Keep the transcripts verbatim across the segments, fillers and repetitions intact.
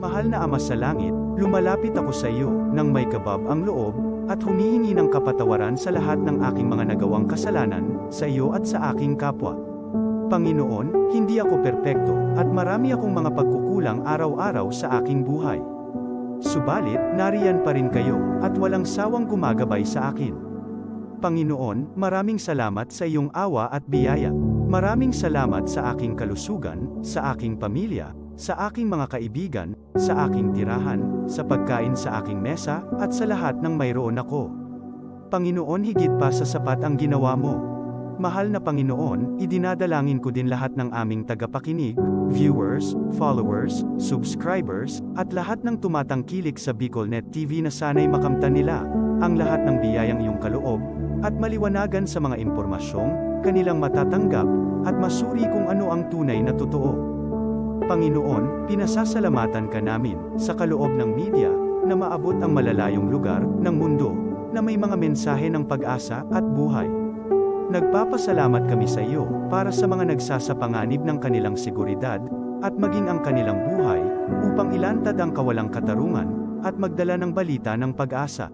Mahal na Ama sa Langit, lumalapit ako sa iyo nang may kabab ang loob at humihingi ng kapatawaran sa lahat ng aking mga nagawang kasalanan sa iyo at sa aking kapwa. Panginoon, hindi ako perpekto at marami akong mga pagkukulang araw-araw sa aking buhay. Subalit, nariyan pa rin kayo at walang sawang gumagabay sa akin. Panginoon, maraming salamat sa iyong awa at biyaya. Maraming salamat sa aking kalusugan, sa aking pamilya, sa aking mga kaibigan, sa aking tirahan, sa pagkain sa aking mesa, at sa lahat ng mayroon ako. Panginoon, higit pa sa sapat ang ginawa mo. Mahal na Panginoon, idinadalangin ko din lahat ng aming tagapakinig, viewers, followers, subscribers, at lahat ng tumatangkilik sa BicolNet T V na sana'y makamtan nila ang lahat ng biyayang iyong kaloob at maliwanagan sa mga impormasyong kanilang matatanggap at masuri kung ano ang tunay na totoo. Panginoon, pinasasalamatan ka namin sa kaloob ng media na maabot ang malalayong lugar ng mundo na may mga mensahe ng pag-asa at buhay. Nagpapasalamat kami sa iyo para sa mga nagsasapanganib ng kanilang seguridad at maging ang kanilang buhay upang ilantad ang kawalang katarungan at magdala ng balita ng pag-asa.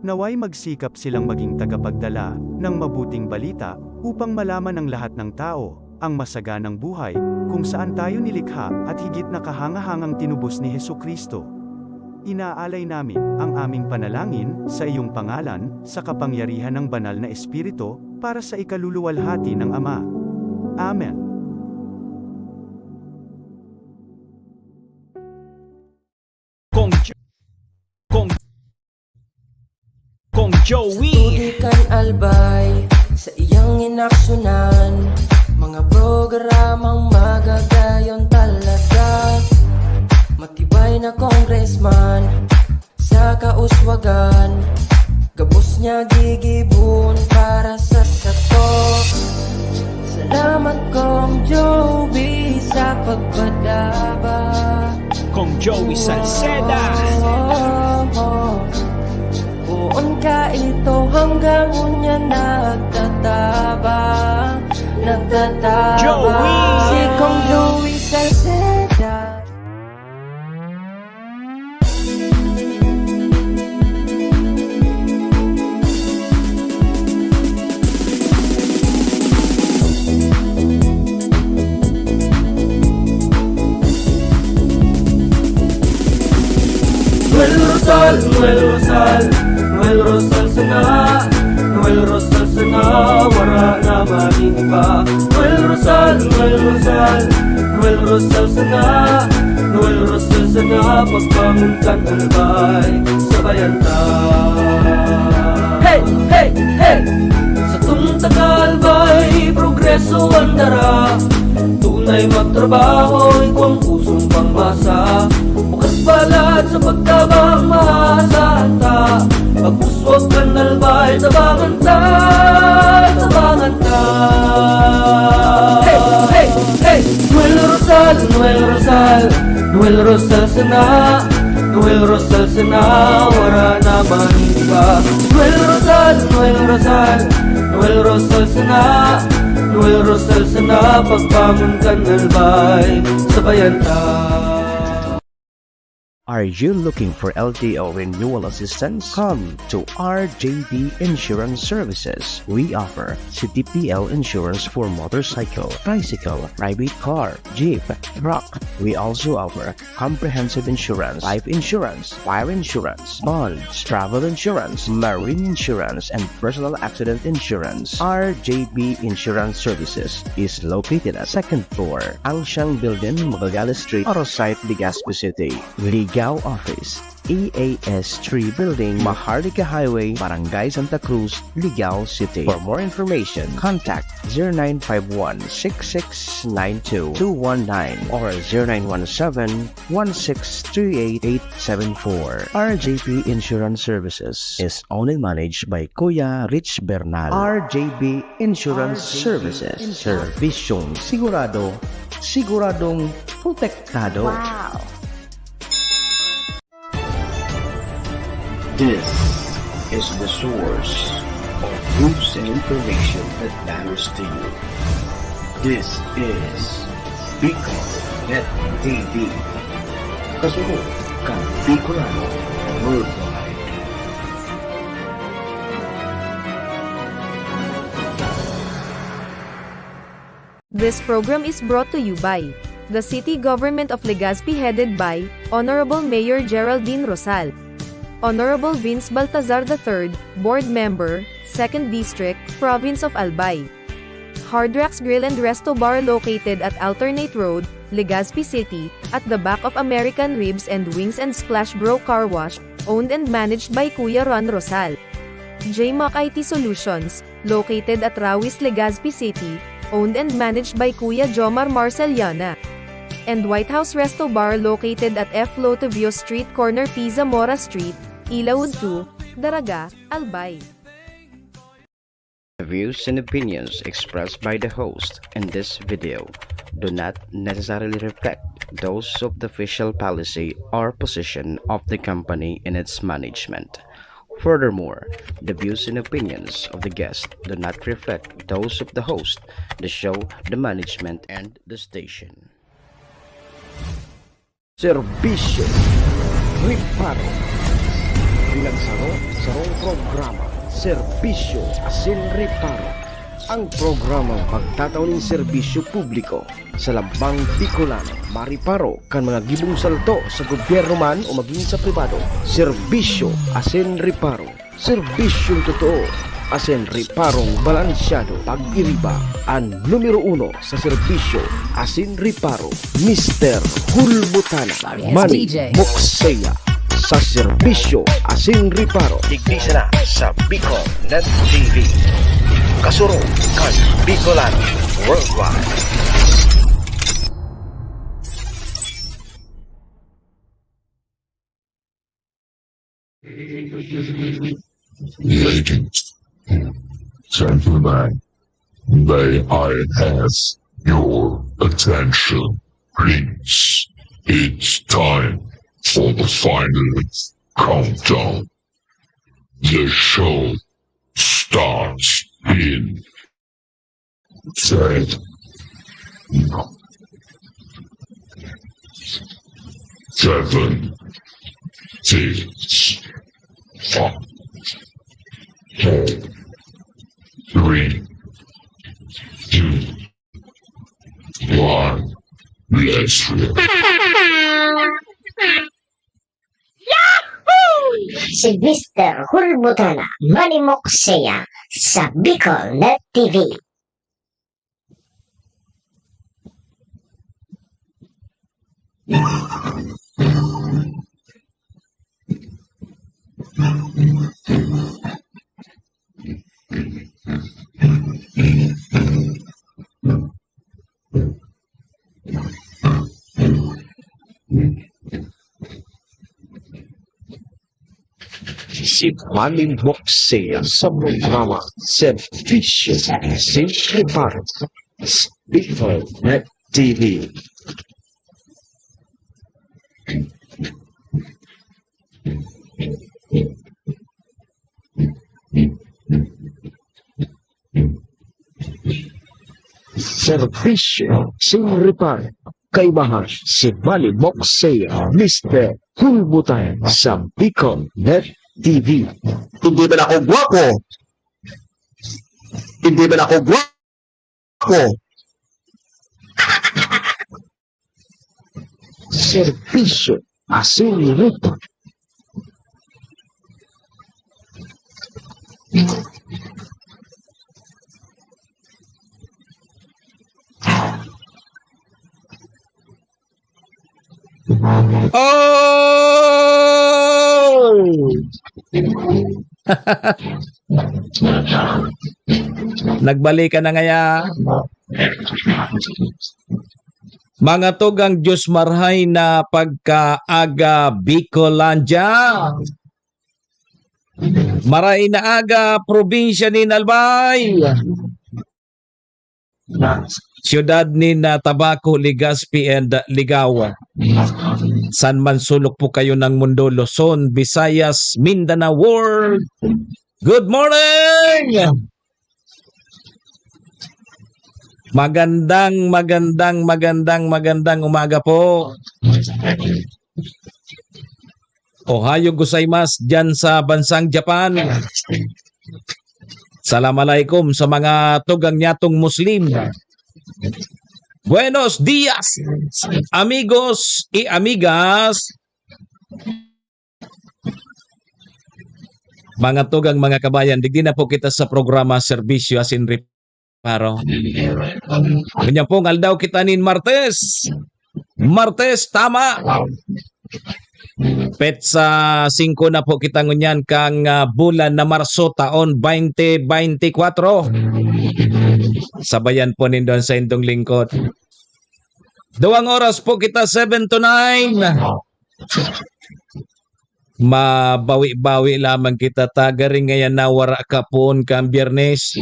Naway magsikap silang maging tagapagdala ng mabuting balita upang malaman ng lahat ng tao ang masaganang buhay kung saan tayo nilikha at higit na kahangahangang tinubos ni Jesu-Cristo. Inaalay namin ang aming panalangin sa iyong pangalan, sa kapangyarihan ng Banal na Espiritu, para sa ikaluluwalhati ng Ama. Amen. Kong Jo-, Kong, Kong Joey. Sa tubig kan Albay, sa iyang inaksyonan, mga programang magagayon talaga. Matibay na congressman, sa kauswagan, gabos niya gigibon para sa sato. Salamat, Kong Joey, sa pagpadaba. Kong Joey Salceda. Oh, oh, oh. Poon ka ito hanggang unya nagtatabang, nagtatabang. Joey! Si Kong Joey Salceda. Noel Rosal, Noel Rosal, Noel Rosal sana, Noel Rosal sana, wara na maning iba. Noel Rosal, Noel Rosal, Noel Rosal sana, Noel Rosal sana, pagbangon kan Albay, sabayan ta. Hey, hey, hey! Satong taga Albay, progreso ang dara. Tunay magtrabaho, igwang pusong pangmasa. Bukas balat sa pagtabang, maasahan ta. Pag-uswag kan Albay, tabangan ta, tabangan ta. Hey, hey, hey! Noel Rosal, Noel Rosal, Noel Rosal sana, Noel Rosal sana, wara na man iba. Noel Rosal, Noel Rosal, Noel Rosal sana, Noel Rosal sana, pagbangon kan Albay, sabayan ta. Are you looking for L T O renewal assistance? Come to R J B Insurance Services. We offer C T P L insurance for motorcycle, tricycle, private car, jeep, truck. We also offer comprehensive insurance, life insurance, fire insurance, bonds, travel insurance, marine insurance, and personal accident insurance. R J B Insurance Services is located at second floor, Ancient Building, Magallanes Street, Arosite, Legazpi City. Ligao Office, E A S three Building, Maharlika Highway, Barangay Santa Cruz, Ligao City. For more information, contact zero nine five one, six six nine two, two one nine or zero nine one seven, one six three eight, eight seven four. R J P Insurance Services is owned and managed by Kuya Rich Bernal. R J P Insurance Services. Serbisyong sigurado, siguradong protektado. Wow! This is the source of news and information that matters to you. This is Bicol Net T V. Kasuro kan Bicolano Worldwide. This program is brought to you by the City Government of Legazpi, headed by Honorable Mayor Geraldine Rosal, Honorable Vince Baltazar the third, Board Member, Second District, Province of Albay. Hard Rocks Grill and Resto Bar, located at Alternate Road, Legazpi City, at the back of American Ribs and Wings and Splash Bro Car Wash, owned and managed by Kuya Ron Rosal. J Mac I T Solutions, located at Rawis, Legazpi City, owned and managed by Kuya Jomar Marceliana. And White House Resto Bar, located at F Lotivio Street, corner P Zamora Street, Ilaud two, Daraga, Albay. The views and opinions expressed by the host in this video do not necessarily reflect those of the official policy or position of the company and its management. Furthermore, the views and opinions of the guest do not reflect those of the host, the show, the management, and the station. Serbisyo Reparo. Pinagsaro-sarong programa, Serbisyo asin Reparo. Ang programang magtatao nin serbisyo publiko sa lambang Bicolano, mareparo kan mga gibong salto sa gobyerno man o magin sa pribado. Serbisyo asin Reparo. Serbisyong totoo asin reparong balansyado. Pag-iriba, an numero uno sa serbisyo asin reparo, Mister Hulbutana. Manny Mokseya sa serbisyo asin reparo. Digdi sana sa Bicol Net T V. Kasuro kan Bicolano Worldwide. Ladies and gentlemen, may I have your attention, please? It's time for the final countdown. The show starts in ten, seven, six, five, four, three, two, one. Let's go. Si Mister Hulbutana, Manny Mokseya sa Bicol Net T V. Si Manny Mokseya sa programa Serbisyo asin Reparo, Bicol Net T V. Serbisyo asin Reparo. Kaibahan si Manny Mokseya, Mister Hulbutana sa Bicol Net T V. Hindi ba ako gwapo? Hindi ba ako gwapo? Serbisyo asin Reparo. Oh! Nagbalikan na ngaya. Mga tugang Diyos, marhay na pagkaaga, Bicolandia. Maray na aga, probinsya nin Albay, siyudad nin, ah, Tabaco, Legazpi, and, ah, Ligao. San man sulok po kayo ng mundo, Luzon, Visayas, Mindanao World. Good morning! Magandang, magandang, magandang, magandang umaga po. Ohayo gozaimasu diyan sa bansang Japan. Salam alaikum sa mga tugang nyatong Muslim. Buenos dias, amigos y amigas. Mga tugang, mga kabayan, digdi na po kita sa programa Serbisyo asin Reparo. Ngunyan pong aldaw kita nin Martes. Martes, tama. Petsa singko na po kita ngunyan kang, ah, bulan na Marso, taon twenty twenty-four. Sabayan po nindo an saindong lingkod. Duwang oras po kita, seven to nine. Mabawi-bawi lamang kita, tagaring ngayan na wara ka poon kan Biyernes.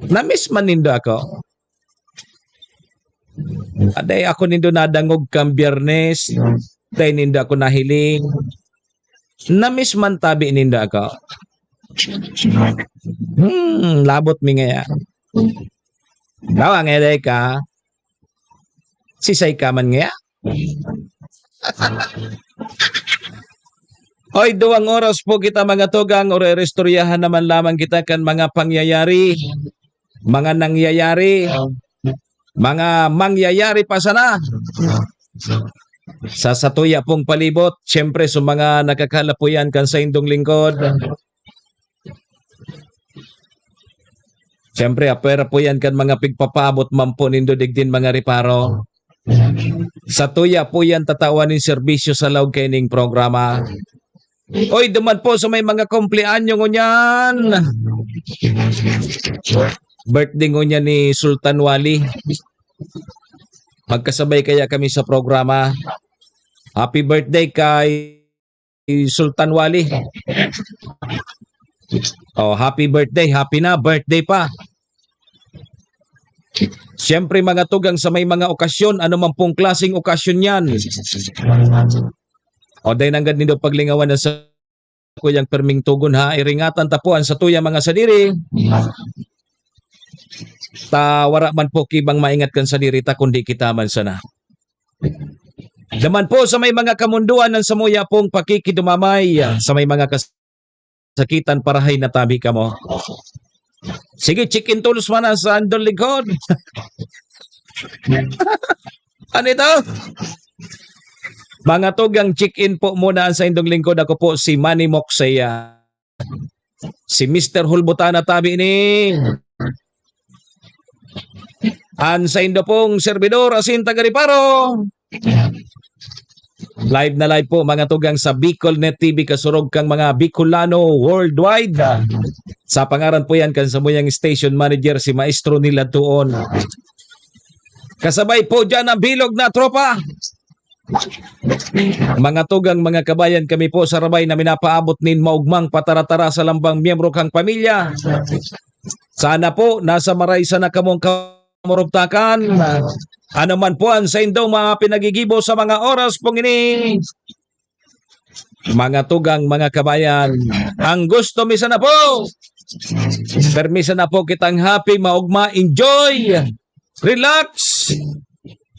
Namiss man nindo ako? Aday, ako nindo nadangog kan Biyernes. Aday, nindo ako nahiling. Namiss man tabi nindo ako? Hmm, labot mi ngaya. Bawa nga, day ka. Sisay ka man ngaya? Oy, duwang oras po kita, mga tugang, oro-, iristoryahan naman lamang kita kan mga pangyayari, mga nangyayari, mga mangyayari pa sana. Sa satuya pong palibot, siyempre, sa mga nakakalapuyan kan saindong lingkod. Siyempre, apwera po yan kan mga pigpapaabot man po nindo digdin mga reparo. Satuya po yan tatawan nin serbisyo sa laog kaining programa. Oy, duman po sa may mga kumpleanyo ngunyan. Birthday ngunyan ni Sultan Wali. Magkasabay kaya kami sa programa. Happy birthday kay Sultan Wali. Oh, happy birthday, happy na, birthday pa. Siyempre, mga tugang, sa may mga okasyon, ano man pong klaseng okasyon yan. O, dahil nanggad nindo paglingawan na sa kuyang perming tugon, ha, iringatan ta po an satuya mga sadiri. Ta wara man po kibang maingat kan sadiri ta, kundi kita man sana. Daman po sa may mga kamundoan ng samuya pong pakikidumamay, sa may mga kasakitan, parahay na tabi kamo. Sige, chicken tools man ang sa andong lingkod. Ano ito? Mga tugang, chicken po muna ang sa indong lingkod. Ako po si Manny Moksaya. Si Mister Hulbutana tabi ni an saindo pong servidor asin taga-Reparo. Live na live po, mga tugang, sa Bicol Net T V, kasurog kang mga Bicolano worldwide. Sa pangaran po yan kan samuyang station manager, si Maestro Nila Tuon. Kasabay po dyan ang bilog na tropa. Mga tugang, mga kabayan, kami po sa Rabay na minapaabot nin maugmang patara-tara sa lambang miyembro kang pamilya. Sana po, nasa maray sana kamong kamurugtakan. Ano man po ang saindong mga pinagigibo sa mga oras pong ini, mga tugang, mga kabayan, ang gusto mi sana po, permi sana po kitang happy, maugma, enjoy, relax,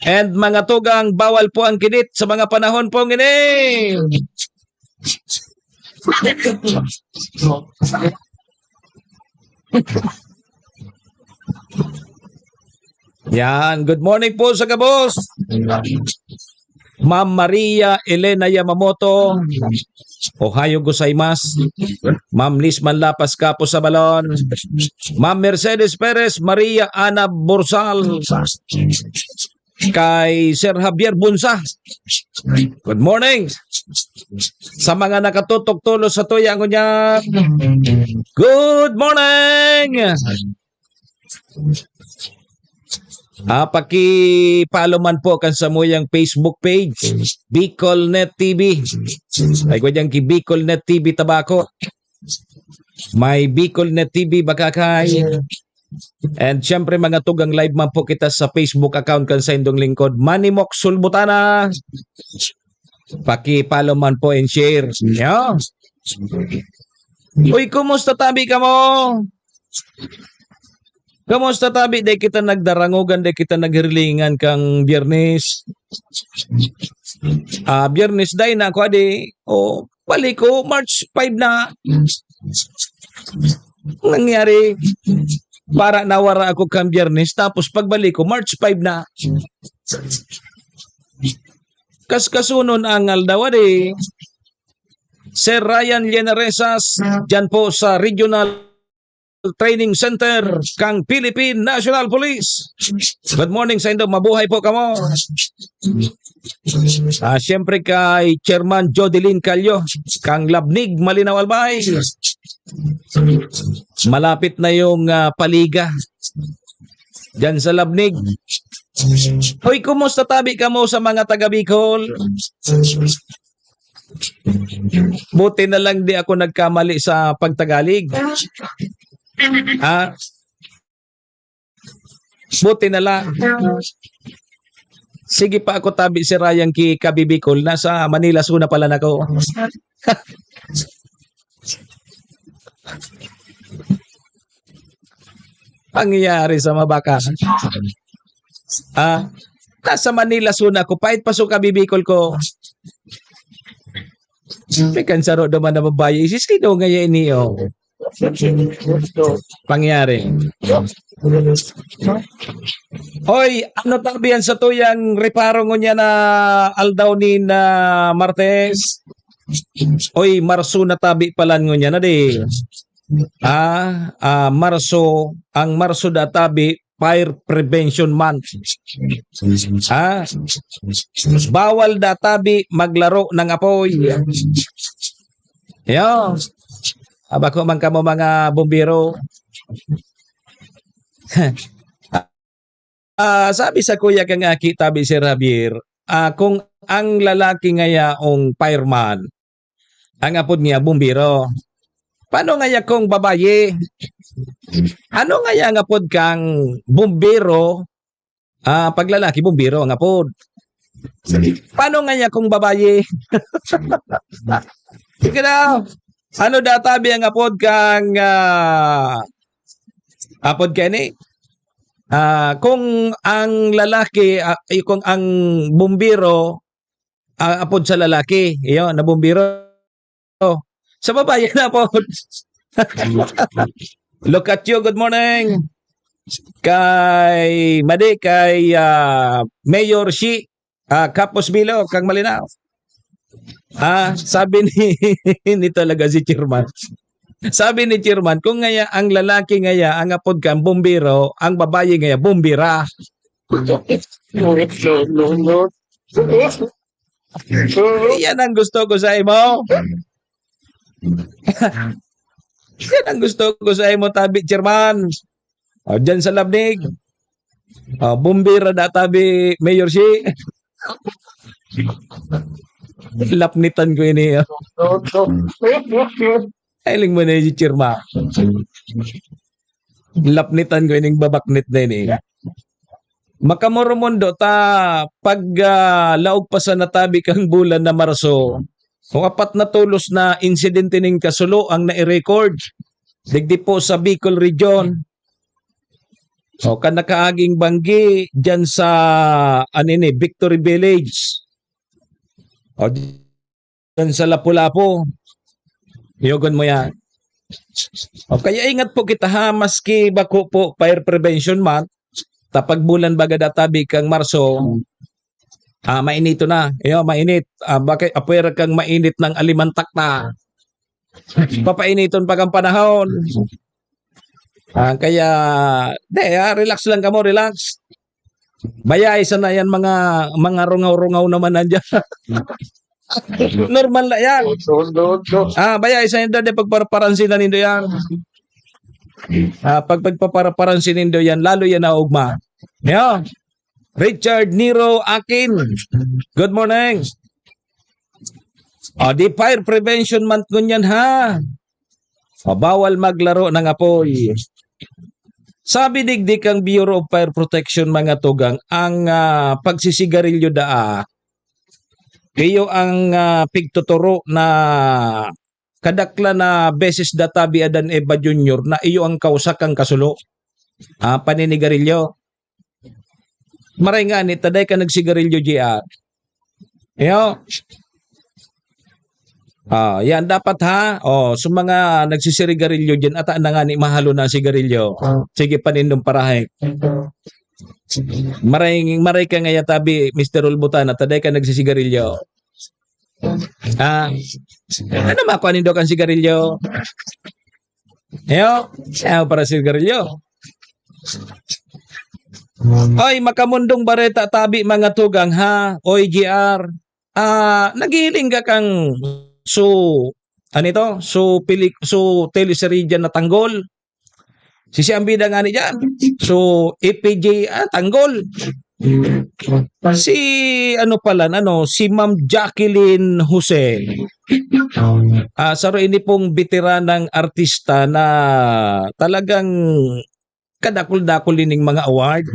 and mga tugang, bawal po ang kinit sa mga panahon pong ini. Yan. Good morning po sa gabos. Ma'am Maria Elena Yamamoto, ohayo gozaimasu. Ma'am Liz Manlapas Capo Sabalon. Ma'am Mercedes Perez, Maria Ana Borsal. Kay Sir Javier Bunsa. Good morning. Sa mga nakatutok tulos sa tuya ngunyan, good morning. Ah, paki-follow man po kan samuyang Facebook page, Bicol Net T V. Ay, ko dyan ki Bicol Net T V Tabaco. May Bicol Net T V Bakakay. And syempre, mga tugang, live man po kita sa Facebook account kan saindong lingkod, Manny Mok Sulbutana. Paki-follow man po and share. Yeah. Uy, kumusta tabi kamo? Kumusta tabi? Di kita nagdarangogan, di kita naghirilingan kang Biyernes. Ah, Biyernes day na ako adi. O, balik ko, March five na. Nangyari, para nawara ako kan Biyernes, tapos pagbalik ko, March five na. Kaskasunon ang aldaw adi. Sir Ryan Llenaresas, dyan po sa Regional Training Center kang Philippine National Police. Good morning sa indo, mabuhay po kamo. Ah, siyempre kay Chairman Jodeline Callo, kang Labnig, Malinao, Albay. Malapit na yung ah, paliga. Diyan sa Labnig. Hoy, kumusta tabi kamo sa mga taga Bicol? Buti na lang di ako nagkamali sa pagtagalig. Ha? Buti na lang. Sige pa ako tabi si Ryan ki Kabibikol. Nasa Manila suna pala na ko. Pangyayari sa mabaka. Ah, nasa Manila suna ko. Pait pa so Kabibikol ko. May kansaro naman na babae. Isis, sino nga yan niyo? Pangyari. Hoy, ano tabi yan sa tuyang reparo ngunyan na aldaw ni na Martes? Oy, Marso na tabi palan ngunyan na di. Ah, ah, Marso, ang Marso da tabi, Fire Prevention Month. Ah, bawal da tabi maglaro ng apoy. Yo. Abako man kamo mga bumbero. Ah, sabi sa kuya kang aki, tabi si Javier, ah, kung ang lalaki nga yaong fireman, ang apod niya bumbero. Paano nga ya kung babayi? Ano nga ya ang apod kang bumbero? Ah, pag lalaki, bumbero ang apod. Paano nga ya kung babayi? Sige na. Ano databi ang apod kang ah, apod kani? Ah, kung ang lalaki, ah, ay, kung ang bumbero, ah, apod sa lalaki, iyo, na bumbero. Sa babae na apod. Look at you, good morning. Kay, madi, kay ah, Mayor Shi, ah, Kapos Bilo, kang Malinao. Ah, sabi ni, ni talaga si Chairman. Sabi ni Chairman, kung ngaya ang lalaki ngaya, ang apod kan bumbero, ang babae ngaya, bumbira. Yan ang gusto ko sa imo. Yan ang gusto ko sa imo, tabi, Chairman. O, dyan sa Labnig. O, bumbira na tabi, Mayor Shi. Lapnitan ko ini. Ay, ling mo na yung Chairman. Lapnitan ko ining babaknit na ini. Makamoromondo ta pag ah, laog pa sa natabi kang bulan na Marso, o apat na tolos na insidente ning kasulo ang nai-record digdi po sa Bicol Region. O kan nakaaging banggi diyan sa anini, Victory Village. O diyan sa Lapu-Lapu. Yogon mo yan. O kaya ingat po kita ha, maski bako po Fire Prevention Month, tapag bulan baga databi kang Marso, ah, mainito na. Iyo, mainit. Ah, bakit apwera kang mainit ng alimantak na? Papainiton pa kang panahon. Ah, kaya, de, ah, relax lang kamo, relax. Baya, isa na yan, mga, mga rungaw-rungaw naman nandiyan. Normal na yan. Ah, baya, isa yan, dade, pagparaparansin na nindo yan. Ah, pag pagpaparaparansin nindo yan, lalo yan na ugma. Yan. Richard Nero Akin. Good morning. O, di Fire Prevention Month ngunyan, ha? O, bawal maglaro ng apoy. Sabi digdi kang Bureau of Fire Protection, mga tugang, ang ah, pagsisigarilyo daa, iyo ang ah, pigtuturo na kadakla na beses databi adan Eva Junior na iyo ang kausa kang kasulo. Ah, paninigarilyo. Maray nga ni, taday ka nagsigarilyo, G R. Iyo. Ah, yan dapat ha. Oh, sa mga nagsisirigarilyo diyan, ata na nga ni mahalo na ang sigarilyo. Sige pa nindong parahay. Maray, maray ka ngaya tabi, Mister Ulbutan, at taday ka nagsisigarilyo. Ah, ano makuha nindo kan sigarilyo? Iyo, siya para sigarilyo. Oy, makamundong bareta tabi, mga tugang, ha? Oy, G R. Ah, naghihiling ka kang su-, ano ito? Su pelik-, su teleserye na Tanggol. Si, si ang bida nga ni diyan. So, F P J, ah, Tanggol. Si ano pala, ano, si Ma'am Jacqueline Jose. Ah, saro ini pong beteranang artista na talagang kadakul-dakul ining mga award.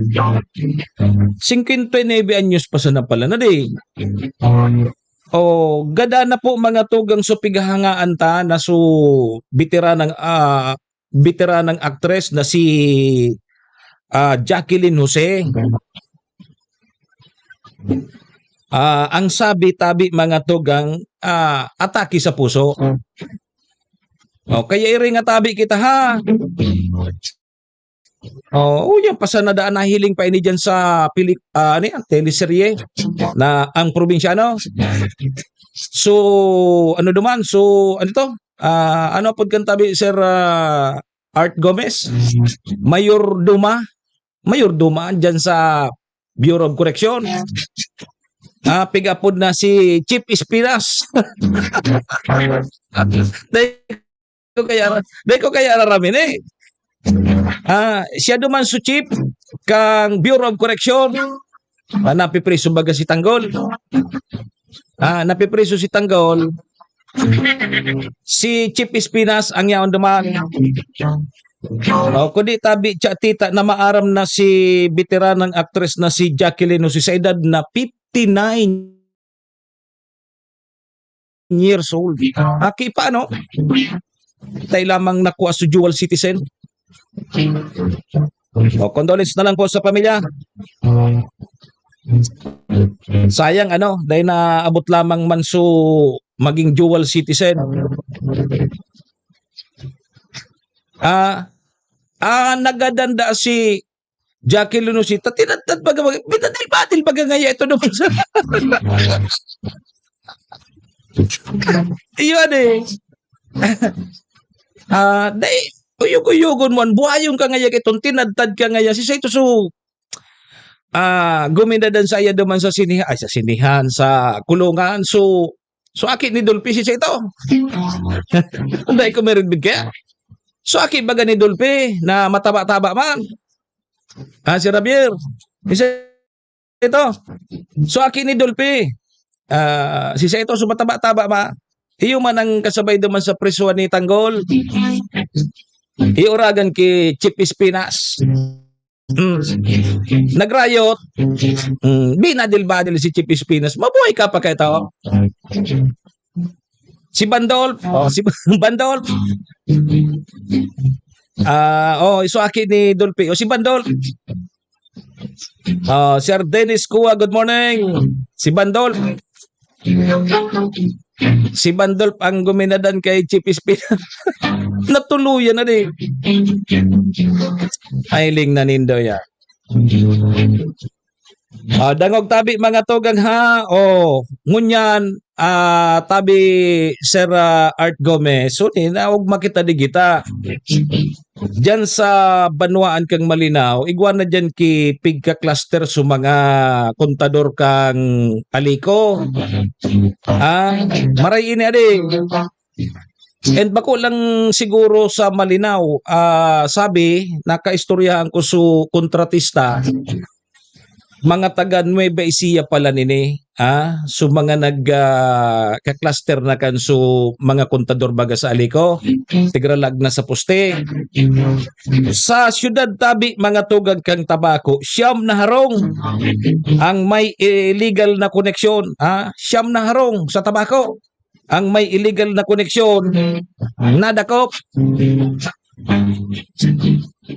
Singkwenta y nuebe anyos pa sana pala na di. O, gada na po, mga tugang, so pighahangaan ta na so beteranang, ah, beteranang aktres na si, ah, Jacqueline Jose. Ah, ang sabi tabi, mga tugang, ah, atake sa puso. O, kaya iri nga tabi kita, ha? O, uyan pa sana daan nahiling pa ini diyan sa pili-, ah, ano yan, teleserye na Ang Probinsyano. So, ano duman? So, ano to? Ah, ano apod kan tabi, Sir, ah, Art Gomez? Mayordoma. Mayordoma diyan sa Bureau of Correction. Ah, pig-apod na si Chief Espinas. Dai ko kaya, dai ko kaya araramin eh. Ah, siya duman su chief kang Bureau of Correction. Ah, napipriso baga si Tanggol. Ah, napipriso si Tanggol. Si Chief Espinas ang yaon duman. O, kundi tabi, tsa, tita, na maaram na si beteranang aktres na si Jacqueline Jose sa edad na fifty-nine years old. Aki pa, no? Tayo lamang nakuha sa dual citizen. O, condolence na lang po sa pamilya. Sayang, ano, dahil naabot lamang man so maging dual citizen. Ah, ah, nagadanda si Jackie Lunusita, tinadtad baga, baga, binadil-badil baga ngaya ito naman sa Iyon eh. Ah, dai, uyog-uyogon mo, an buhayon ka ngaya, itong tinadtad ka ngaya, si sa ito so, ah, guminadan sa iya duman sa sinihan, ay, sa sinihan, sa kulungan, so, so aki ni Dolphy, si sa ito. Dai ko meron bigyan. So, aki baga ni Dolphy na mataba-taba man. Ah, si Javier. Isa ito. So, aki ni Dolphy. Ah, si sa ito, so mataba-taba ma. Iyo man ang kasabay duman sa prisuhan ni Tanggol. Iuragan ki Chief Espinas. Mm. Nagrayot. Mm. Binadil-badil si Chief Espinas. Mabuhay ka pa kayo tao. Si Bandol. Oh, si Bandol. Ah, oh, iso aki ni Dolphy. Oh, si Bandol. Ah, Sir Dennis Kua, good morning. Si Bandol. Si Bandol ang guminadan kay Chief Espinas. Natuluyan na di. Ay, ling nanindo ya. Ah, dangog tabi, mga tugang, ha? Oh, ngunyan, ah, tabi, Sir, ah, Art Gomez, so, ni, naog makita di kita. Diyan sa banwaan kang Malinao, igwa na diyan ki pigka-cluster sa mga kontador kang Alico. Ah, maray ini, adi. And bako lang siguro sa Malinao, ah, sabi, nakaistoryahan ko su kontratista, mga taga Nueva Ecija pala nini, ah, so mga nag, ah, ka-cluster na kan so mga kontador baga sa Alico, tigralag na sa poste. Sa siyudad tabi, mga tugang kang Tabaco, siyam na harong ang may illegal na koneksyon, ah, siyam na harong sa Tabaco. Ang may illegal na koneksyon, nadakop.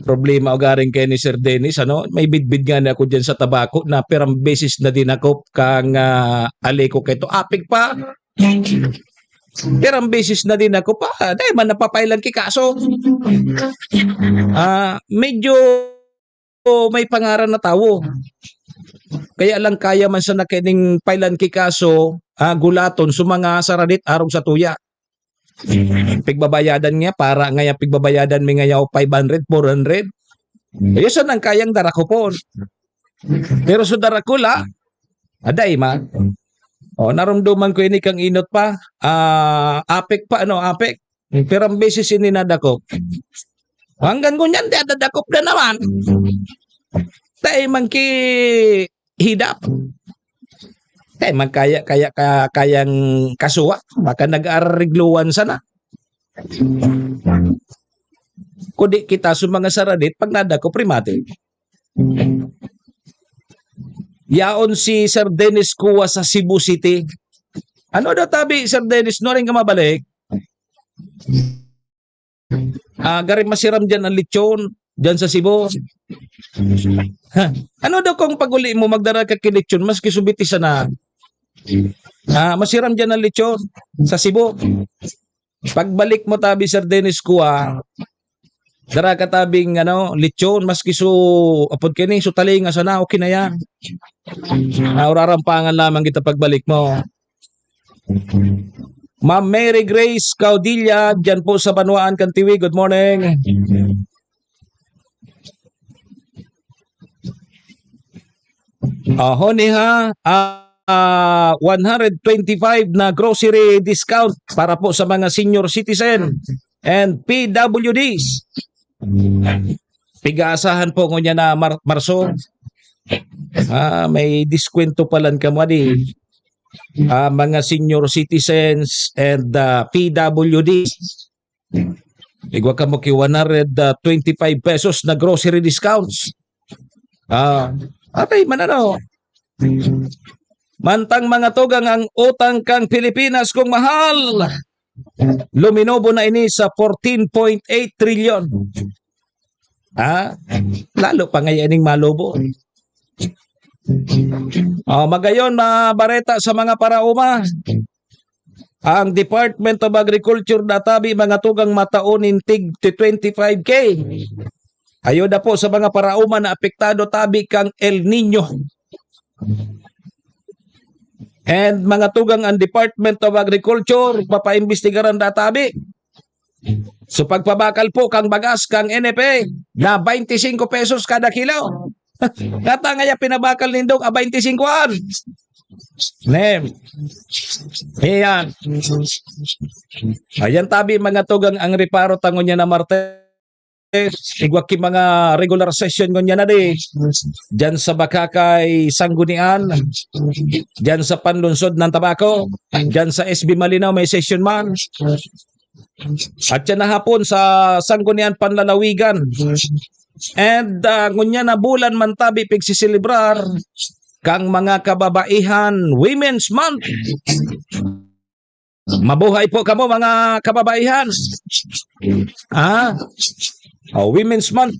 Problema ugaring kay ni Sir Dennis, ano, may bidbid nga na ako dyan sa tabako na pirang beses na dinakop kang, ah, ali ko kay to. Apik pa. Pirang beses na dinakop pa. Dahil man napapailan ki kaso. Ah, medyo may pangaran na tawo. Kaya lang kaya man sana kining pailan ki kaso, ah, gulaton sa mga saradit arog sa tuya. Pigbabayadan niya, para ngaya pigbabayadan mi ngaya og five hundred, four hundred. Iyo sa nang kayang darakupon. Pero sa darakula, aday man. O, narumduman ko ini kang inot pa. Ah, apek pa, ano, apek. Pirang beses ini nadakop. Hanggang ngunyan, di nadakop na naman. Tay man ki hidap. Tay man kaya, kaya, ka-, kayang kasuwa. Baka nag-arigluwan sana. Kundi kita sa mga saradit, pag nadakop, primate. Yaon si Sir Dennis Cua sa Cebu City. Ano daw tabi, Sir Dennis, nuaring ka mabalik? Ah, gari masiram dyan ang lechon, dyan sa Cebu. Ha, ano daw kung pag-uli mo, magdara ka ki lechon, maski subiti sana. Ah, masiram dyan ang lechon sa Cebu. Pagbalik mo tabi, Sir Dennis Cua, dara ka tabing, ano, lechon, maski su, apod kini, su talinga sana, okay na yan. Ah, urarampangan lamang kita pagbalik mo. Ma'am Mary Grace Caudilla, dyan po sa Banwaan, Kantiwi. Good morning. Ah, honi ha, ah, ah, one hundred twenty-five na grocery discount para po sa mga senior citizen and P W Ds. Pig-aasahan po ngunyan na Mar-, Marso. Ah, may diskwento palan kamo di. Ah, mga senior citizens and, ah, P W Ds. Igwa kamo ki one hundred twenty-five pesos na grocery discounts. Ah, atay man ano. Mantang mga tugang, ang utang kang Pilipinas kung mahal, luminobo na ini sa fourteen point eight trillion. Ha? Lalo pa ngayon ning malubo. Oh, magayon, mga bareta sa mga paraoma. Ang Department of Agriculture natabi mga tugang matao nin tig twenty-five K. Ayuda po sa mga paraoma na apektado tabi kang El Nino. And mga tugang, ang Department of Agriculture, papaimbestigaran da tabi. So, pagpabakal po kang bagas kang N F A na twenty-five pesos kada kilo. Kata ngaya pinabakal nindong a twenty-five an. Nem. Iyan. Ayan tabi, mga tugang, ang reparo tangon niya na Martes. Igwa ki mga regular session ngunyan na di. Diyan sa Bakakay, Sanggunian. Diyan sa Panlunsod ng Tabaco. Diyan sa S B Malinao, may session man. At siya na hapon sa Sanggunian Panlalawigan. And, ah, ngunyan na bulan man tabi pigsiselebrar kang mga kababaihan Women's Month. Mabuhay po kamo, mga kababaihan. Ah, oh, Women's Month.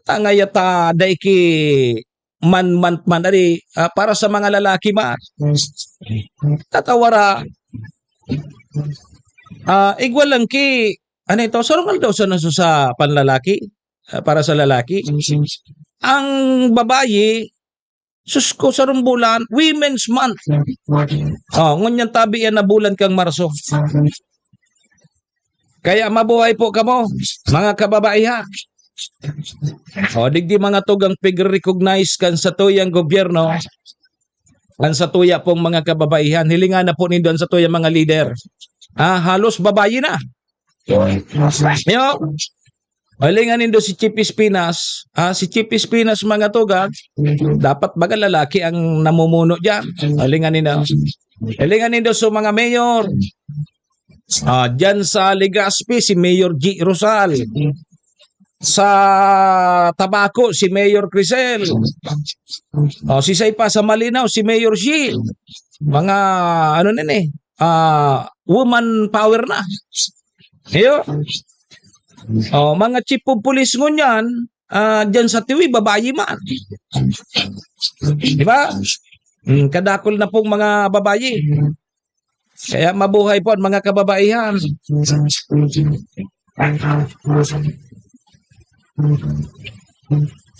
Tangay ata, dai ki man, man, man, ari, ah, para sa mga lalaki ma. Tatawara. Ah, igwa lang ki, ano ito? Sarong aldaw sa naso sa panlalaki, ah, para sa lalaki. Ang babayi, sus ko, sarong bulan, Women's Month. Oh, ngunyan tabi yan na bulan kang Marso. Kaya mabuhay po kamo, mga kababaihan. O, digdi mga tugang pig-recognize kan satuyang gobyerno, ang satuya pong mga kababaihan. Hilingan na po nindo ang satuyang mga leader. Ah, halos babayi na. Yo. Hilingan nindo si Chief Espinas. Ah, si Chief Espinas, mga tugang, dapat baga lalaki ang namumuno diyan. Hilingan nindo. Hilingan nindo sa mga mayor. Ah, diyan sa Legazpi, si Mayor G Rosal. Sa Tabaco, si Mayor Crisel. O, si Say pa sa Malinao, si Mayor Shi. Mga, ano na ni, ah, woman power na. Iyo. Oh, mga chief of police ngunyan, ah, diyan sa Tiwi, babayi man. Di ba? Hmm, kadakol na pong mga babayi. Kaya mabuhay po ang mga kababaihan.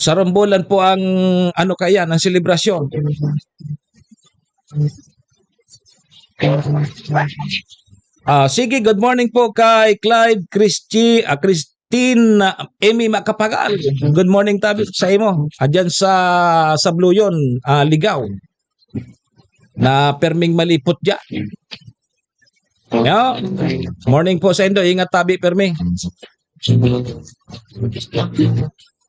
Sarumbulan po ang, ano, kaya, ang selebrasyon. Ah, sige, good morning po kay Clyde, Christy, ah, Christine, ah, Emmy Makapagal. Good morning tabi sa imo. Adyan sa Sabluyon, ah, Ligaw. Na perming malipot dyan. Yo. Morning po sa indo. Ingat tabi permi.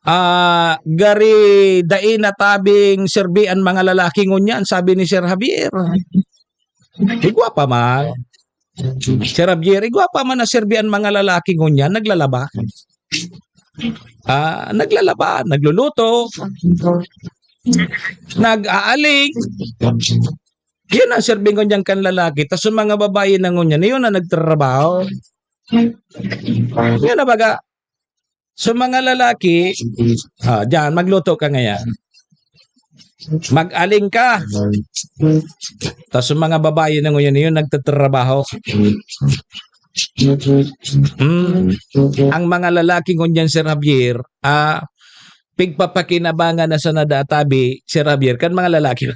Ah, gari dai na tabing serbi an mga lalaki ngunyan, sabi ni Sir Javier. Igwa pa man. Sir Javier, igwa pa man na serbi an mga lalaki ngunyan, naglalaba. Ah, naglalaba, nagluluto, nag-aaling. Yun ang serbi ngunyan kan lalaki. Tas yung mga babae na ngunyan, yun ang nagtrabaho. Yun na baga. So, mga lalaki, ah, dyan, magluto ka ngayon. Mag-aling ka. Tas yung mga babae na ngayon, yun, nagtatrabaho. Mm. Ang mga lalaki ngunyan, Sir Javier, ah, pigpapakinabangan na sana databi, Sir Javier, kan mga lalaki.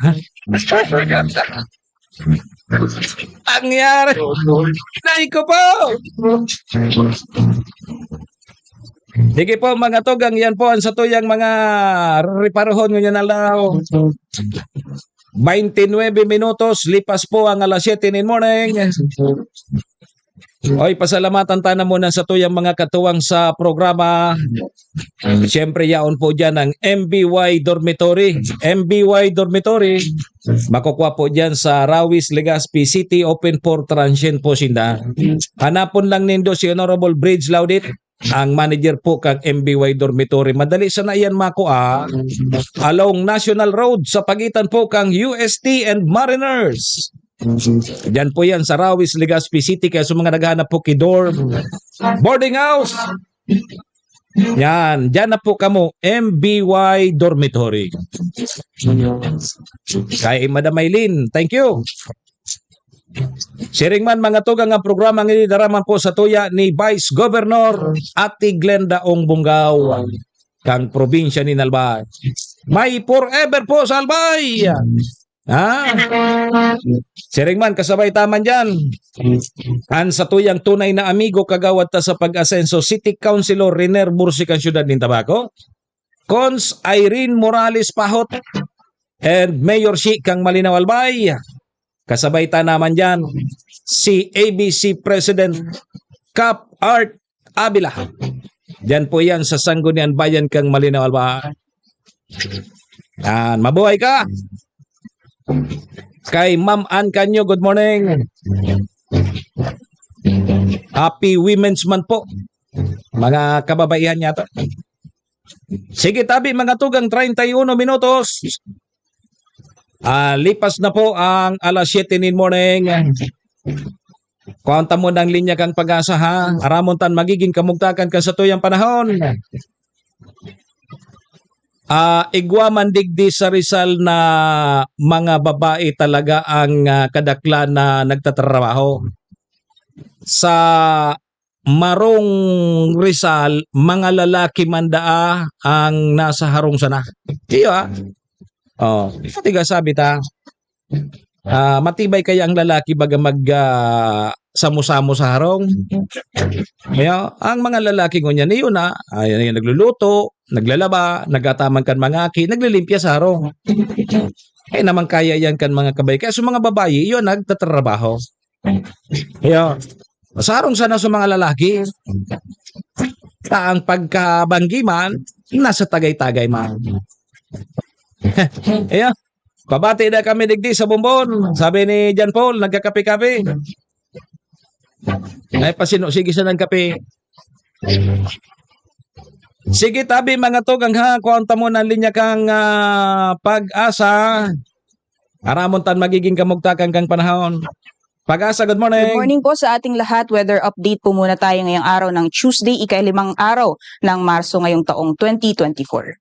Ang yari. Nay ko po! Sige po, mga tugang, yan po ang satuyang mga reparohon ngunyan na aldaw. Twenty-nine minutos, lipas po ang alas siyete in morning. Oy, pasalamatan ta na muna sa tuyang mga katuwang sa programa. Siyempre, yaon po dyan ang M B Y Dormitory. M B Y Dormitory, makukuha po dyan sa Rawis, Legazpi City, open for transient po sinda. Hanapon lang nindo si Honorable Bridge Laudit, ang manager po kang M B Y Dormitory. Madali sana yan makua along National Road sa pagitan po kang U S T and Mariners. Diyan po yan sa Rawis, Legazpi City. Kaya sa mga naghahanap po ki dorm, boarding house, yan, diyan na po kamo, M B Y Dormitory. Kay Madam Maylin, thank you. Siring man, mga tugang, ang programa ngini dara man po sa tuya ni Vice Governor Ate Glenda Ong Bunggaw, kang probinsya ni Albay. May forever po sa Albay. Ha? Siring man, kasabay ta man dyan. An satuyang tunay na amigo, kagawad ta sa Pag-asenso, City Councilor Riner Bursi kan siyudad nin Tabaco. Cons Irene Morales Pahot and Mayor Shi kang Malinao Albay. Kasabay ta naman dyan, si A B C President Cap Art Avila. Diyan po yan sa Sangguniang Bayan kang Malinao Albay. Yan, mabuhay ka. Kay Ma'am Ann Canyo, good morning. Happy Women's Month po. Mga kababaihan yata. Sige, tabi, mga tugang, treinta y uno minutos. Ah, lipas na po ang alas siyete nin morning. Kuhaan ta mo ng linya kang Pag-asa, ha? Aramon tan magiging kamugtakan kan satuyang panahon. Ah, igwa man digdi sa Rizal na mga babae talaga ang, ah, kadaklan na nagtatrabaho. Sa Marong Rizal, mga lalaki man daa ang nasa harong sana. Iyo, ah. Oh, tiga sabi ta. Ah, matibay kaya ang lalaki baga mag, ah, samo-samo sa harong? Kaya ang mga lalaki ngunyan, iyo na, ay, ay, nagluluto, naglalaba, nagataman kan mga aki, naglilimpya sa harong. Eh, naman kaya yan kan mga kabay. Kaya sa mga babayi, iyo, nagtatrabaho. Iyo. Sa harong sana sa mga lalaki, ta ang pagkabanggi man, nasa tagay-tagay man. Iyo. Pabati na kami digdi sa Bombon. Sabi ni John Paul, nagkakape-kape. Ay, pasino, sige sa nang kape. Sige, tabi, mga tugang, ha. Kuhaan ta mo ng linya kang, ah, Pag-asa. Aramon tan magiging kamugtakan kang panahon. Pag-asa, good Good morning. morning po sa ating lahat. Weather update po muna tayo ngayong araw ng Tuesday, ikalimang araw ng Marso ngayong taong twenty twenty-four.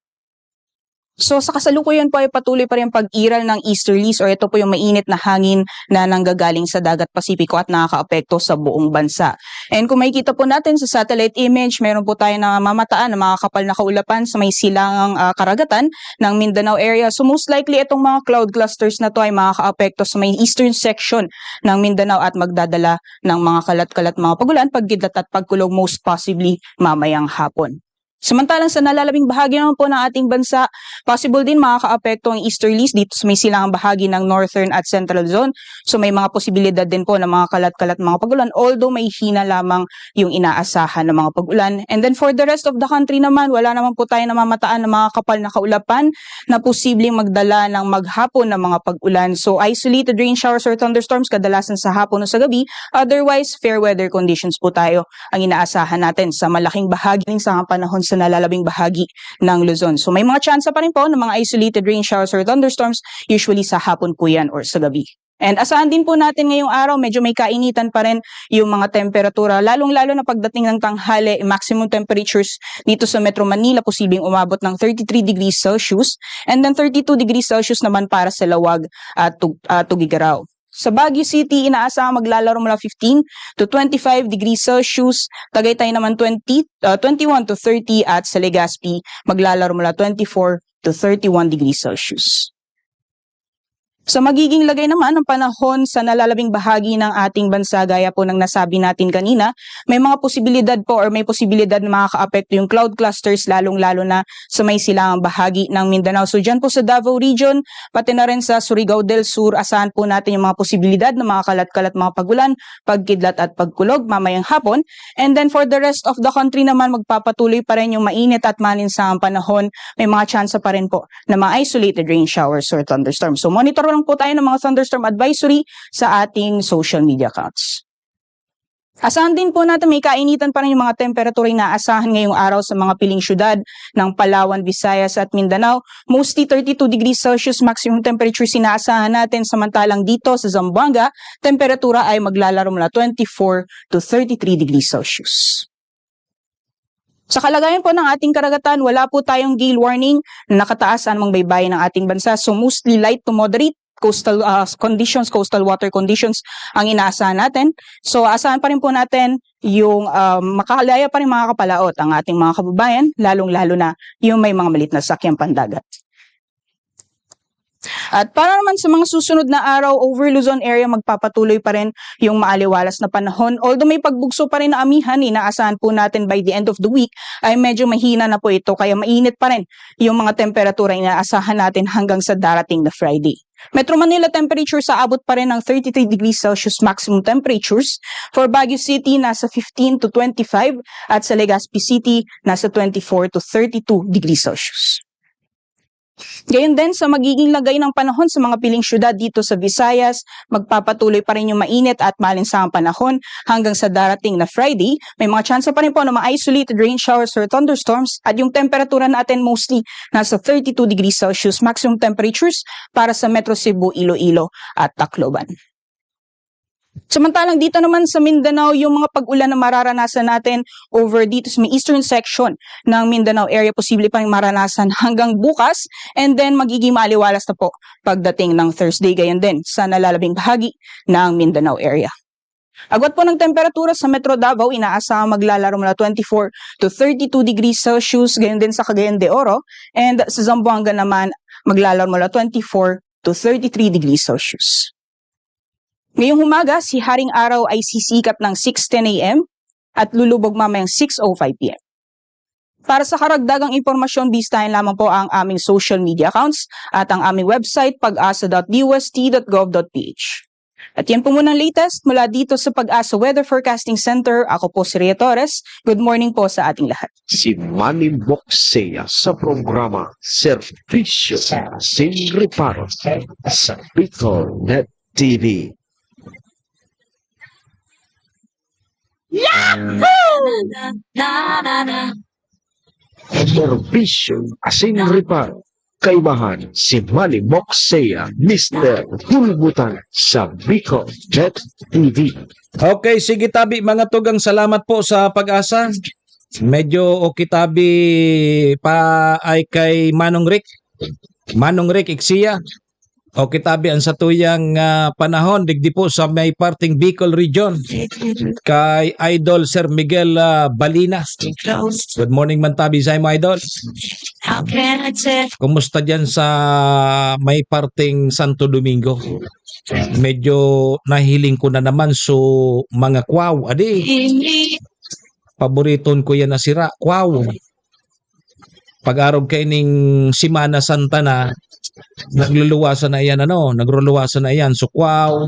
So sa kasalukuyan po ay patuloy pa rin pag-iral ng easterlies or ito po yung mainit na hangin na nanggagaling sa dagat Pasipiko at nakakaapekto sa buong bansa. And kung makikita po natin sa satellite image, meron po tayo na mamataan ng mga kapal na kaulapan sa may silangang ah, karagatan ng Mindanao area. So most likely itong mga cloud clusters na to ay makakaapekto sa may eastern section ng Mindanao at magdadala ng mga kalat-kalat mga pagulan, pagkidlat at pagkulog most possibly mamayang hapon. Samantalang sa nalalabing bahagi naman po ng ating bansa, possible din makakaapekto ang easterlies dito sa may silangang bahagi ng northern at central zone. So may mga posibilidad din po ng mga kalat-kalat mga pagulan, although may hina lamang yung inaasahan ng mga pagulan. And then for the rest of the country naman, wala naman po tayo namamataan ng mga kapal na kaulapan na posibleng magdala ng maghapon na mga pag-ulan. So isolated rain showers or thunderstorms kadalasan sa hapon o sa gabi. Otherwise, fair weather conditions po tayo ang inaasahan natin sa malaking bahagi ng sa panahon sa nalalabing bahagi ng Luzon. So may mga tsansa pa rin po ng mga isolated rain showers or thunderstorms, usually sa hapon po yan or sa gabi. And asahan din po natin ngayong araw, medyo may kainitan pa rin yung mga temperatura, lalong-lalo na pagdating ng tanghali, maximum temperatures dito sa Metro Manila posibleng umabot ng thirty-three degrees Celsius and then thirty-two degrees Celsius naman para sa Lawag at Tug- ah, Tugigaraw. Sa Baguio City, inaasahang maglalaro mula fifteen to twenty-five degrees Celsius, Tagaytay naman twenty, ah, twenty-one to thirty at sa Legazpi, maglalaro mula twenty-four to thirty-one degrees Celsius. Sa magiging lagay naman ng panahon sa nalalabing bahagi ng ating bansa, gaya po ng nasabi natin kanina, may mga posibilidad po or may posibilidad na makakaapekto yung cloud clusters, lalong-lalo na sa may silangang bahagi ng Mindanao. So dyan po sa Davao Region, pati na rin sa Surigao del Sur, asahan po natin yung mga posibilidad ng mga kalat-kalat mga pagulan, pagkidlat at pagkulog mamayang hapon. And then for the rest of the country naman, magpapatuloy pa rin yung mainit at malinsangang panahon. May mga tsansa pa rin po na mga isolated rain showers or thunderstorms. So monitor lang po tayo ng mga thunderstorm advisory sa ating social media accounts. Asahan din po natin may kainitan pa rin yung mga temperatura na inaasahan ngayong araw sa mga piling syudad ng Palawan, Visayas at Mindanao. Mostly thirty-two degrees Celsius maximum temperature inaasahan natin, samantalang dito sa Zamboanga, temperatura ay maglalaro mula twenty-four to thirty-three degrees Celsius. Sa kalagayan po ng ating karagatan, wala po tayong gale warning na nakataas anumang baybayin ng ating bansa. So mostly light to moderate coastal ah, conditions, coastal water conditions ang inaasahan natin. So asahan pa rin po natin yung ah, makalaya pa rin mga kapalaot ang ating mga kababayan, lalong-lalo na yung may mga malit na sakyang pandagat. At para naman sa mga susunod na araw, over Luzon area magpapatuloy pa rin yung maaliwalas na panahon. Although may pagbugso pa rin na amihan, inaasahan po natin by the end of the week ay medyo mahina na po ito, kaya mainit pa rin yung mga temperatura inaasahan natin hanggang sa darating na Friday. Metro Manila temperatures aabot pa rin ng thirty-three degrees Celsius maximum temperatures. For Baguio City, nasa fifteen to twenty-five at sa Legazpi City, nasa twenty-four to thirty-two degrees Celsius. Gayon din sa magiging lagay ng panahon sa mga piling syudad dito sa Visayas, magpapatuloy pa rin yung mainit at malinsangang panahon hanggang sa darating na Friday. May mga tsansa pa rin po ng mga isolated rain showers or thunderstorms at yung temperatura natin mostly nasa thirty-two degrees Celsius maximum temperatures para sa Metro Cebu, Iloilo at Tacloban. Samantalang dito naman sa Mindanao, yung mga pag-ulan na mararanasan natin over dito sa may eastern section ng Mindanao area, posible pang maranasan hanggang bukas, and then magiging maaliwalas na po pagdating ng Thursday, gayon din sa nalalabing bahagi ng Mindanao area. Agwat po ng temperatura sa Metro Davao, inaasahang maglalaro mula twenty-four to thirty-two degrees Celsius, gayon din sa Cagayan de Oro, and sa Zamboanga naman, maglalaro mula twenty-four to thirty-three degrees Celsius. Ngayong umaga, si Haring Araw ay sisikat ng six ten a m at lulubog mamayang six oh five p m. Para sa karagdagang impormasyon, bisitahin lamang po ang aming social media accounts at ang aming website, pag asa dot d o s t dot gov dot p h. At yan po muna ang latest mula dito sa Pag-asa Weather Forecasting Center. Ako po si Rhea Torres. Good morning po sa ating lahat. Si Manny Boxea sa programa Serbisyo sa Sin Reparo sa Bicol Net T V. Serbisyo asin reparo. kaibahan, si Manny Moxea, Mister Bulbutan sa Bicol Jet T V. Okay, sige tabi, mga tugang, salamat po sa pag-asa. Medyo okay tabi pa ay kay Manong Rick. Manong Rick, igsiya. Okay tabi ang satuyang, ah, panahon, digdi po sa may parting Bicol Region. Kay Idol Sir Miguel, ah, Balina. Good morning man tabi sa imo, Idol. Kumusta diyan sa may parting Santo Domingo? Medyo nahiling ko na naman so mga kwaw, adi. Paboriton ko yan na sira, kwaw. Pag-arog kaining Semana Santa na, nagluluwasan na yan, ano, nagruluwasan na yan. So, kwaw,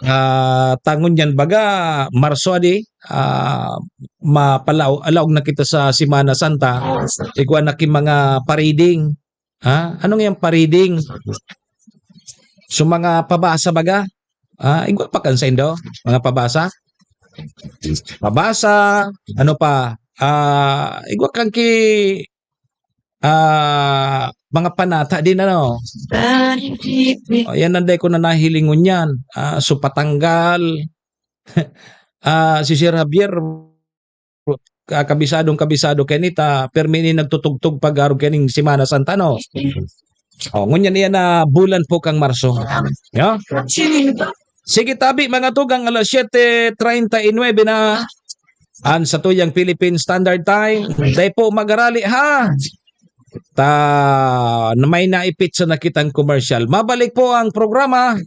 ah, tangon yan, baga, Marso, adi, ah, mapalaog, alaog na kita sa Semana Santa. Igwa na ki mga pariding. Ha? Anong yung pariding? So, mga pabasa baga? Ah, igwa pa kan saindo? Mga pabasa? Pabasa, ano pa? Ah, igwa kan ki, ah, mga panata din, ano? O, yan ang dai ko na nahilingon yan. Ah, so, patanggal. Ah, si Sir Javier, ka-, kabisadong kabisado kani ta, permi ni nagtutugtog pag-arog kaning Semana Santa, no? O, ngunyan iyan na bulan po kang Marso. Ya? Sige, tabi, mga tugang, alas siyete treinta y nueve na an satuyang Philippine Standard Time. Dai po magarali, ha? Ta, na may naipit sa nakitang komersyal. Mabalik po ang programa.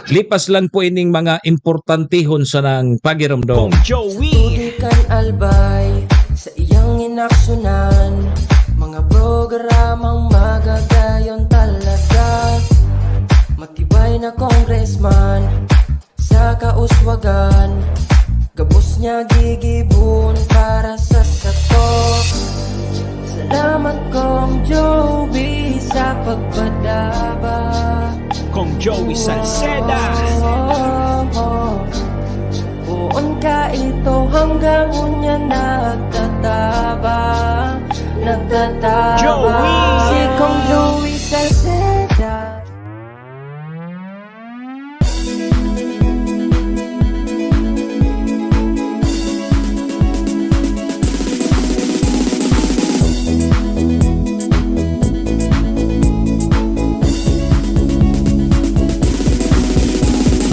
Lipas lang po ining mga importantihon sa nang pagiromdom. Joey. Tutukan Albay sa iyang inaksyonan, mga programang magagayon talaga. Matibay na congressman sa kauswagan, gabos niya gigibon para sa sato. Salamat, Kong Joey, sa pagpadaba. Kong Joey Salceda. Poon ka ito hanggang unya nagtataba, nagtataba. Joey. Si Kong Joey Salceda.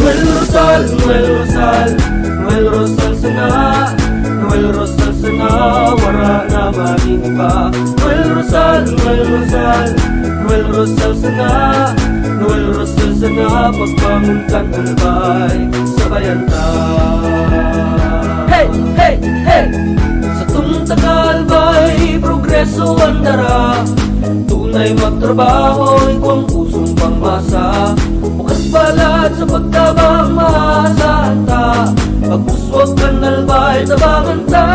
Noel Rosal, Noel Rosal, Noel Rosal sana, Noel Rosal sana, wara na magin iba. Noel Rosal, Noel Rosal, Noel Rosal sana, Noel Rosal sana, pagbangon kan Albay, sabayan ta. Hey, hey, hey! Sa tunta ka Albay, progreso ang dara. Tunay magtrabaho, igwang pusong pangmasa. Bukas palad sa pagtabang, maasahan ta. Pag-uswag kan Albay, tabangan ta,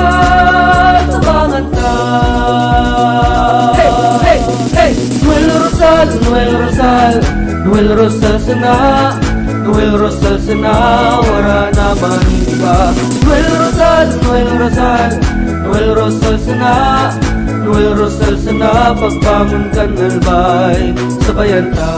tabangan ta. Hey, hey, hey! Noel Rosal, Noel Rosal, Noel Rosal sana, Noel Rosal sana, wara na man iba. Noel Rosal, Noel Rosal, Noel Rosal sana, Noel Rosal sana, pagbangon kan Albay, sabayan ta.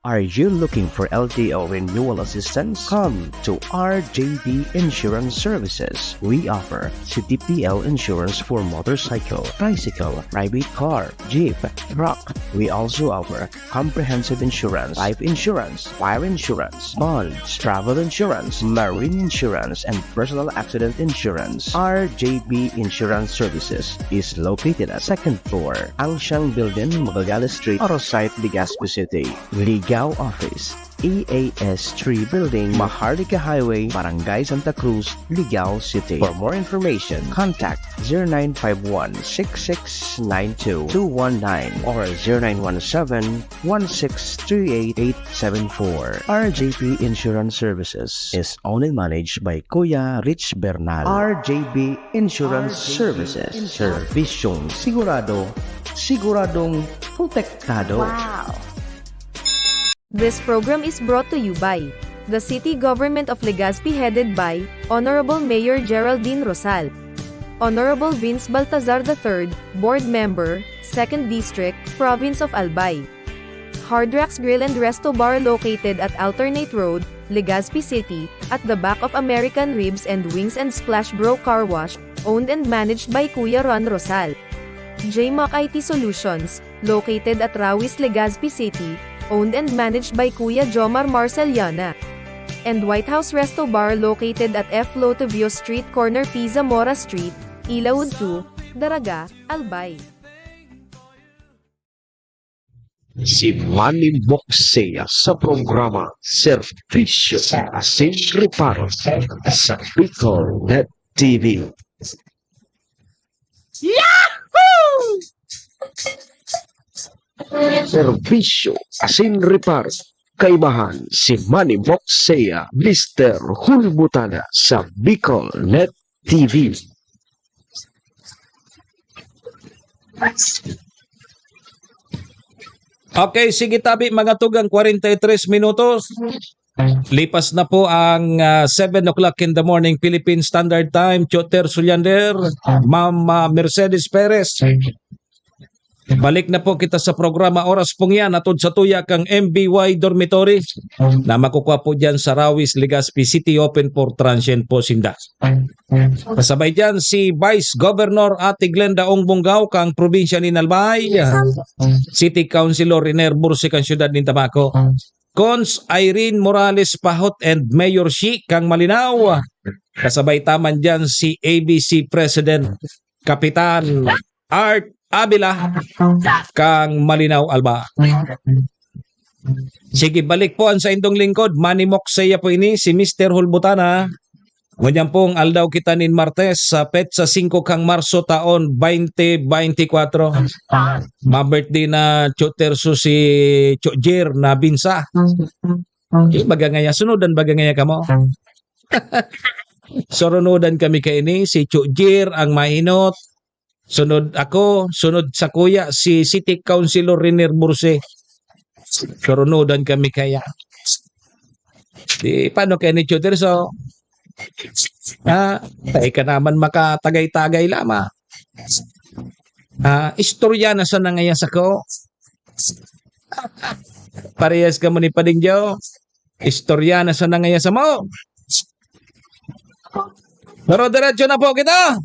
Are you looking for L T O renewal assistance? Come to R J B Insurance Services. We offer C T P L insurance for motorcycle, tricycle, private car, jeep, truck. We also offer comprehensive insurance, life insurance, fire insurance, bonds, travel insurance, marine insurance, and personal accident insurance. R J B Insurance Services is located at second floor, Angsiang Building, Magallanes Street, Arosite, Legazpi City. Ligao Office, E A S three Building, Maharlika Highway, Barangay Santa Cruz, Ligao City. For more information, contact zero nine five one, six six nine two, two one nine or zero nine one seven, one six three eight, eight seven four. R J P Insurance Services is owned and managed by Kuya Rich Bernal. R J P Insurance Services. Serbisyong sigurado, siguradong protektado. Wow! This program is brought to you by the City Government of Legazpi, headed by Honorable Mayor Geraldine Rosal. Honorable Vince Baltazar the third, Board Member, Second District, Province of Albay. Hard Rocks Grill and Resto Bar located at Alternate Road, Legazpi City, at the back of American Ribs and Wings and Splash Bro Car Wash, owned and managed by Kuya Ron Rosal. J Mac I T Solutions, located at Rawis, Legazpi City, owned and managed by Kuya Jomar Marceliana. And White House Resto Bar located at F Lotovio Street, corner P Zamora Street, Ilaud two, Daraga, Albay. Si Manny Moxea sa programa Serbisyo Asin Reparo sa Bicol Net T V. Yahoo! Serbisyo Asin Reparo. Kaibahan si Manny Moxea, Mister Hulbutana sa Bicol Net T V. Okay, sige tabi, mga tugang, kwarenta y tres minutos. Lipas na po ang ah, seven o'clock in the morning Philippine Standard Time. Choter Suliander, Ma'am ah, Mercedes Perez. Balik na po kita sa programa Oras Pong Yan, atod sa tuya kang M B Y Dormitory na makukuha po dyan sa Rawis, Legazpi City, open for transient po sinda. Kasabay dyan si Vice Governor Ate Glenda Ong Bunggaw kang probinsya ni Albay, City Councilor Riner Bursi kang siyudad nin Tabaco, Cons Irene Morales Pahot and Mayor Shi kang Malinao. Kasabay taman dyan si A B C President Kapitan Art Abila kang Malinao, Alba. Sige, balik po ang saindong lingkod. Manny Moxea po ini, si Mister Hulbutana. Ngunyan pong aldaw kita nin Martes, sa petsa singko kang Marso taon twenty twenty-four. Ma-birthday na Choterso si Chojer na binsa. Eh, baga ngaya, sunodan baga ngaya kamo. Surunodan kami kaini, si Chojer ang mahinot. Sunod ako, sunod sa kuya, si City Councilor Riner Burse. Surunodan kami kaya. Di, paano kaya ni Choterso? Ha? Tayo ka naman makatagay-tagay lama. Ah, istorya na sa nangayas ako. Parehas ka mo ni Padingjo. Istorya na sa nangayas mo. Pero diretso na po kita.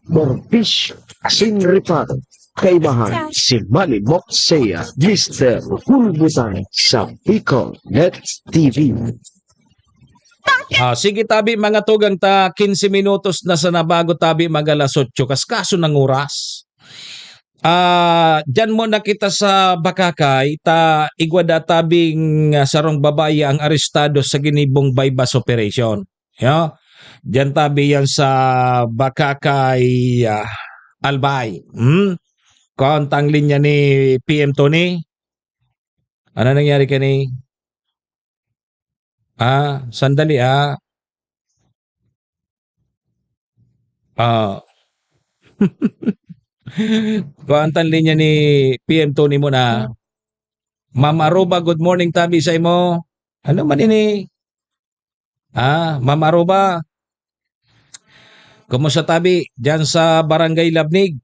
Serbisyo Asin Reparo. Kaibahan si Manny Moxea, Mister Hulbutan sa Bicol Net T V. Ah, sige tabi, mga tugang, ta quince minutos na sa nabago tabi mag alas otso. Kaskaso ng oras. Ah, diyan mo nakita sa Bakakay, ta igwa da tabing ah, sarong babayi ang arestado sa ginibong buy-bust operation. Ya, diyan tabi yan sa Bakakay, ah, Albay. Hmm? Kuwan ta ang linya ni P M Tony. Ano nangyari kani? Ah, sandali ah. Ah. Kuwan ta ang linya ni P M Tony muna. Ma'am Aruba, good morning tabi sa imo. Ano man ini? Ah, Ma'am Aruba. Kumusta tabi diyan sa Barangay Labnig?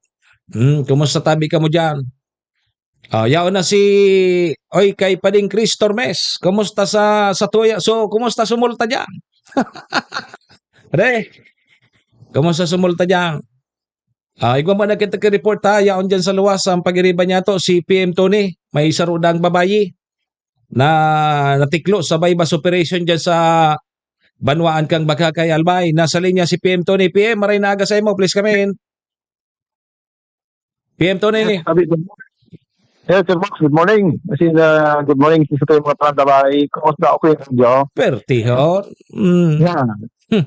Hmm, kumusta tabi kamo diyan? Ah, yaon na si oy kay Pading Chris Tormes. Kumusta sa sa tuya? So, kumusta sumulta diyan? Pre, kumusta sumulta diyan? Ah, igwa mo na kita ka report ha. Yaon diyan sa luwas ang pagiriba niya to si P M Tony. May sarudang babayi na natiklo sa buy-bust operation diyan sa banwaan kang Bakakay, Albay. Nasa linya si P M Tony. P M, maray na aga sa imo. Please come in. P M Tony. Sabi ko, Yes, Sir Max, good morning. As in, uh, good morning sa mga taga-Albay. Kumusta? Okay, Joe? Pertihon. Mm. Yeah.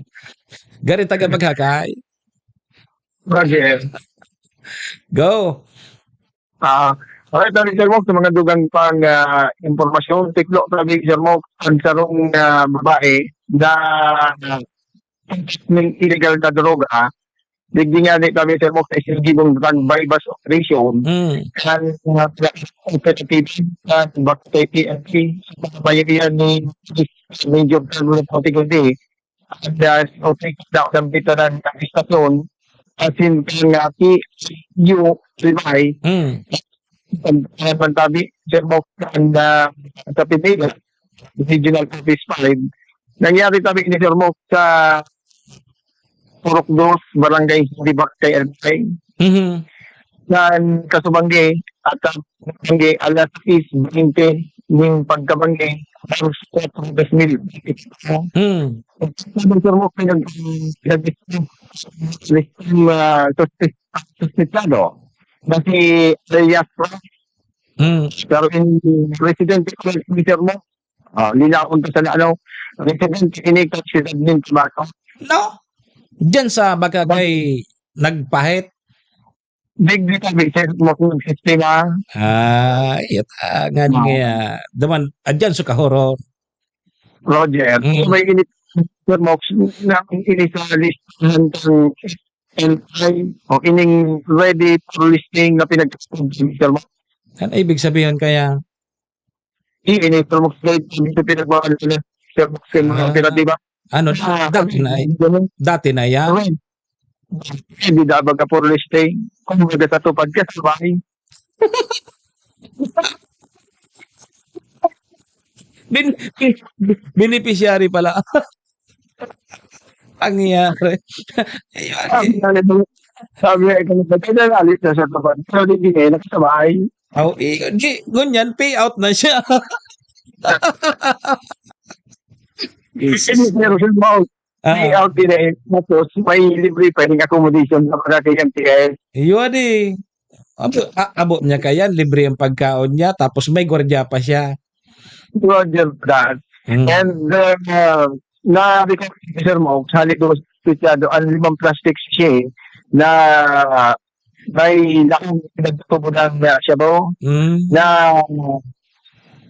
Gari taga Bakakay. Roger. Go. Ah, alright, na Sir Max, sa mga dugang pang ah, impormasyon, tiklo kami, Sir Max, ang sarong ah, babae na ng illegal na droga, digdi nga ni kami, Sir Max, sa isang gibong drug buy-bust operation. Mm. Kan uh, operative kan Bakakay P N P, sa mga bayan ni Major Carlo Ponte Kundi, and uh, operative na ang bitanan ng istasyon, asin kan, ah, P U Ribay, Hmm. pag, ah, pagtabi, Sir Mok, kan, ah, sa Pineda, Regional Office five. Nangyari tabi ni Sir Mok sa Purok Dos, Barangay Hiribak kay Albay. Mhm. Kan Kasubangge at ang Kasubangge, alas sais baynte ning pagkabangge, alas kwatro dos mil. Hmm. Sabi, Sir Mok, pinag-, pinag-, ah, suspe-, suspetsado na si alias Ram. Hmm. Pero in residente ko ni Sir Mok, ah, linawon ko sa ano, residente ini kan siyudad nin Tabaco. No? Diyan sa Bagakay nagpahit? Digdi kami, Sir Mok, ng sistema. Ah, yun, ah, nga, Ah. nga, duman, adyan sa kahoror. Roger, Mm. may init, Sir Mok, na ini sa listahan ng N I o ining ready for listing na pinag-, Sir Mok. Ano ibig sabihin kaya? Di, ini, Sir Mok, dito pinagmahal ko na, Sir Mok, sa mga Ah. operatiba. Ano, Ah, dati na, ganun. dati na yan? Ganun. Hindi na baga for listing. Kung baga sa tupad ka, sabay. Bin-, bin-, beneficiary pala. Ang nangyari. Ayun, Sabi eh. nga nila, sabi nga ito, "Ba't ka nalalit na sa tupad?" Pero di, di, eh, nakasabay. Oh, eh, di, ngunyan, payout na siya. Yes. Hindi, pero sa mga Ah. payout din eh. Tapos, may libre pa yung accommodation sa mga kay M T S. Yun eh. Abo-, a-, abot niya kaya, libre ang pagkaon niya, tapos may gwardiya pa siya. Roger that. Mm. And, uh, na-recover ni Sir Mok, sa Ligo Estudyado, ang limang plastic sachet na may lakong pinagtubo ng, uh, shabu Mm. na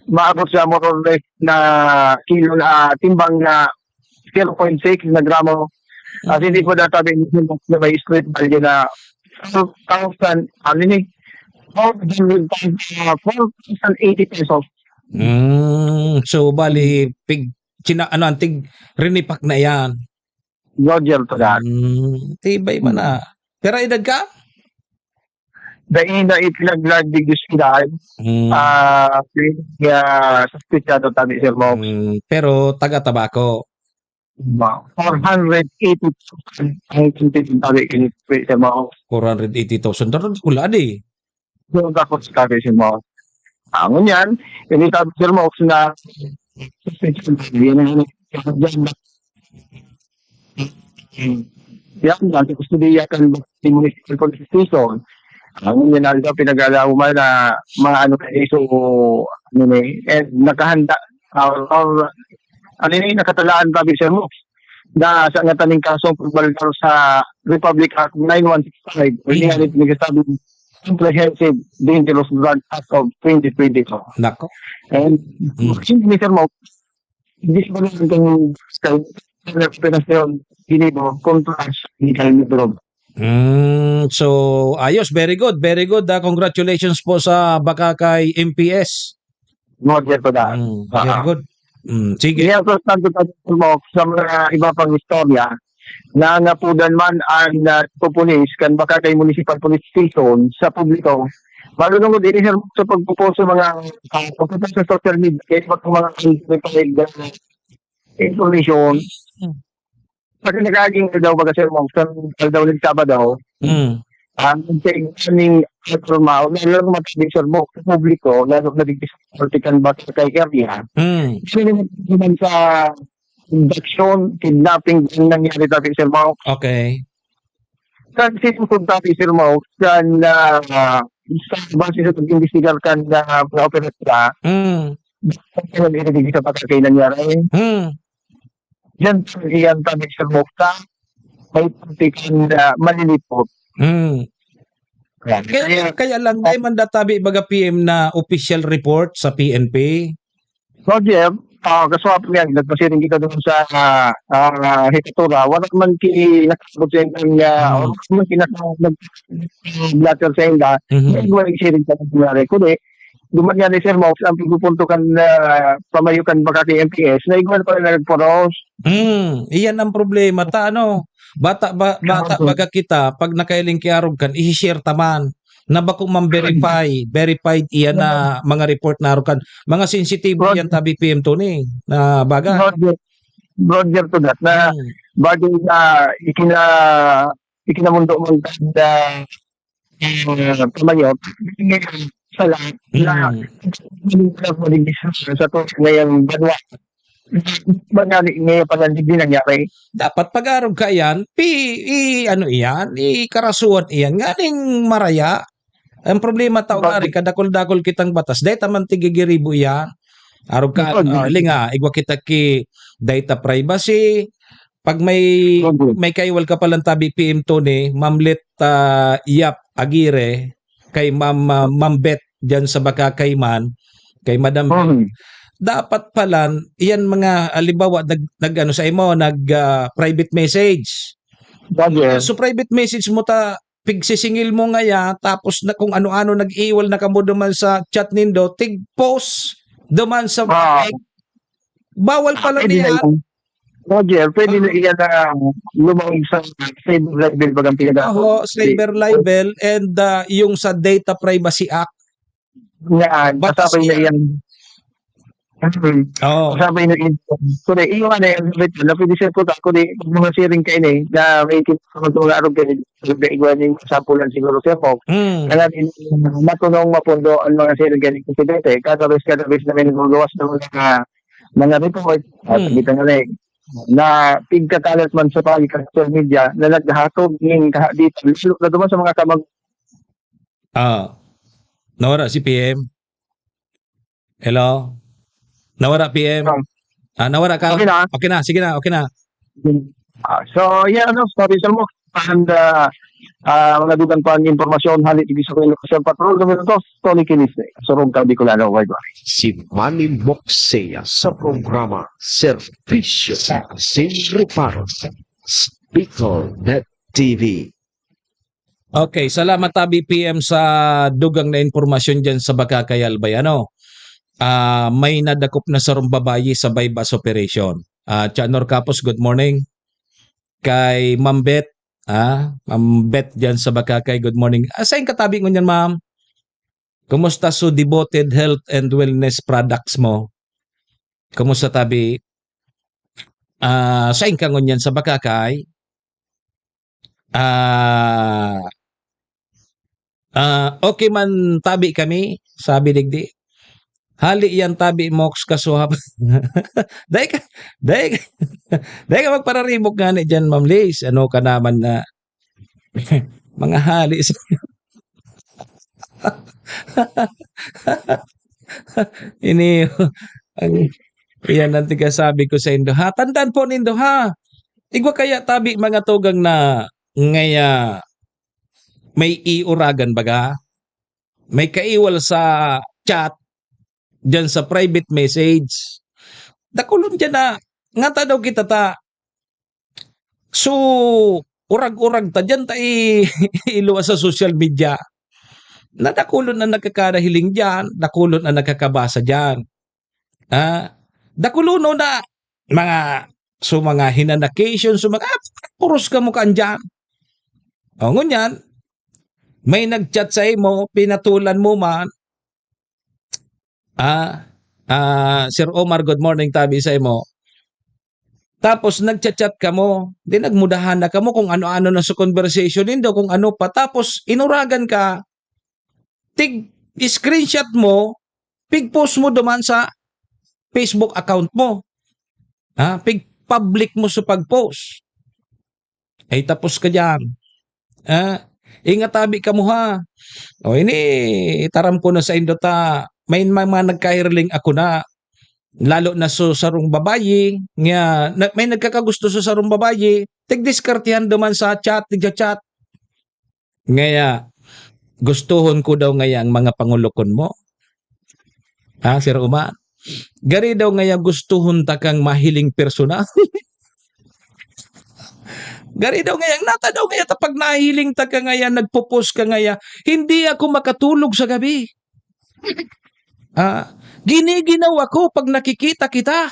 maabot sa more or less na kilo na timbang na zero point six na gramo. At hindi po natabi ni Sir Mok na may street value na four thousand, ano ni, four hundred, uh, four thousand eighty pesos. Mm. So, bali, pig-, china-, ano, antig rinipak na yan. Roger to that. Mm, tibay man Hmm. na. Pero edad ka? Dai na itlaglag di Diyos kilaay. Hmm. Ah, kaya, suspetsado tabi, Sir Mo. Hmm, pero taga Tabaco? Ma-, four hundred eighty thousand ang kinitang tabi kini, Sir Mo. Four hundred eighty thousand. Pero wala di. Doon ako sa tabi, Sir Mo. Ah, ngunyan, ini tabi, Sir Mo, na yan ang yan, nasa kustodiya kan Municipal Police Station. Ang yan na daw pinag-alaman na mga ano na iso, ano na eh, eh, nakahanda, or, or, ano na eh, nakatalaan pa, Sir Mo, na sa ngataning kasong pagbaldar sa Republic Act nine one six five, Hindi nga rin pinagsasabi, Comprehensive Dangerous Drug Act of twenty twenty-two. Nako. And, Mm. Sir Mo, hindi ko lang kung sa operasyon ginibo kontra sa illegal na droga. Mm, so, ayos. Very good. Very good, ah. Congratulations po sa Bacacay M P S. Roger po na. Mm, very Ah. good. Mm, sige. Yes, so, sabi ko po sa mga iba pang istorya, na napudan man ang, ah, pupulis kan Bacacay Municipal Police Station sa publiko. Malulungod ini, sir, sa pagpo-post sa mga, ah, pagpo-post sa social media, kaya iba't mga unverified, ah, information. Mm. Kasi nagaging daw, baga, sir, Ma'am, sa aldaw ng Sabado, Mm. ang ning anormal, lalo na matabi, sir, Ma'am, sa publiko, lalo na dito sa political Bacacay area. Mm. Kasi naman sa abduction, kidnapping, ang nangyari dati, sir, Ma'am. Okay. Kan sinusunod dati, sir, Ma'am, kan, ah, sa base sa pag-imbestigar kan, ah, mga operasyon, Mm. ang nangyari sa Bacacay nangyari. Mm. Yan, yan kami sa Mokta. May pagtikan na malilipot. Mm. Yan. Kaya, Kaya, kaya lang, dai man databi baga P M na official report sa P N P. Roger, ah, kaswap niya, nagpasiring kita doon sa, ah, ah, Hekatura. Wala man ki-, nakasabot sa inyo, ah, Mm. wala man kinaka-, nag-, blatter sa inyo. Mhm. Hindi ko nagsiring sa nangyari. Kundi, duman nga ni Sir Mox, ang pagpupunto kan, ah, pamayo kan baka kay M P S, na igwa pa rin nagporos. Hmm, iyan ang problema ta, ano? Bata ba, bata baga kita, pag nakahiling ki arog kan, i-share ta man. Na bako man verify, verified iyan na mga report na arog kan. Mga sensitibo iyan, tabi P M Tony, na bagay. Roger, Roger to that, na Hmm. bagay na ikina-, ikinamundo man na, ah, pamayo, sa lahat na Hmm. sa to ngayong banwa. Banali ngayon pa lang hindi nangyari. Dapat pag-arog ka iyan, pi-, i-, ano iyan, ikarasuhan iyan, nganing maraya. Ang problema ta, Bakit? Ari, kadakol-dakol kitang batas, dai ta man tigigiribo iyan. Arog ka, Bakit? ah, linga, igwa kita ki data privacy. Pag may, Bakit? may kaiwal ka palang tabi P M Tony, Ma'am Lit, ah, Yap Aguirre, kay Ma'am, ah, Ma'am Beth diyan sa Bakakay man, kay Madam Beth. Hmm. Dapat palan, iyan mga, halimbawa, nag-, nag-ano sa imo, nag, ah, private message. Bakit? So, private message mo ta, pigsisingil mo ngaya, tapos na kung ano-ano nag-iwal na kamo duman sa chat nindo, tig-post duman sa Ah. public. Bawal pala Pwede na niyan. yan. Roger, pwede na Ah. iyan na lumaog sa cyber libel, bagang pinag- Oho, cyber libel and, ah, yung sa Data Privacy Act. Yan, Batas kasabay na yan. yan. Hmm. Oo. Kasabay na yan. Kundi, yung ano, yung habit na pwede siya po, kundi, pag mga sharing kayo na eh, na may kita sa mga arog kayo, sabi na igwa niyo yung sampulan siguro siya po. Hmm. Kaya din, matunong mapundo ang mga sharing kayo, kasi dito eh, kada vez, kada vez na may nagagawas na mga, mga report, at Hmm. kita nga na eh, na pigkakalat man sa pagi ka social media, na naghahatog ng kaha-, dito, lalo na duman sa mga kamag- Ah. Nawara si P M? Hello? Nawara, P M? Ah. Ah, nawara ka? Okay na. Okay na, sige na, okay na. Ah, so, yan, ano, sabi sa mo, and, ah, ah, mga dugang pa ang impormasyon, hali, ibig sabihin, Lokasyon Patrol, Domingos, Tony Kinis, Surong Bicolano, bye-bye. Si Manny Moxea sa programa Serbisyo Sin Reparo, Bicol Net T V. Okay, salamat, Tabi P M, sa dugang na impormasyon diyan sa Bacacay, Albay. Ano? Ah, may nadakop na sarong babayi sa buy-bust operation. Ah, Chanor Capos, good morning. Kay Ma'am Beth, ah, Ma'am Beth diyan sa Bacacay, good morning. Ah, sain ka tabi ngunyan, ma'am? Kumusta so devoted health and wellness products mo? Kumusta tabi? Ah, sain ka ngunyan sa Bacacay? Ah, ah, okay man tabi kami, sabi digdi. Hali yan tabi, Mox, kasuhap. Dai ka, dai ka, dai ka magpararibok ngani diyan, Ma'am Liz. Ano ka naman na mga hali sa ini, ang, iyan ang tigasabi ko saindo, ha? Tandaan po nindo, ha? Igwa kaya tabi, mga tugang na ngaya may iuragan baga, may kaiwal sa chat, diyan sa private message. Dakulon diyan na, ngata daw kita ta. So, urag-urag ta diyan ta i-, iluwas sa social media. Na dakulon ang nakakarahiling diyan, dakulon ang nakakabasa diyan. Ah, dakulonon na mga, so, mga hinanakisyon, so, mga, ah, puros kamo kan diyan. O, ngunyan, may nag-chat sa imo, pinatulan mo man. Ah, ah, Sir Omar, good morning, tabi sa imo. Tapos nagcha-chat kamo, di nagmudahan na kamo kung ano-ano na sa conversation nindo, kung ano pa. Tapos inuragan ka, tig-screenshot mo, pig-post mo duman sa Facebook account mo. Ha? Pig-public mo sa pag-post. Ay, tapos ka diyan. Ah, ingat tabi kamo, ha. O, ini, itaram ko na saindo ta, may mga nagkahirling ako na, lalo na sa sarong babayi, nga, na, may nagkakagusto sa sarong babayi, tigdiskartehan duman sa chat, tigcha-chat. Ngaya, gustohon ko daw ngaya ang mga pangulokon mo. Ha, Sir Uma? Gari daw ngaya gustohon ta kang mahiling personal. Gari daw ngaya, nata daw ngaya ta pag nahiling ta ka ngaya, nagpo-post ka ngaya, "Hindi ako makatulog sa gabi." Ah, giniginawa ko pag nakikita kita.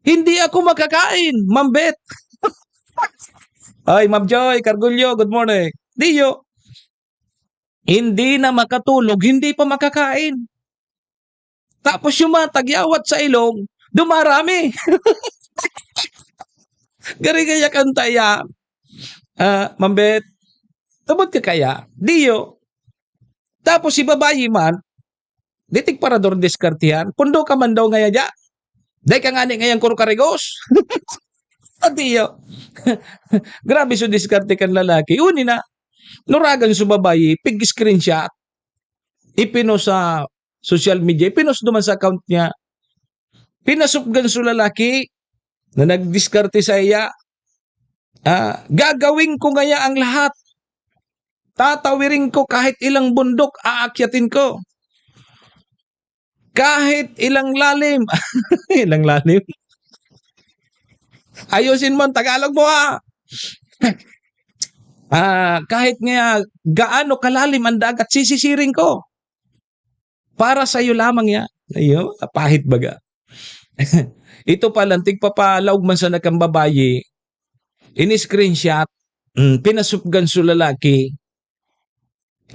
Hindi ako makakain, Ma'am Beth. Ay, Ma'am Joy Cargullo, good morning. Diyo, hindi na makatulog, hindi pa makakain. Tapos yung mga tagyawat sa ilong, dumarami. Gari kaya kanta ya. Ah, Ma'am Beth, tubod ka kaya? Diyo. Tapos si babayi man, di tigparador diskartihan. Pundo ka man daw ngaya dya. Dai ka ngani ngayang kuro karigos. Adiyo. Grabe so diskarte kan lalaki. Uni na, nuragan so babayi, pig-screenshot. Ipinost sa social media, ipinost duman sa account niya. Pinasupgan so lalaki na nagdiskarte sa iya. Ah, gagawin ko ngaya ang lahat. Tatawirin ko kahit ilang bundok, aakyatin ko. Kahit ilang lalim. Ilang lalim? Ayusin mo ang Tagalog mo, ah. Ah, kahit nga gaano kalalim ang dagat, sisisiring ko. Para sa'yo lamang yan. Ayun, napahit baga. Ito pa lang, tigpapalaog man sana kan babayi, ini-screenshot, mm, pinasupgan so lalaki.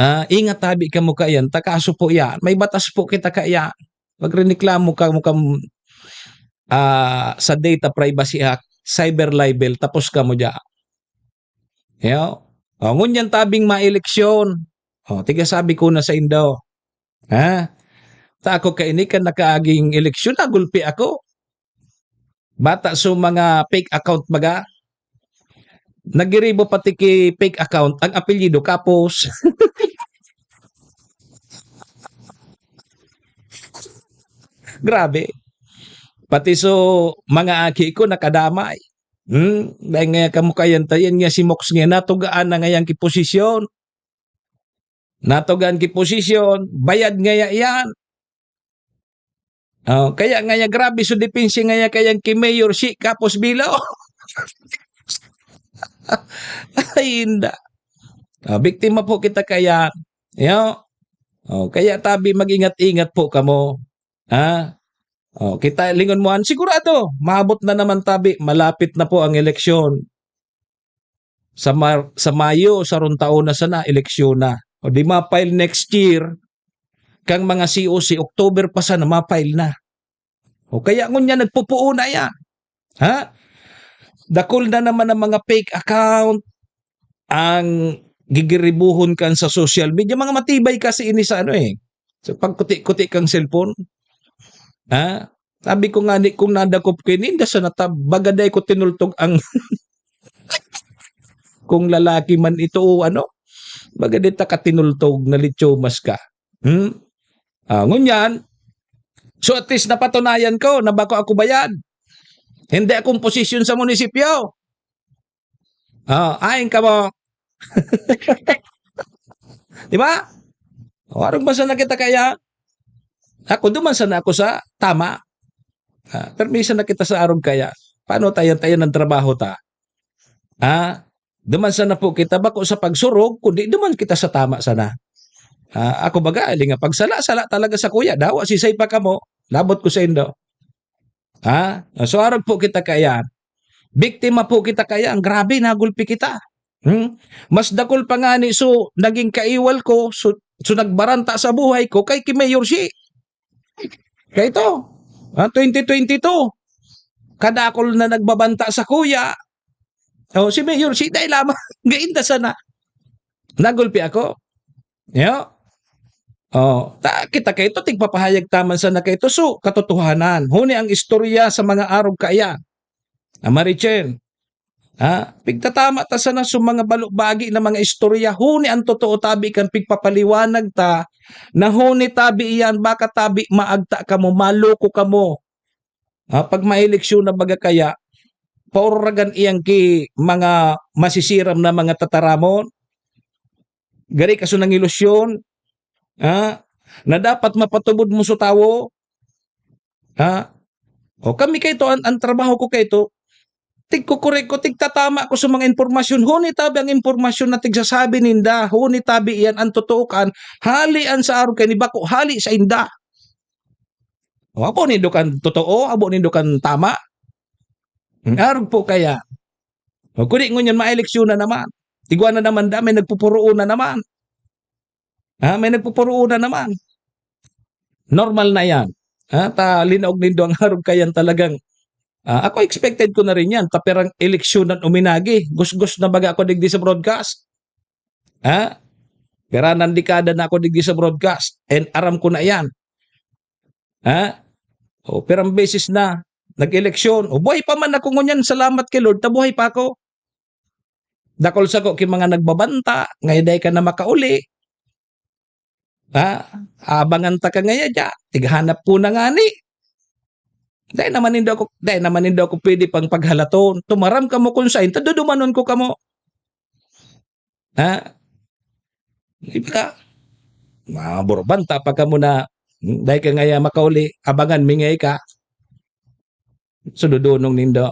Ah, ingat tabi kamo kaiyan, ta kaso po yan, may batas po kita kaiyan. Magrereklamo kamo kam-, ah, sa Data Privacy Act, cyber libel, tapos kamo diyan. Yo. O, ngunyan tabing maeleksyon. O, tiga sabi ko na sa indo. Ha? Ta ako kaini kan nakaaging eleksyon, nagulpi ako. Bata so mga fake account baga. Nagiribo pati ki fake account, ang apelyido Kapos. Grabe. Pati so mga aki ko nakadamay. Hmm, dahil nga kamo kayan ta, yan nga si Mox nga, natugaan na ngayang ki posisyon. Natugaan ki posisyon, bayad ngaya yan. Oh, kaya ngaya grabe so depensa ngaya kayang ki Mayor si Kapos Bilo. Ay, inda. Ah, biktima po kita kaya. Yo. Oh, kaya tabi mag-ingat-ingat po kamo. Ha? Oh, kita lingon mo an sigurado, maabot na naman tabi, malapit na po ang eleksyon. Sa Mar-, sa Mayo, sarong taon na sana, eleksyon na. O di ma-file next year, kang mga C O C, October pa sana, ma-file na. O kaya ngunyan, nagpupuo na yan. Ha? Dakul na naman ang mga fake account, ang gigiribuhon kan sa social media. Mga matibay kasi ini sa ano eh. So, pagkuti-kuti kang cellphone. Ha? Sabi ko nga ni, kung nadakop ko ini, inda sa natab-, baga dai ko tinultog ang kung lalaki man ito o ano, baga di ta ka tinultog na litsomas ka. Hmm? Ah, ngunyan, so at least napatunayan ko na bako ako bayad. Hindi akong posisyon sa munisipyo. Ah, ayon kamo. Di ba? O, arog man sana kita kaya, ako, duman sana ako sa tama. Ah, permi sana kita sa arog kaya. Paano tayo, tayo ng trabaho ta? Ah, duman sana po kita, bako sa pagsurog, kundi duman kita sa tama sana. Ah, ako baga, ali nga pagsala-sala talaga sa kuya, dawa si say pa kamo, labot ko sa indo. Ha? So, arog po kita kaya. Biktima po kita kaya, ang grabe, nagulpi kita. Hmm? Mas dakul pa nga ni, so, naging kaiwal ko, so, so, nagbaranta sa buhay ko kay ki Mayor si. Kaya ito, ah, twenty twenty-two, kadakol na nagbabanta sa kuya. Oh, si Mayor si, dahil lamang, gainda sana. Nagulpi ako. Yo. Oh, ta, kita kaito, tigpapahayag taman sana kaito. So, katotohanan. Huni ang istorya sa mga arog kaya. Ah, Marichen. Ha? Pigtatama ta sana sa mga balubagi na mga istorya. Huni ang totoo tabi kan pigpapaliwanag ta. Na huni tabi iyan, baka tabi maagta kamo, maloko kamo. Ha? Pag maeleksyon na baga kaya, pauragan iyang ki mga masisiram na mga tataramon. Gari ka so nang ilusyon, ha? Na dapat mapatubod mo sa tawo, ha? O kami kaito, an, an trabaho ko kaito, tigkukurek ko, tigtatama ko sa mga impormasyon. Huni tabi ang impormasyon na tigsasabi ninda, huni tabi iyan ang totoo kan, hali an sa arog kaini, bako hali sainda. O, abo nindo kan totoo, abo nindo kan tama. Ang arog po kaya, o, kuni ngunyan maeleksyon na naman. Igwa na naman da, may nagpupuroon na naman. Ha, may nagpupuroon na naman. Normal na yan. Ha, ta linaog nindo ang arog kayan talagang, ah, ako expected ko na rin yan, ta pirang eleksyon na uminagi. Gusgos na baga ako digdi sa broadcast. Ha? Pira nang dekada na ako digdi sa broadcast. And aram ko na yan. Ha? O, pirang beses na nag-eleksyon. O, buhay pa man ako ngunyan. Salamat kay Lord, ta buhay pa ako. Dakol sako ki mga nagbabanta, ngaya dai ka na makauli. Ha? Abangan ta ka ngaya diya. Tighanap ko na ngani. Dai naman nindo ako, dai naman nindo ako pwede pang paghalaton. Tumaram kamo kung sain, ta dudumanon ko kamo. Ha? Di ba? Maburbanta pa kamo na, hmm, dai ka ngaya makauli, abangan mi ngaya ka. So, dodonong nindo.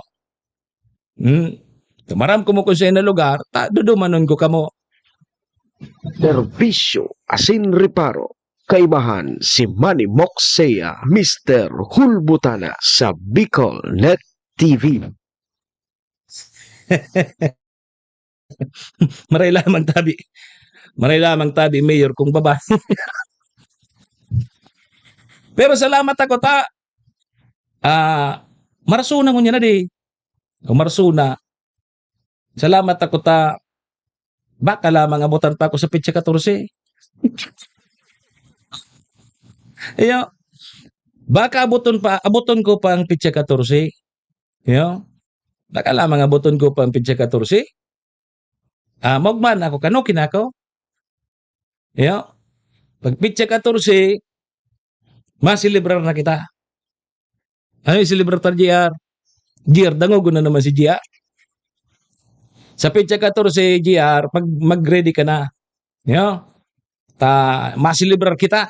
Hmm? Tumaram kamo kung sain na lugar, ta dudumanon ko kamo. Serbisyo asin reparo. Kaibahan si Manny Moksea, Mister Hulbutana sa Bicol Net T V. Maray lamang tabi. Maray lamang tabi, Mayor, kung baba. Pero salamat ako ta, ah, marasona ngunyan na di. O marasona. Salamat ako ta, baka lamang abutan pa ako sa petsa katorse. Iyo, baka abuton pa, abuton ko pa ang petsa katorse. Iyo, baka lamang abuton ko pa ang petsa katorse. Ah, maugma na ako, kano kinako? Iyo, pag petsa katorse, maselebrar na kita. Ano yung selebrar ta, G R? G R, dangogon na naman si G R. Sa petsa katorse, G R, pag mag-ready ka na. Yo? Ta, maselebrar kita.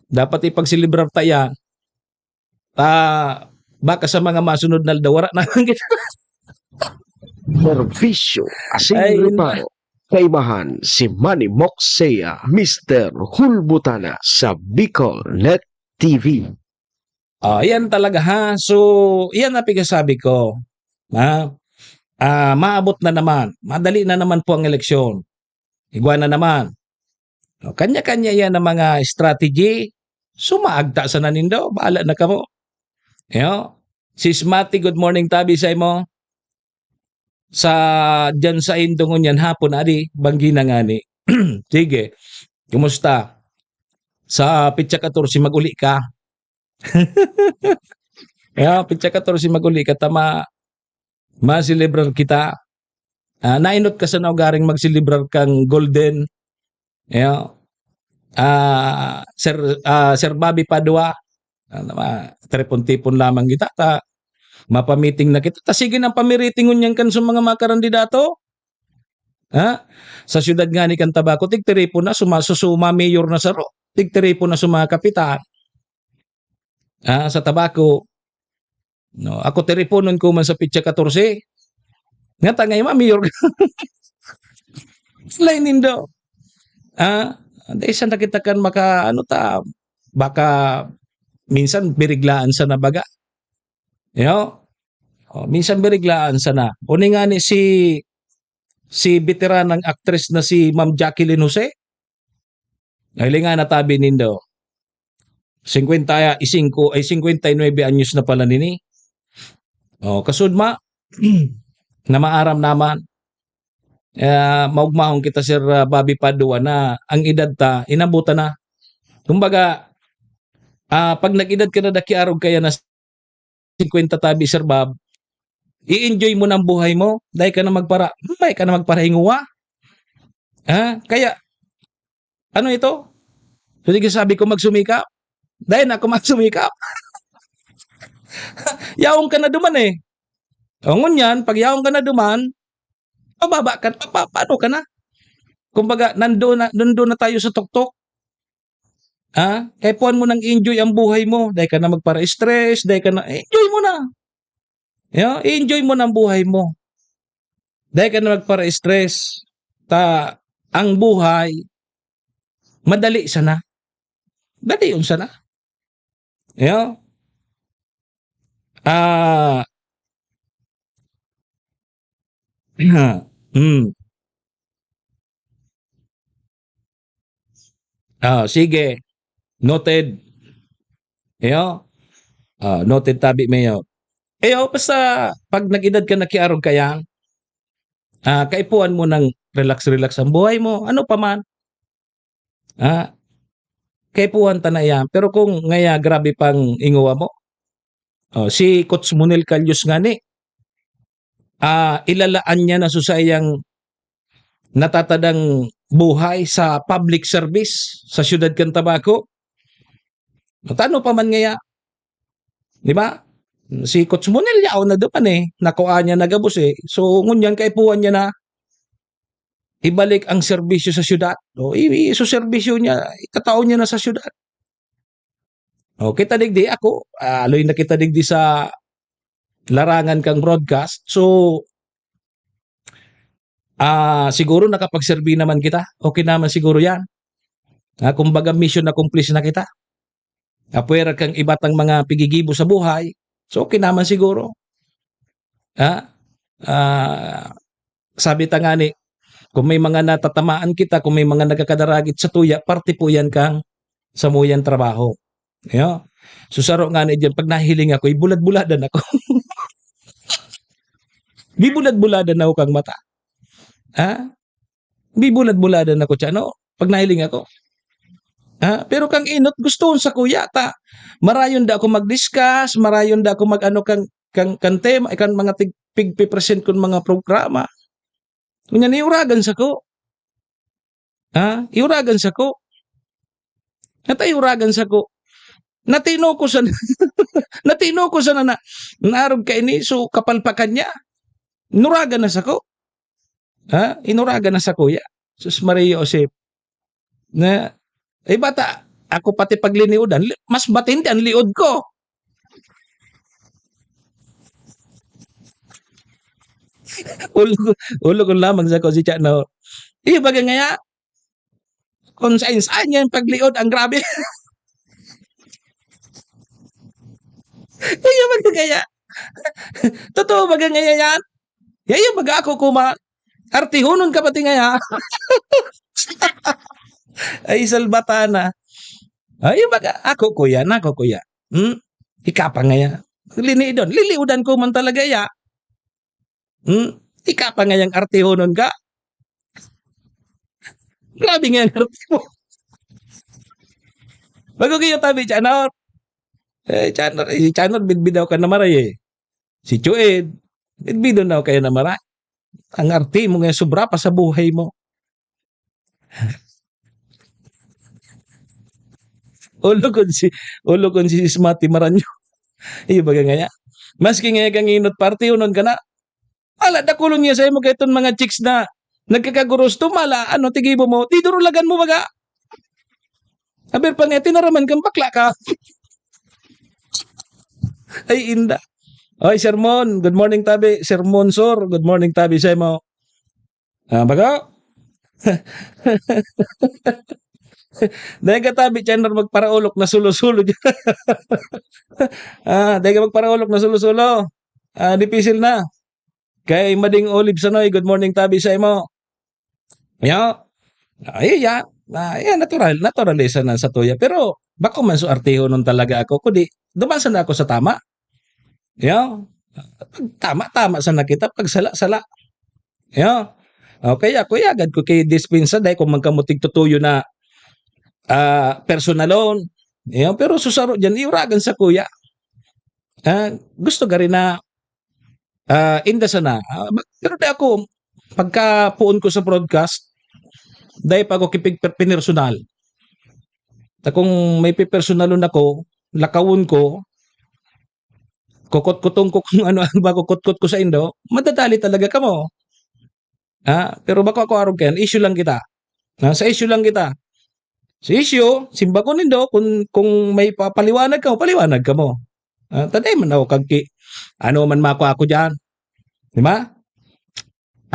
Dapat ipagselebrar ta yan. Ta, baka sa mga masunod na aldaw, wala na lang kita. Serbisyo asin Ay, reparo. Kaibahan si Manny Moksea, Mister Hulbutana sa Bicol Net T V. Ah, yan talaga, ha. So, yan ang pigsasabi ko. Ha? Ah, maabot na naman. Madali na naman po ang eleksyon. Igwa na naman. O, kanya-kanya yan ang mga strategy. Sumaagta sa nanindo. Bahala na kamo. Yo? Sis Mati, good morning, tabi sa imo. Sa, diyan sa Indongon yan, hapon, adi, banggi na ngani. Sige. Kumusta? Sa petsa katorse, mag-uli ka. Yo, petsa katorse, mag-uli ka. Tama, maselebrar kita. Ah, nainot ka sa naugaring magselebrar kang Golden. Yo. Ah, Sir, ah, Sir Bobby Padua. Ano, ma-, tripon-tipon lamang kita, ta, mapamiting na kita. Ta, sige nang pamiriting ngunyan kan sa mga mga karandidato. Ha? Sa siyudad ngani kan Tabaco, tigtiripon na, suma-, susuma, mayor na saro. Tigtiripon na sa mga kapitan. Ah, sa Tabaco. No, ako tiriponon ko man sa petsa katorse. Nga tangay ma, mayor ka. Lain nindo. Ah, dai sa nakita kan maka, ano ta, baka minsan biriglaan sa nabaga. Yo? O, minsan biriglaan sana. Uni nga ni si, si veteranang aktres na si Ma'am Jacqueline Jose. Ay, linga na tabi nindo. Singkwenta y singko, ay, singkwenta y nuebe anyos na pala nini. O, kasudma, na maaram naman. Ah, maugmahon kita, Sir, ah, Bobby Padua, na ang edad ta, inabutan na. Kumbaga, ah, pag nag-edad ka na, dakiarog kaya na singkwenta tabi, Sir Bob, i-enjoy mo na ang buhay mo. Dai ka na magpara-, dai ka na magparahinguwa. Ha? Kaya, ano ito? So, sige, sabi ko, magsumikap. Dai na ako magsumikap. Yaon ka na duman eh. O, ngunyan, pag yaon ka na duman, pababa ka, pa, pa, paano ka na? Kumbaga, nando na, nando na tayo sa tuktok. Ha? Kaya puwan mo nang enjoy ang buhay mo. Dai ka na magpara-stress, dai ka na, enjoy mo na. You know, i-enjoy mo ng buhay mo. Dai ka na magpara-stress. Ta, ang buhay, madali sana. Dali yun sana. You know? Ah, hmm. Ah, sige. Noted. Iyo. Ah, noted tabi, Mayor. Iyo, basta 'pag nag-edad ka, nakiarog ka yan, ah, kaipuhan mo ng relax-relax ang buhay mo, ano pa man. Ah, kaipuhan ta na iyan. Pero kung ngaya grabe pang ingowa mo, oh, si Coach Monel Calius ngani, ah, ilalaan niya na sa saiyang natatadang buhay sa public service sa siyudad kan Tabaco. Tano pa man ngaya, di ba? Si Coach Monel, yaon na duman eh. Nakuha niya na gabos eh. So, ngunyan kaipuhan niya na ibalik ang serbisyo sa syudad. O, i-, i-, so serbisyo niya, itatao niya na sa syudad. O, kita digdi, ako, ah, aloy na kita digdi sa larangan kang broadcast. So, ah, siguro nakapagserbi naman kita. Okay naman siguro yan. Ah, kumbaga, mission accomplished na kita. Apwera kang iba tang mga pigigibo sa buhay. So, okay naman siguro. Ha? Ah, sabi ta ngani, kung may mga natatamaan kita, kung may mga nagkakadaragit sa tuya, parte po yan kang samuyang trabaho. Yo? So, saro ngani diyan, 'pag nahiling ako, ibulad-buladan ako. Bibulad-buladan ako kang mata. Ha? Bibulad-buladan ako, tiyan, no? 'Pag nahiling ako. Ha? Pero kang inot, gustoon sa kuya ta. Marayon da ako mag-discuss, marayon da ako mag-ano kang, kang, kang tema, kang mga tig-, pigpipresent kong mga programa. Ngunyan, iuragan sako. Ha? Iuragan sako. Nata iuragan sako. Natino ko sana, natino ko sana na, naarog kaini, so kapalpakan niya. Inuragan na sako. Ha? Inuragan na sakuya. Sus Maria Josep. Na, eh, bata, ako pati pagliniudan, li-, mas matindi ang liod ko. Ulo ko, ulo ko lamang sako si Chano. Iyo, baga ngaya, kung saan-saan niya yung pagliod, ang grabe. Iyo, baga ngaya. Totoo baga ngaya yan? Yayo baga ako kuma, artihonon ka pati ngaya. Ay, salbatana. Ay, baga, ako kuya, nako kuya. Hmm? Ika pa ngaya. Liniidon. Liliudan ko man talaga ya. Hmm? Ika pa ngayang artihonon ka. Grabe nga ang arte mo. Bago kayo tabi, Chanor. Eh, Chanor, eh, si Chanor, bidbidaw ka na maray eh. Si Chued, bidbidaw na kayo na maray. Ang arte mo ngayon, sobra pa sa buhay mo. Ulo kon si, ulo kon si Smati Maranyo. Iyo baga ngaya. Maski ngaya kang inot parte, unon ka na. Ala, dakulon niya sa'yo mo kaiton mga chicks na nagkakagurusto, mala, ano, tigibo mo, didurulagan mo baga. Aber pa nga, tinaraman kang bakla ka. Ay, inda. Oy, Sermon, good morning, tabi. Sermon, Sor, good morning, tabi, sa'yo mo. Ah, baga? Dahil ka tabi, Chandler, magparaulok na sulo-sulo dyan. Ah, dahil ka magparaulok na sulo-sulo. Ah, dipisil na. Kay Mading Olive Sanoy, good morning, tabi sa imo. Ya. Ay, ya. Na, ya, natural, naturalesa na sa tuya. Pero, bako man so artihonon talaga ako, kundi, duman sana ako sa tama. Ya. Pag tama, tama sana kita, pag sala, sala. Ya. O, kaya, kuya, agad ko kay dispensa, dahil kung magkamutig tutuyo na, ah, personalon. Ya, pero susaro dyan, iuragan sa kuya. Ah, gusto gari na ah, inda sana, ah, ba-, pero di ako, pagka poon ko sa broadcast, dai pa ako kipig-, pinersonal. Ta kung may pipersonalon ako, lakawon ko, kukot-kuton ko kung ano ang makukutkot ko sa indo, madadali talaga kamo. Ha? Pero bako ako arog kayan, issue lang kita. Ha? Sa issue lang kita. Sa issue, simbagon nindo, kung, kung may papaliwanag kamo, paliwanag kamo. Ah, taday man ako kag ki-, ano man makua ko diyan. Di ba?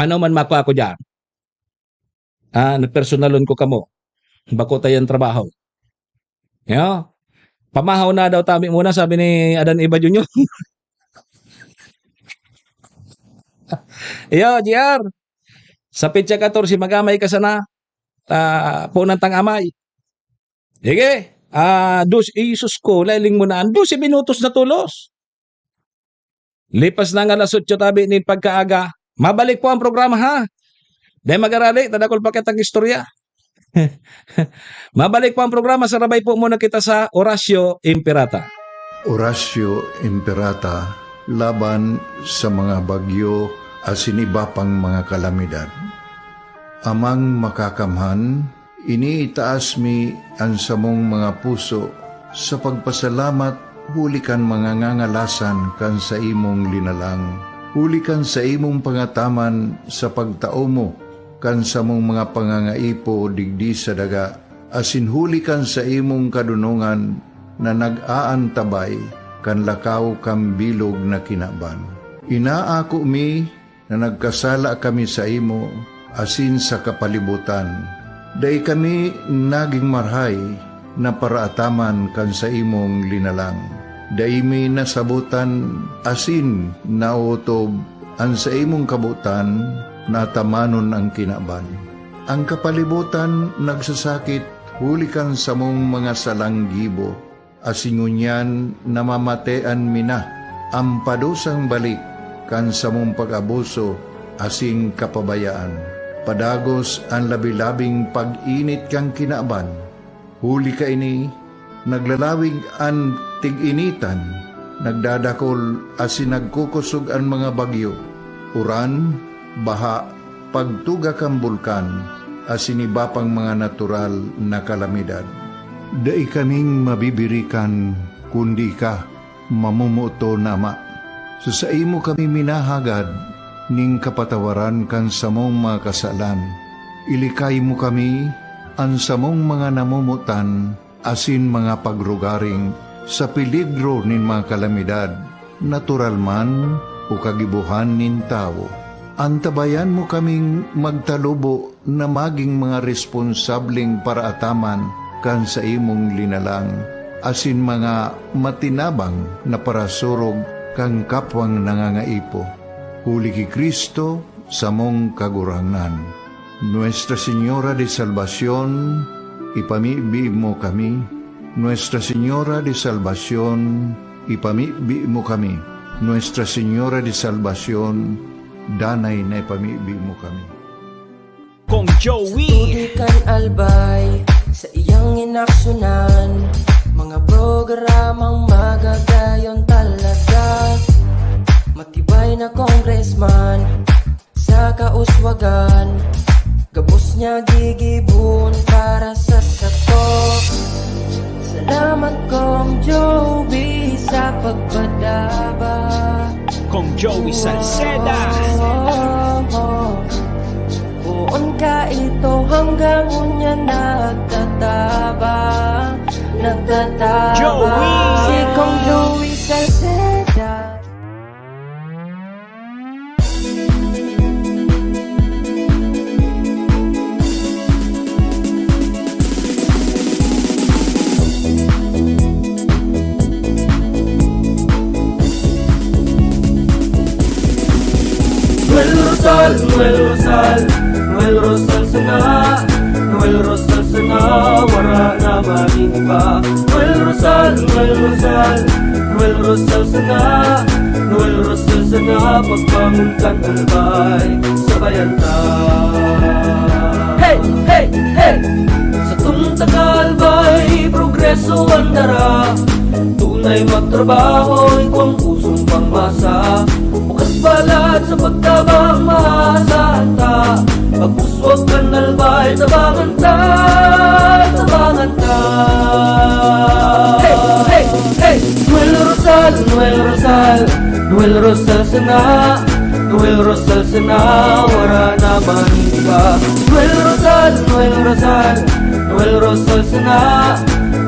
Ano man makua ko diyan. Ah, napersonalon ko kamo. Bako ta yan trabaho. Yo. Pamahaw na daw tabi muna, sabi ni Adan Eva Junior. Yo, G R. Sa petsa katorse, magamay ka sana. Ah, punan tang amay. Sige. Ah, dos, Jesus ko, lailing mo na. An dose minutos na tolos. Lipas na nga alas otso tabi nin pagkaaga, mabalik po ang programa, ha? Dai mag-arali, tadakol pa kitang istorya. Mabalik po ang programa, sarabay po muna kita sa Oratio Imperata. Oratio Imperata laban sa mga bagyo asin iba pang mga kalamidad. Amang Makakamhan, iniitaas mi an samong mga puso sa pagpasalamat huli kan mga ngangalasan kan saimong linalang, huli kan saimong pangataman sa pagtao mo kan samong mga pangangaipo digdi sa daga, asin huli kan saimong kadonongan na nag-aantabay kan lakaw kan bilog na kinaban. Inaako mi na nagkasala kami saimo asin sa kapalibotan. Dai kami nagin marahay na paraataman kan saimong linalang. Dai mi nasabotan asin naotob an saimong kabotan na atamanon an kinaban. An kapalibotan nagsasakit huli kan samong mga salang gibo, asin ngunyan namamatean mi na an padusang balik kan samong pag-abuso asin kapabayaan. Padagos an labi-labing pag-init kan kinaban. Huli kaini, naglalawig an tig-initan, nagdadakol asin nagkukosog an mga bagyo, uran, baha, pagtuga kan bulkan, asin iba pang mga natural na kalamidad. Dai kaming mabibirikan kundi ika, mamomoton na Ama. Sa saimo kami minahagad nin kapatawaran kan samong mga kasalan. Ilikay mo kami, an samong mga namomotan, asin mga pagrugaring sa peligro nin mga kalamidad, natural man o kagibohan nin tawo. Antabayan mo kaming magtalubo na magin mga responsableng paraataman kan saimong linalang, asin mga matinabang na parasurog kan kapwang nangangaipo. Huli ki Cristo, samong Kagurangnan. Nuestra Señora de Salvacion, ipamibi mo kami. Nuestra Señora de Salvacion, ipamibi mo kami. Nuestra Señora de Salvacion, danay na ipamibi mo kami. Kong Joey. Sa tubig kan Albay, sa iyang inaksyonan, mga programang magagayon talaga. Matibay na congressman, sa kauswagan, gabos niya gigibon para sa sato. Salamat, Kong Joey, sa pagpadaba. Kong Joey Salceda. Poon ka ito hanggang unya nagtatabang, nagtatabang. Joey. Si Kong Joey Salceda. Noel Rosal, Noel Rosal, Noel Rosal sana, Noel Rosal sana, wara na magin iba. Noel Rosal, Noel Rosal, Noel Rosal sana, Noel Rosal sana, pagbangon kan Albay, sabayan ta. Hey, hey, hey! Satong taga-Albay, progreso an dara. Tunay magtrabaho, igwang pusong pangmasa. Bukas balat sa pagtabang, maasahan ta. Pag-uswag kan Albay, tabangan ta, tabangan ta. Hey, hey, hey! Noel Rosal, Noel Rosal, Noel Rosal sana, Noel Rosal sana, wara na man iba. Noel Rosal, Noel Rosal, Noel Rosal sana,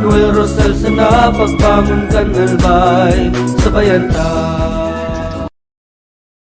Manuel Rosal sana pagbangon kan Albay, sabayan ta.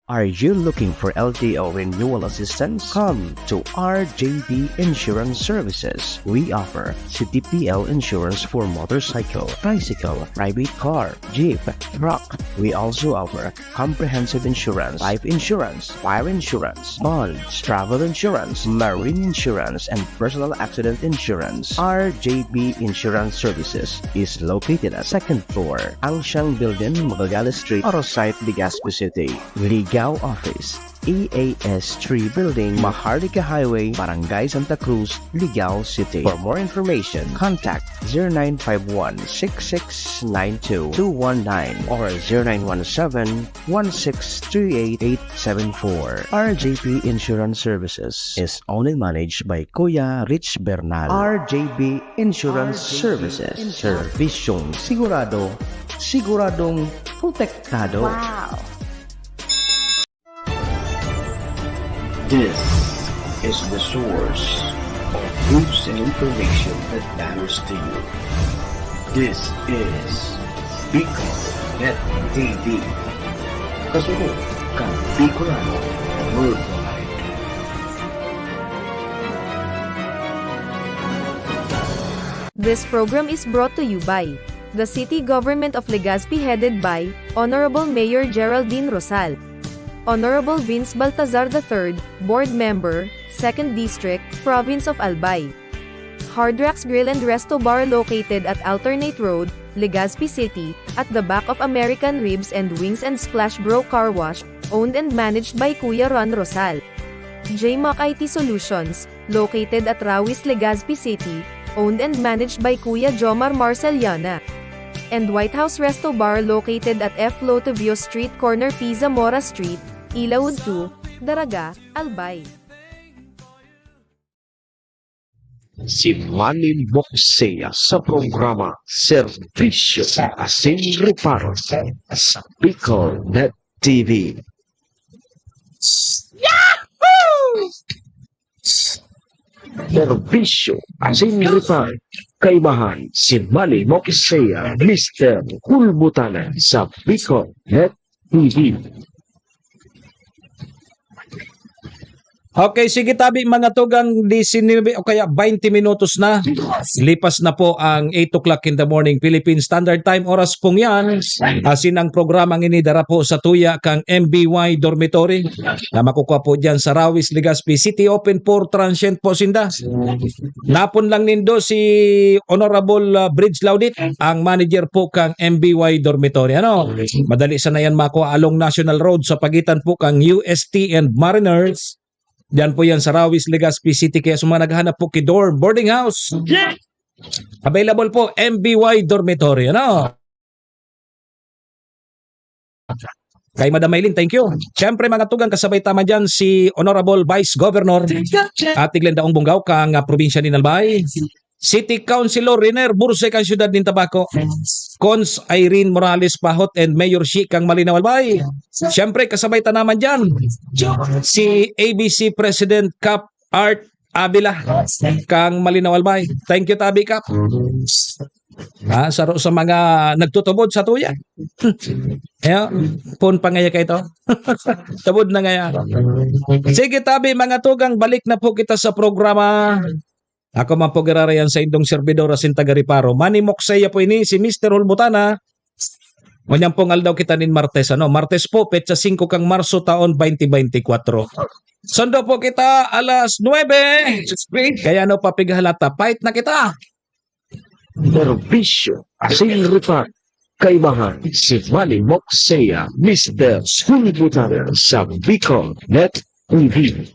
Are you looking for L T O renewal assistance? Come to R J B Insurance Services. We offer C T P L insurance for motorcycle, tricycle, private car, jeep, truck. We also offer comprehensive insurance, life insurance, fire insurance, bonds, travel insurance, marine insurance, and personal accident insurance. R J B Insurance Services is located at second floor, Angsiang Building, Magallanes Street, Oro Site, Legazpi City. Ligao Office, E A S three Building, Maharlika Highway, Barangay Santa Cruz, Ligao City. For more information, contact zero nine five one six six nine two two one nine or zero nine one seven one six three eight eight seven four. R J P Insurance Services is owned and managed by Kuya Rich Bernal. R J P Insurance Services. Servisyong sigurado, siguradong protektado. Wow! This is the source of news and information that matters to you. This is Bicol Net T V. Kasunod kan Bicolano Worldwide. This program is brought to you by the City Government of Legazpi, headed by Honorable Mayor Geraldine Rosal, Honorable Vince Baltazar the third, Board Member, Second District, Province of Albay. Hard Rocks Grill and Resto Bar, located at Alternate Road, Legazpi City, at the back of American Ribs and Wings and Splash Bro Car Wash, owned and managed by Kuya Ron Rosal. J Mac I T Solutions, located at Rawis, Legazpi City, owned and managed by Kuya Jomar Marceliana. And White House Resto Bar, located at F Lotovio Street, corner P Zamora Street, Ilaud two, Daraga, Albay. Si Manny Moxea sa programa Serbisyo Asin Reparo sa Bicol Net T V. Yahoo! Serbisyo Asin Reparo, kaibahan si Manny Moxea, Mister Hulbutana sa Bicol Net T V. Okay, sige tabi, mga tugang, disinebe o kaya baynte minutos na. Lipas na po ang eight o'clock in the morning, Philippine Standard Time. Oras pong yan. Asin ang programang ini dara po sa tuya kang M B Y Dormitory na makukuha po dyan sa Rawis, Legazpi City. Open for transient po sinda. Napon lang nindo si Honorable, ah, Bridge Laudit, ang manager po kang M B Y Dormitory. Ano? Madali sana yan makuha along National Road sa pagitan po kang U S T and Mariners. Diyan po yan sa Rawis, Legazpi City. Kaya sa mga naghahanap po ki dorm, boarding house, available po, M B Y Dormitory. Ano? Kay Madam Maylin, thank you. Siyempre, mga tugang, kasabay ta man dyan si Honorable Vice Governor Ate Glenda Ong Bongao kang, ah, probinsya nin Albay. City Councilor Riner Burse kang siyudad nin Tabaco. Cons Irene Morales Pahot and Mayor Shi kang Malinaw, Albay. Siyempre, kasabay ta naman dyan si A B C President Kap Art Avila kang Malinaw, Albay. Thank you, tabi, Kap. Ah, saro sa mga nagtutubod sa tuya. Ayan, phone pa ngaya kayo to. Tubod na ngaya. Sige, tabi, mga tugang, balik na po kita sa programa. Ako man po girarayan sa indong servidor asin taga Reparo. Manny Moxea po ini, si Mister Hulbutana. Ngunyan pong aldaw kita nin Martes, ano? Martes po, petsa singko kang Marso, taon twenty twenty-four. Sundo po kita alas nuebe. Kaya ano pa pighalata? Fight na kita. Serbisyo Asin Reparo, kaibahan si Manny Moxea, Mister Hulbutana sa Bicol Net T V.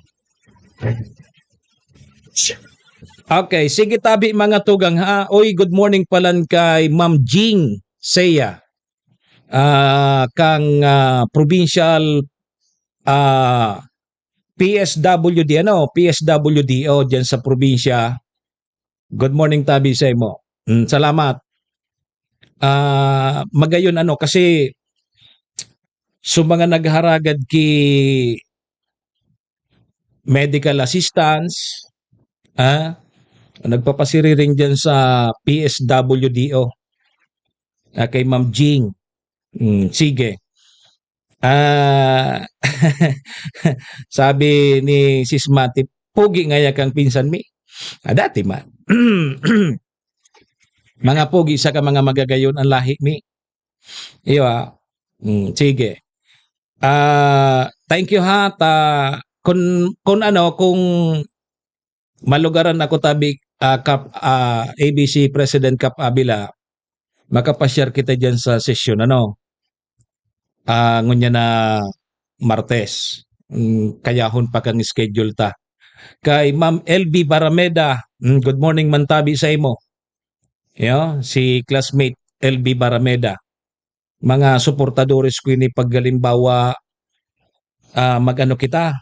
Okay, sige tabi, mga tugang, ha. Oy, good morning palan kay Ma'am Jing Sea. Ah, kang, ah, provincial, ah, P S W D, ano, P S W D O diyan sa probinsya. Good morning tabi sa imo. Mm, salamat. Ah, magayon, ano, kasi sa mga nagharagad ki medical assistance, ah, Nagpapasiriring diyan sa P S W D O. Ah, kay Ma'am Jing. Hmm, sige. Ah, sabi ni Sis Mati, "Pogi ngaya kang pinsan mi." Ah, dati man. Mga pogi saka mga magagayon ang lahi mi. Iyo, ah. Hmm, sige. Ah, thank you ha, ta kun, kun ano, kung malugaran ako tabi, ah, Kap, ah, A B C President Kap Avila, makapa-share kita diyan sa sesyon, ano? Ah, ngunyan na Martes. Hmm, kayahon pa kang schedule ta. Kay Ma'am L B Barameda, hmm, good morning man tabi sa imo. Iyo, si classmate L B Barameda. Mga suportadores ko ini pag halimbawa, ah, mag-ano kita,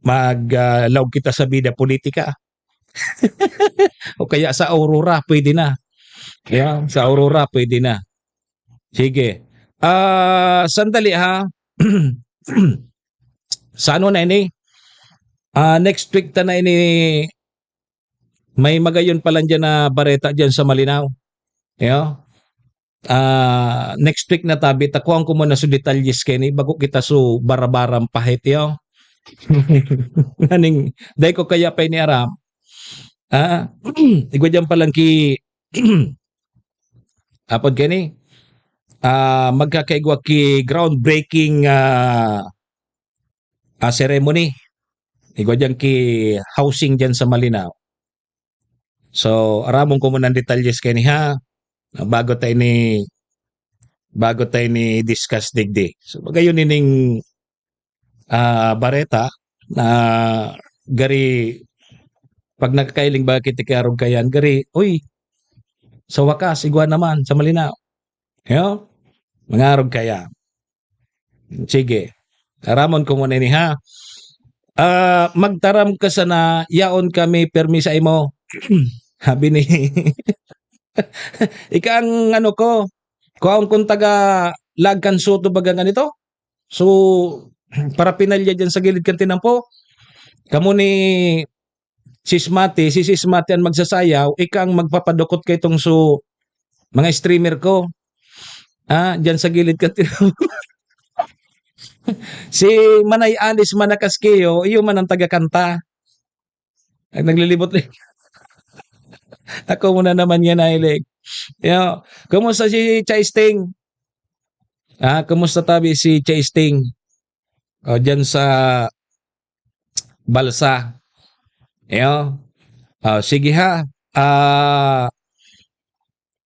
mag, ah, laog kita sa bida politika. O kaya sa Aurora, pwede na. Iyo, sa Aurora, pwede na. Sige. Ah, sandali ha. Sa ano na ini? Ah, next week ta na ini, may magayon pa lang diyan na bareta diyan sa Malinao. Iyo. Ah, next week na tabi, ta kuhaan ko muna so detalyes kaini, bago kita so barabaran pahit, iyo. Nganing, dai ko kaya pa ini aram. Ah, igwa diyan pa lang ki, apod kaini, ah, magkakaigwa ki groundbreaking, ah, ah, ceremony. Igwa diyan ki housing diyan sa Malinao. So, aramon ko muna ang detalyes kaini, ha? Bago ta ini, bago ta ini discuss digdi. So, magayon ining, ah, bareta na gari, pag nakakailing ba kita ki Arog Kayan, gari, "Uy, sa wakas, igwa naman sa Malinao." Yo? Mga Arog Kayan. Sige. Aramon ko muna ini, ha? Ah, "Magtaram ka sana, yaon kami permi sa imo." Sabi ni, "Ika ang ano ko, kuhaon kong taga Laag kan Soto baga nga nito." So, parapinalya diyan sa gilid kan tinampo. Kamo ni Sis Mati, si Sis Mati ang magsasayaw, ika ang magpapadukot kay tong so, mga streamer ko. Ah, diyan sa gilid kan tinampo. Si Manay Alice Manakaskeo, iyo man ang tagakanta. Ay, naglilibot li-, ako muna naman yan, Ailig. Yo, kumusta si Chai Sting? Ah, kumusta tabi si Chai Sting? O, diyan sa Balsa. Yo. Ah, sige ha. Ah,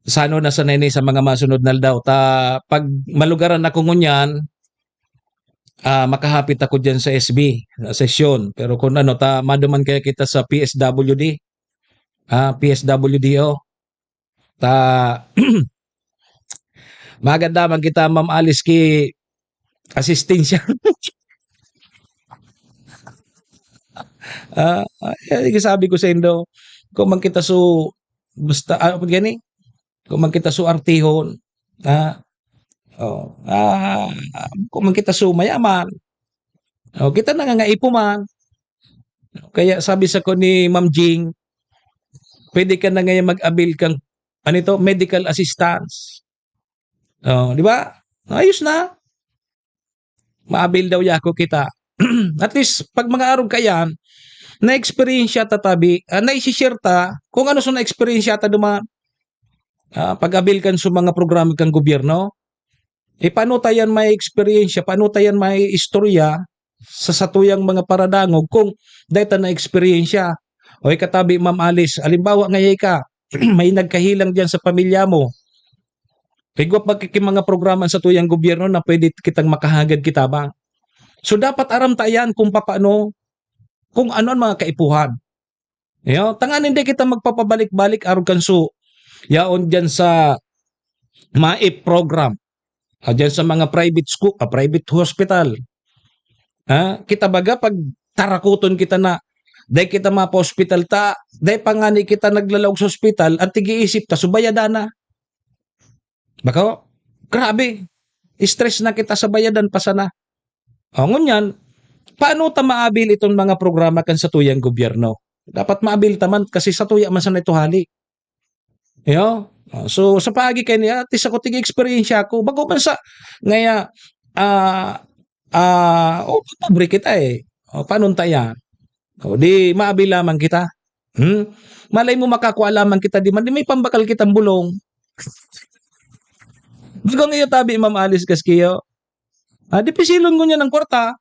sa ano na sana ini sa mga masunod na aldaw. Ta, pag malugaran ako ngunyan, ah, makahapit ako diyan sa S B, sa sesyon. Pero kung ano, ta, maduman kaya kita sa P S W D. Ah, P S W D O. Ta, maganda man kita, Ma'am Alice, ki asistensya. Ah, ah, yan yung sabi ko sa indo, kung man kita so, basta, ah, gani, kung man kita so artihon, ah, oh, ah, kung man kita so mayaman, oh, kita nangangaipo man. Kaya sabi sa ko ni Ma'am Jing, "Pwede ka na ngayon mag-avail kang, ano ito, medical assistance." Oh, di ba? Ayos na. Maabil daw yako kita. At least, pag mga arog kayan, na-experience ta tabi, ah, naisi-share ta kung ano so na-experience ta duman. Ah, pag-abil kan so mga programa kan gobyerno, eh, paano ta yan may experience, paano ta yan may istorya sa satuyang mga paradangog kung dahil ta na-experience? O ikatabi, Ma'am Alice, halimbawa, ngayay ka, may nagkahilang diyan sa pamilya mo. Igwa pa ki mga programa sa tuyang gobyerno na pwede kitang makahagad kitabang. So, dapat aram ta yan kung papaano, kung ano ang mga kaipuhan. Yo, tanganing di kita magpapabalik-balik arog kan su-, yaon diyan sa MAIP program. Ah, diyan sa mga private school, ah, private hospital. Ha? Kita baga pag tarakuton kita na, dai kita mapa-hospital ta, dai pa ngani kita naglalaog sa hospital, ang tig-iisip ta, subayadan na. Bako, grabe. Stress na kita sa bayadan pa sana. O, ngunyan, paano ta maabil itong mga programa kan satuyang gobyerno? Dapat maabil ta man kasi sa tuya man sana ito hali. Iyo. Ah, so, sa paagi kay niya, at least ako, tig-eksperyensya ako. Bako man sa, ngaya, ah, ah, o, pobre kita eh. O, paano ta yan? O, di maabil lamang kita. Hmm? Malay mo, makakua lamang kita, di man, di may pambakal kitang bulong. Bako iyo tabi, Ma'am Alice Casquillo. Ah, di pisilon ko niya ng kwarta.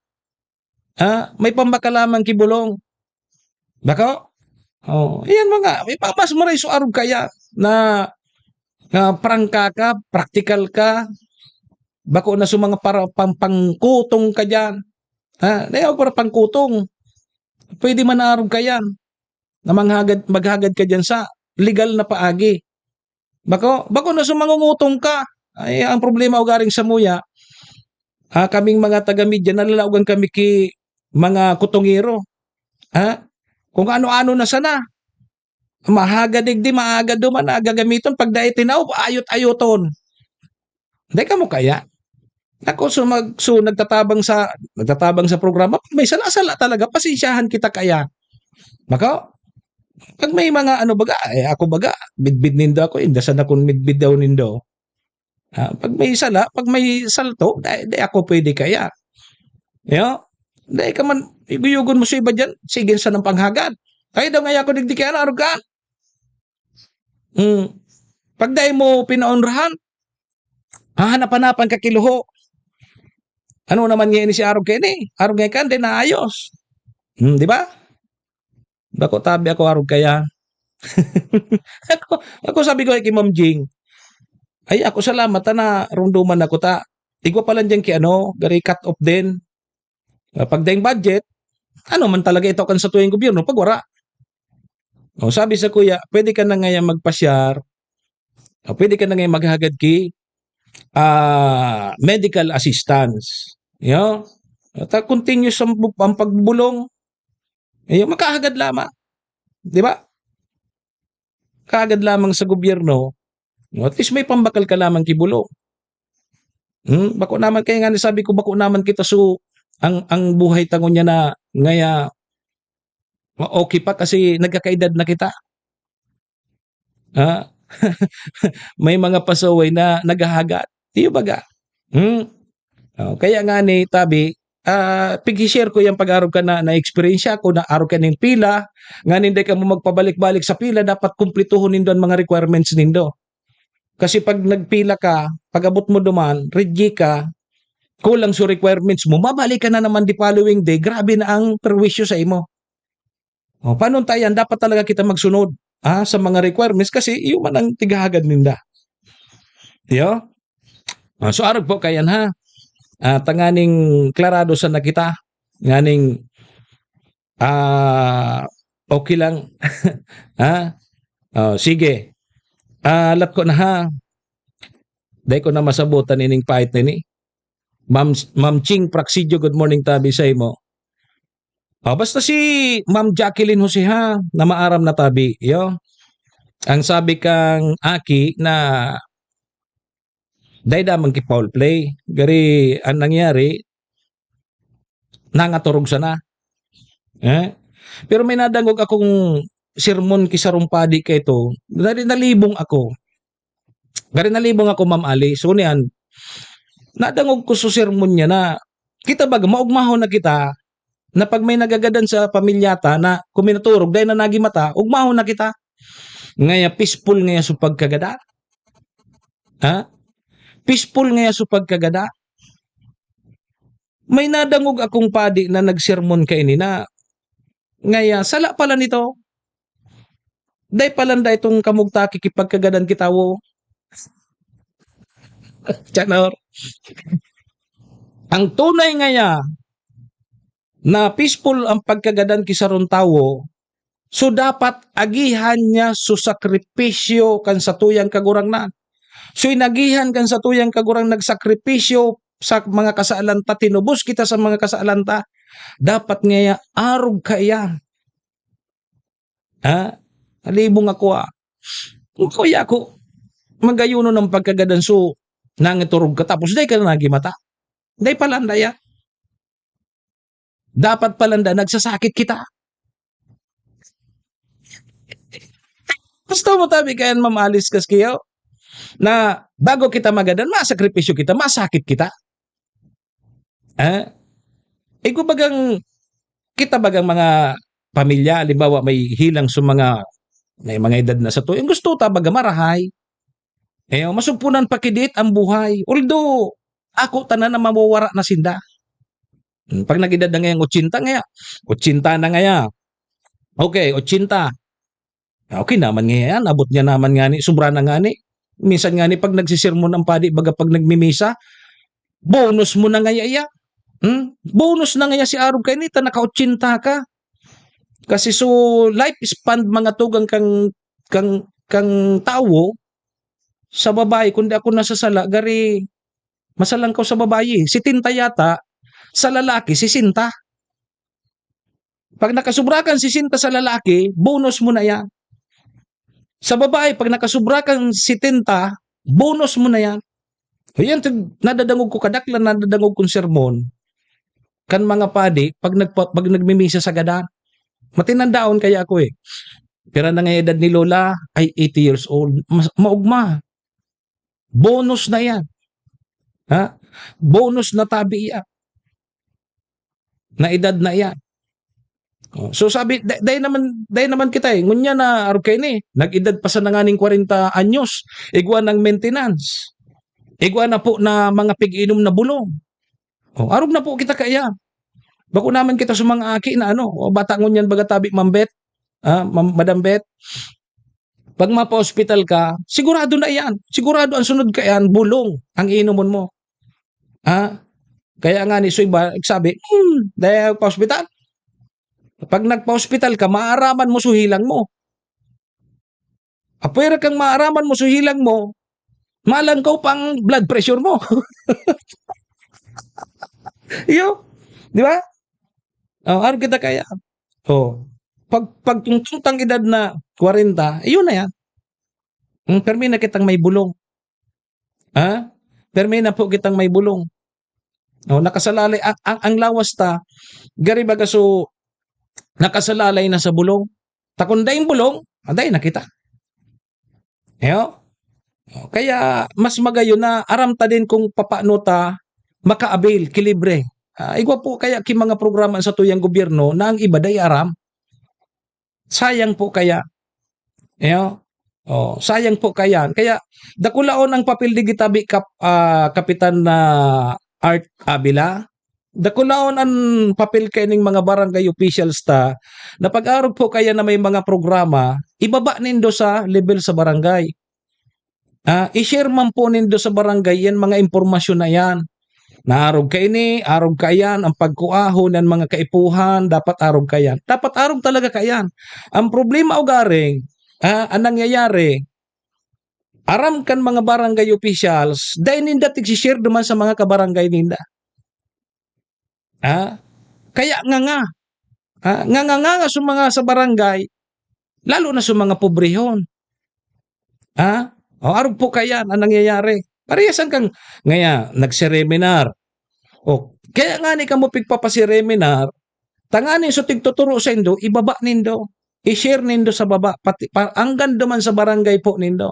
Ah, may pambakal lamang ki bulong. Bako? Oh, iyan mga, may pa-, mas maray so arog kaya na, na prangka ka, praktikal ka, bako na sa mga para-, pang-, pangkutong ka diyan. Ha? Di ako para pangkutong. Pwede man na arog ka yan na manghagad, maghagad ka diyan sa legal na paagi. Bako, bako na sa mangungutong ka. Ay, ang problema ugaring samuya, ah, kaming mga taga-media, nalalaogan kami ki mga kutongero. Ha? Kung ano-ano na sana. Mahagad digdi, maaga duman na gagamiton. Pag dai tinaw, ayot-ayoton. Dai kamo kaya? Ako, so mag-, so nagtatabang sa, nagtatabang sa programa, pag may sala-sala talaga, pasensyahan kita kaya. Bako, pag may mga ano baga, eh, ako baga, bidbid nindo ako, inda sana kun midbid daw nindo. Ah, pag may sala, pag may salto, dai, dai ako pwede kaya. Yo? Dai ka man, iguyugon mo sa iba diyan, sige sa nang panghagad. Kaya daw ngaya ako digdi kaya na arugan. Hmm. Pag dai mo pinaonrahan, hahanap-hanapan ka kiluho. Ano naman ngayon si arog kaini? Arog ngayon kan, di naayos. Hmm, di ba? Bako tabi ako arog kaya. Ako, ako sabi ko kay Ma'am Jing, "Ay, ako salamat ta narumduman ako ta. Igwa pa lang diyan ki ano, gari cut off din. Ah, pag daing budget, ano man talaga ito kan sa tuyang gobyerno pag wara?" O, sabi sa kuya, "Pwede ka na ngayon magpasyar. O, pwede ka na ngayon maghagad ki, ah, medical assistance." Yo? At, ah, continuous ang bu-, ang pagbulong. Iyo, makahagad lamang. Di ba? Kahagad lamang sa gobyerno, at least may pambakal ka lamang ki bulong. Hmm, bako naman, kaya nga sabi ko, bako naman kita, so, ang, ang buhay ta ngunyan na ngaya, ma-, okay pa kasi nagkakaedad na kita. Ha? May mga pasaway na naghahagad. Iyo baga? Hmm? Oh, kaya nga ni tabi, ah, pighi-share ko yang pag-arog ka na, na-eksperyensya ko, na arog ka ning pila, nganing dai kamo magpabalik-balik sa pila, dapat kumplituhon nindo ang mga requirements nindo. Kasi pag nagpila ka, pag-abot mo duman, reject ka, kulang sa requirements mo, mabalik ka na naman the following day, grabe na ang perwisyo sa imo. O, paano ta yan? Dapat talaga kita magsunod, ah, sa mga requirements kasi iyo man ang tighahagad ninda. Iyo? Ah, so, arog po kayan, ha? Ah, tanganing klarado sana kita, nganing, ah, okay lang. Ha? Oh, sige. Ah, alat ko na, ha? Dai ko na masabutan ining pait na ini. Ma'am, Ma'am Ching Praxidio, good morning, tabi sa imo. Oh, basta si Ma'am Jacqueline Jose, ha, na maaram na tabi, yo. Ang sabi kang aki na dai damang ki foul play. Gari, ang nangyari, nangaturog sana. Eh? Pero may nadangog akong sermon ki sarong padi kaito, nali-, nalibong ako. Gari nalibong ako, Ma'am Ali. So, niyan, nadangog ko sa sermon niya na, kita baga, maugmahon na kita, na pag may nagagadan sa pamilya ta, na kung minaturog, dai na nagimata, ugmahon na kita. Ngaya, peaceful ngaya sa pagkagadan. Ha? Peaceful ngaya sa pagkagadan. May nadangog akong padi na nagsermon kaini na, ngaya, sala pala nito. Dai pala nda itong kamugtaki ki pagkagadan ki tawo. Chanor. Ang tunay ngaya na peaceful ang pagkagadan ki sarong tawo, so dapat agihan niya so sakripisyo kan satuyang Kagurangnan. So inagihan kan satuyang Kagurang nagsakripisyo sa mga kasalan ta, tinubos kita sa mga kasalan ta. Dapat ngaya arog kaiyan. Ha? Nalibong ako, ah. Kung kaya ako, magayunon ang pagkagadan so, nangiturog ka, tapos dai ka na nagimata. Dai pala nda yan. Dapat pala nda, nagsasakit kita. Gusto mo tabi kaya mamalis kas kiyo? Na bago kita magadan, masakripisyo kita, masakit kita. Eh? Igwa bagang, kita bagang mga pamilya, halimbawa, may hilang sa mga, may mga edad na sa tuyo, gusto ta baga marahay. Eh, masugpunan pa kidit ang buhay. Although, ako tanan na mawawara na sinda. Hmm, pag nag-edad na ngayang ochenta ngaya, ochenta na ngaya. Okay, ochenta. Ah, okay naman ngaya yan, abot niya naman ngani, sobra na ngani. Minsan ngani pag nagsisermon ang padi, baga pag nagmimisa, bonus mo na ngaya iya. Hmm? Bonus na ngaya si arog kaini ta naka-ochenta ka. Kasi so, life span mga tugang kang, kang, kang tawo, sa babae, kung di ako nasasala, gari, masalangkaw sa babae, setenta yata, sa lalaki, sesenta. Pag nakasubra kang sesenta sa lalaki, bonus mo na yan. Sa babae, pag nakasubra kang setenta, bonus mo na yan. O yan, tig-, nadadangog ko, kadaklan nadadangog kong sermon, kan mga padi, pag nagpa-, pag nagmimisa sa gadan. Matinandaon kaya ako eh. Pira na nga edad ni Lola? Ay, eighty years old. Mas, maugma. Bonus na yan. Ha? Bonus na tabi yan. Na edad na yan. Oh, so sabi, da-, dai naman, dai naman kita eh. Ngunyan na, arog kaini, nag-edad pa sa nanganing kwarenta anyos, igwa ng maintenance. Igwa na po na mga pig-inom na bulong. Oh, arog na po kita kaya. Bako naman kita sa mga aki na ano, o bata ngunyan baga tabi, Ma'am Bet, ah, Ma'am, Madam Bet. Pag mapa-hospital ka, sigurado na iyan. Sigurado ang sunod ka iyan, bulong ang iinomon mo. Ah, kaya nga ni so iba, sabi, "Hmm, dahil pa-hospital." Pag nagpa-hospital ka, maaraman mo so hilang mo. Apwera kang maaraman mo so hilang mo, malangkaw pang blood pressure mo. Iyo, di ba? Oh, ano kita kaya? Oh, pag, pag tungtong tang edad na kwarenta, iyon na yan. Hmm, permi na kitang may bulong. Ha? Permi na po kitang may bulong. Oh, nakasalalay, ang, ang, ang lawas ta, gari baga so, nakasalalay na sa bulong. Ta kun daing bulong, ah, dai na kita. Iyo? Oh, kaya mas magayon na aram ta din kung papaano ta maka-avail ki libre. Ah, igwa po kaya ki mga programa sa tuyang gobyerno na ang iba dai aram. Sayang po kaya. Iyo? Oh, sayang po kaya. Kaya dakulaon ang papel di gitabi kap-, ah, Kapitan na Art Avila. Dakulaon an papel kaining mga barangay officials ta, na pag-arog po kaya na may mga programa, ibaba nindo sa level sa barangay. Ah, i-share man po nindo sa barangay yan mga impormasyon na yan. Na arog kaini, arog kaiyan, ang pagkuahon ng mga kaipuhan, dapat arog kaiyan. Dapat arog talaga kaiyan. Ang problema ugaring, ah, ang nangyayari, aram kan mga barangay officials, dai ninda tig-share duman sa mga kabarangay ninda. Ha? Kaya nganga. Ha? Nganganganga sa mga sa barangay, lalo na sa mga pobrehon. Ha? O, arog po kaya ang nangyayari. Parehas ang kang, ngaya, nagsireminar. O, kaya nga ni kamo pigpapasireminar, tanganing so tigtuturo sa indo, ibaba nindo. I-share nindo sa baba, pati, pa, hanggang duman sa barangay po nindo.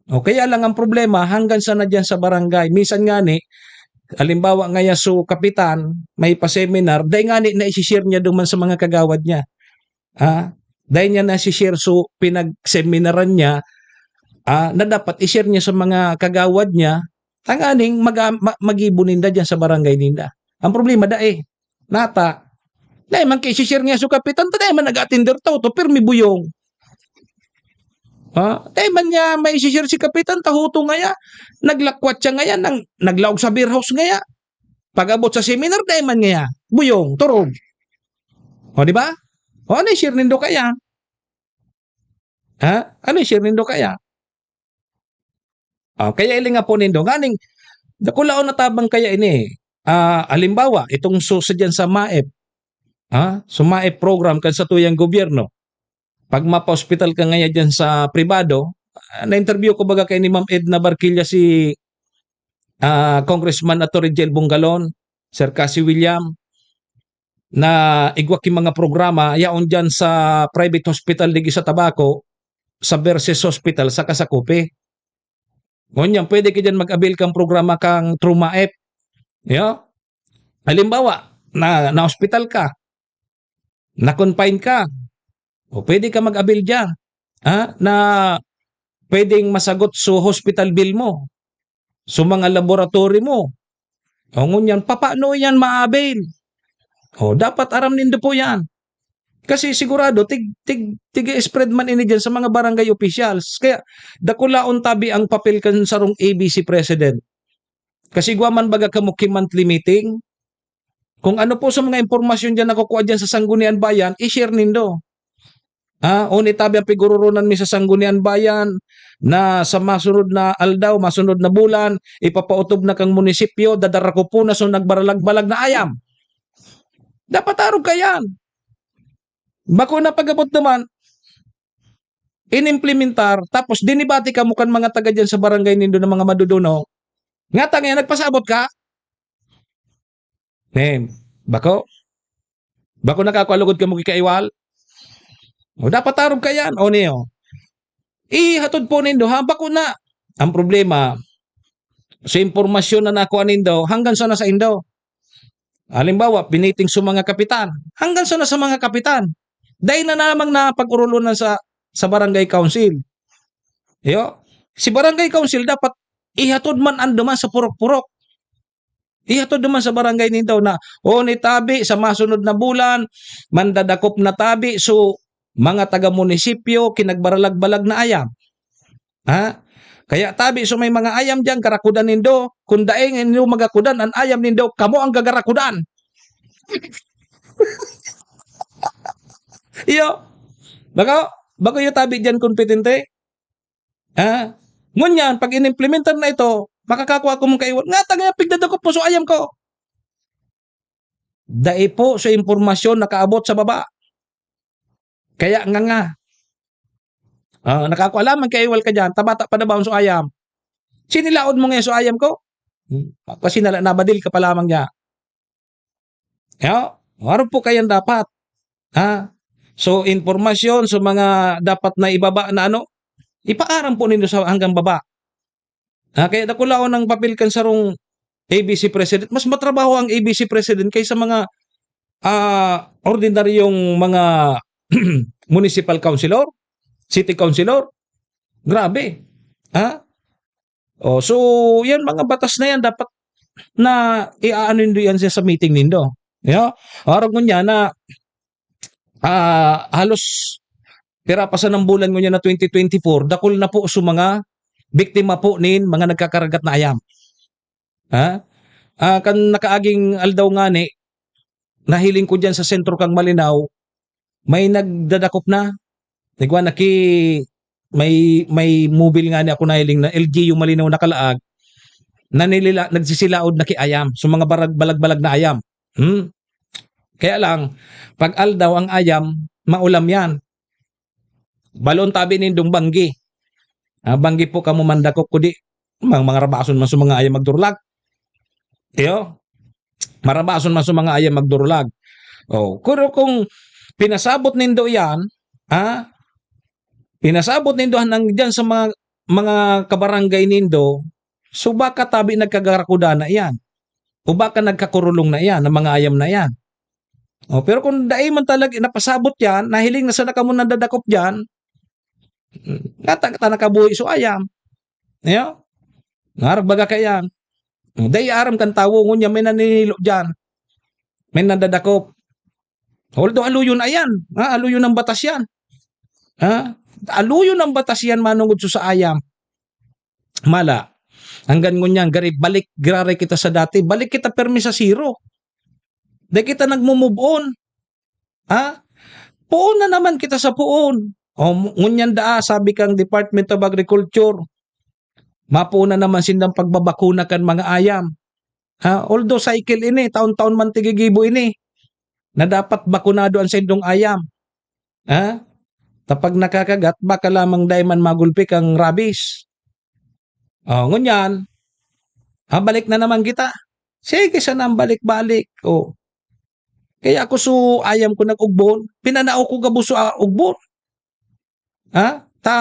O, kaya lang ang problema, hanggang sana dyan sa barangay. Minsan nga ni, halimbawa ngaya so kapitan, may pa-seminar, dai nga ni na isi-share niya duman sa mga kagawad niya. Ah, dai niya na si-share so pinagseminaran niya, ah, na dapat i-share niya sa mga kagawad niya, tanganing maga-, ma-, magibo ninda diyan sa barangay ninda. Ang problema, dai. Nata, dai man kay si-share niya so kapitan, ta dai man nag-atender to, to, pirmi buyong. Ha? Dai man niya may si-share si kapitan, ta huto ngaya, naglakwat siya ngaya, nang, naglaog sa beer house ngaya. Pag-abot sa seminar, dai man ngaya. Buyong, turog. O, di ba? O, ano i-share nindo kaya? Ha? Ano i-share nindo kaya? Ah, kaya ilinga po nindo. Nganing, dakulaon na tabang kaya ini. Ah, halimbawa, itong su-, sa dyan sa MAEP. Ha? Sa MAEP program kan sa tuyang gobyerno. Pag mapa-hospital ka ngaya dyan sa pribado, ah, na-interview ko baga kay ni Ma'am Edna Barquilla si, ah, Congressman Attorney Jel Bongalon, Sir Cassie William, na igwa ki mga programa, yaon dyan sa private hospital digi sa Tabaco, sa Versus Hospital saka sa Cope. Ngunyan, pwede ka diyan mag-avail kang programa kang Trauma F. Yo? Halimbawa, na, na-hospital ka, na-confine ka, o pwede ka mag-avail diyan, ha, na pwedeng masagot so hospital bill mo, so mga laboratory mo. O ngunyan, papaano yan ma-avail? O, dapat aram nindo po yan. Kasi sigurado, tig-, tig-, tig-i-spread man ini diyan sa mga barangay officials. Kaya, dakulaon tabi ang papel kan sarong A B C president. Kasi igwa man baga kamo ki monthly meeting, kung ano po sa mga impormasyon diyan nakukuha diyan sa Sangguniang Bayan, i-share nindo. Ah, o ni tabi ang piguroronan mi sa Sangguniang Bayan na sa masunod na aldaw, masunod na bulan, ipapaotob na kang munisipyo, dadara ko po na so nagbaralag-balag na ayam. Dapat arog ka yan. Bako na pag-abot naman, inimplementar, tapos dinibati kamo kan mga taga diyan sa barangay nindo na mga madudunong. Nga tangya, nagpasabot ka? Name, bako? Bako nakakuha lugod kamo ki kaiwal? O, dapat arog ka yan. O, niyo. Ihatod po nindo, ha? Bako na. Ang problema, sa impormasyon na nakuha nindo, hanggang sa nasa indo. Halimbawa, piniting sa mga kapitan. Hanggang sa nasa mga kapitan. Dahil na namang napag-urulonan sa, sa barangay council. Yo? Si barangay council dapat ihatod man anduman sa purok-purok. Ihatod naman sa barangay nindo na, "O, ni tabi, sa masunod na bulan, mandadakop na tabi so mga taga-munisipyo ki nagbaralag-balag na ayam." Ha? Kaya tabi so may mga ayam diyan, garakudan nindo. Kung dai nindo magakudan an ayam nindo, kamo ang gagarakudan. Iyo. Bako, bako iyo tabi diyan, kompetente. Ha? Ngunyan, pag inimplementar na ito, makakakua ako mong kaiwal. Nga, tangya, pigdadakop po so ayam ko. Dai po sa impormasyon nakaabot sa baba. Kaya nga nga. Ah, nakakua lamang kaiwal ka diyan, tabata pa na baon so ayam. Sinilaod mo ngayon so ayam ko? Hmm, kasi nala-, nabadil ka pa lamang niya. Yo, arog po kayan dapat. Ha? So, impormasyon, so mga dapat na ibaba na ano, ipaaram po nindo sa hanggang baba. Ha? Kaya dakulaon ang papel kan sarong A B C president. Mas matrabaho ang A B C president kaysa mga, ah, ordinaryong mga municipal councilor, city councilor. Grabe. Ha? Oh, so, yan mga batas na yan dapat na iaano nindo yan sa, sa meeting nindo. Yo? Arog ngunyan na, ah, halos pira pa sa nang bulan ngunyan na twenty twenty-four, dakul na po sa mga biktima po nin mga nagkakaragat na ayam. Ha? Ah, kan nakaaging aldaw ngani, nahiling ko diyan sa sentro kang Malinao, may nagdadakop na. Igwa na ki-, may, may mobile ngani ako nahiling na L G U Malinao na kalaag, na nilila-, nagsisilaod na ki ayam. So, mga barag-, balag-balag na ayam. Hmm? Kaya lang, pag aldaw ang ayam, maulam yan. Balon tabi nindong banggi. Ah, banggi po kamo mandakop, kudi mang-, mangarabason man sa mga ayam magdurulag. Iyo, marabason man sa mga ayam magdurulag. Oh, pero kung pinasabot nindo yan, ha? Pinasabot nindo nang diyan sa mga, mga kabarangay nindo, so baka tabi nagkagarakuda na iyan. O baka nagkakurulong na iyan, ang mga ayam na iyan. Oh, pero kung dai man talaga napasabot yan, nahiling na sana kamo nadadakop diyan, nga ta-, ta nakabuhi so ayam. Iyo? Ngarag baga kaiyan. Dai aram kan tawo, ngunyan may naninilo diyan. May nadadakop. Although aluyon na yan. Ha? Aluyon ng batas yan. Ha? Aluyon ng batas yan, manungod so sa ayam. Mala. Hanggang ngunyan, gari, balik, giraray kita sa dati. Balik kita permi sa zero. Dai kita nagmo-move on. Ha? Poon na naman kita sa poon. O, mu-, ngunyan daa, sabi kang Department of Agriculture, mapoon na naman sindang pagbabakuna kan mga ayam. Ha? Although cycle ini, taon-taon man tigigibo ini, na dapat bakunado ang saindong ayam. Ha? Tapag nakakagat, baka lamang dai man magulpi kang rabies. O, ngunyan, ha, balik na naman kita. Sige, sana ang balik-balik. O. Kaya ako so ayam ko nag-ugbon, pinanao ko gabos so, ah, ugbon. Ha? Ta,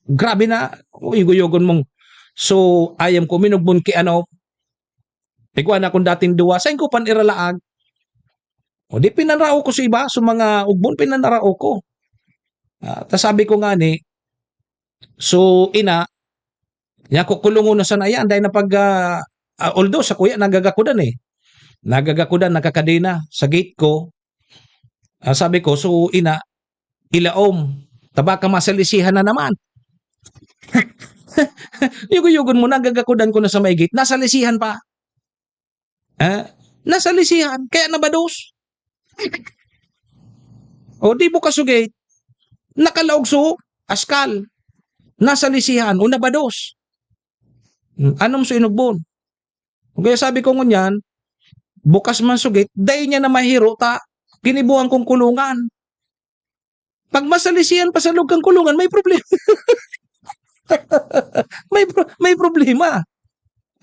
grabe na, uyog-uyogon mong, so, ayam ko, minugbon ki ano, igwa na akong dating duwa, sain ko pan iralaag. O di pinanrao ko sa iba, sa mga ugbon, pinanrao ko. Ah, ta sabi ko nga ni, so, ina, nya ko kulungon na sana yan, dahil na pag, ah, ah, although sa kuya, nagagakudan eh. Nagagakudan, nakakadena sa gate ko. Ah, sabi ko, so, ina, ilaom, ta baka masalisihan na naman. Yugo-yugon mo, nagagakudan ko na sa may gate, nasalisihan pa. Ah, nasalisihan, kaya nabados. O, di bukas so gate, nakalaog so askal, nasalisihan o nabados. Hmm, anom so inugbon. Kaya sabi ko ngunyan, bukas man so gate, dai niya na mahiro ta, ginibuhan kong kulungan. Pag masalisihan pa sa loob kang kulungan, may problema. May pro-, may problema.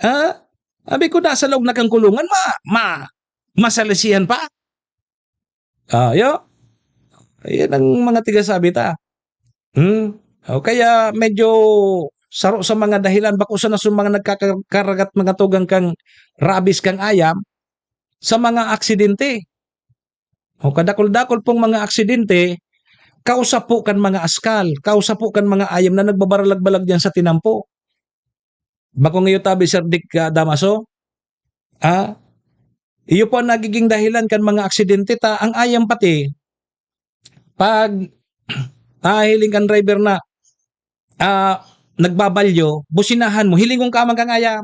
Ha? Sabi ko, nasa loob na kang kulungan, ma-, ma-, masalisihan pa. Ah, yo. Ayan ang mga tigasabi ta. Hmm? O kaya medyo saro sa mga dahilan, bako sana sa mga nagkakaragat mga tugang kang rabies kang ayam, sa mga aksidente. O kadakul-dakul pong mga aksidente, kausapo kan mga askal, kausapo kan mga ayam na nagbabaralag-balag diyan sa tinampo. Bako ngayon tabi, Sir Dick, ah, Damaso? Ah, iyo po ang nagiging dahilan kan mga aksidente ta, ang ayam pati. Pag, ah, hiling kan driver na, ah, nagbabalyo, businahan mo, hilingon ka man kang ayam.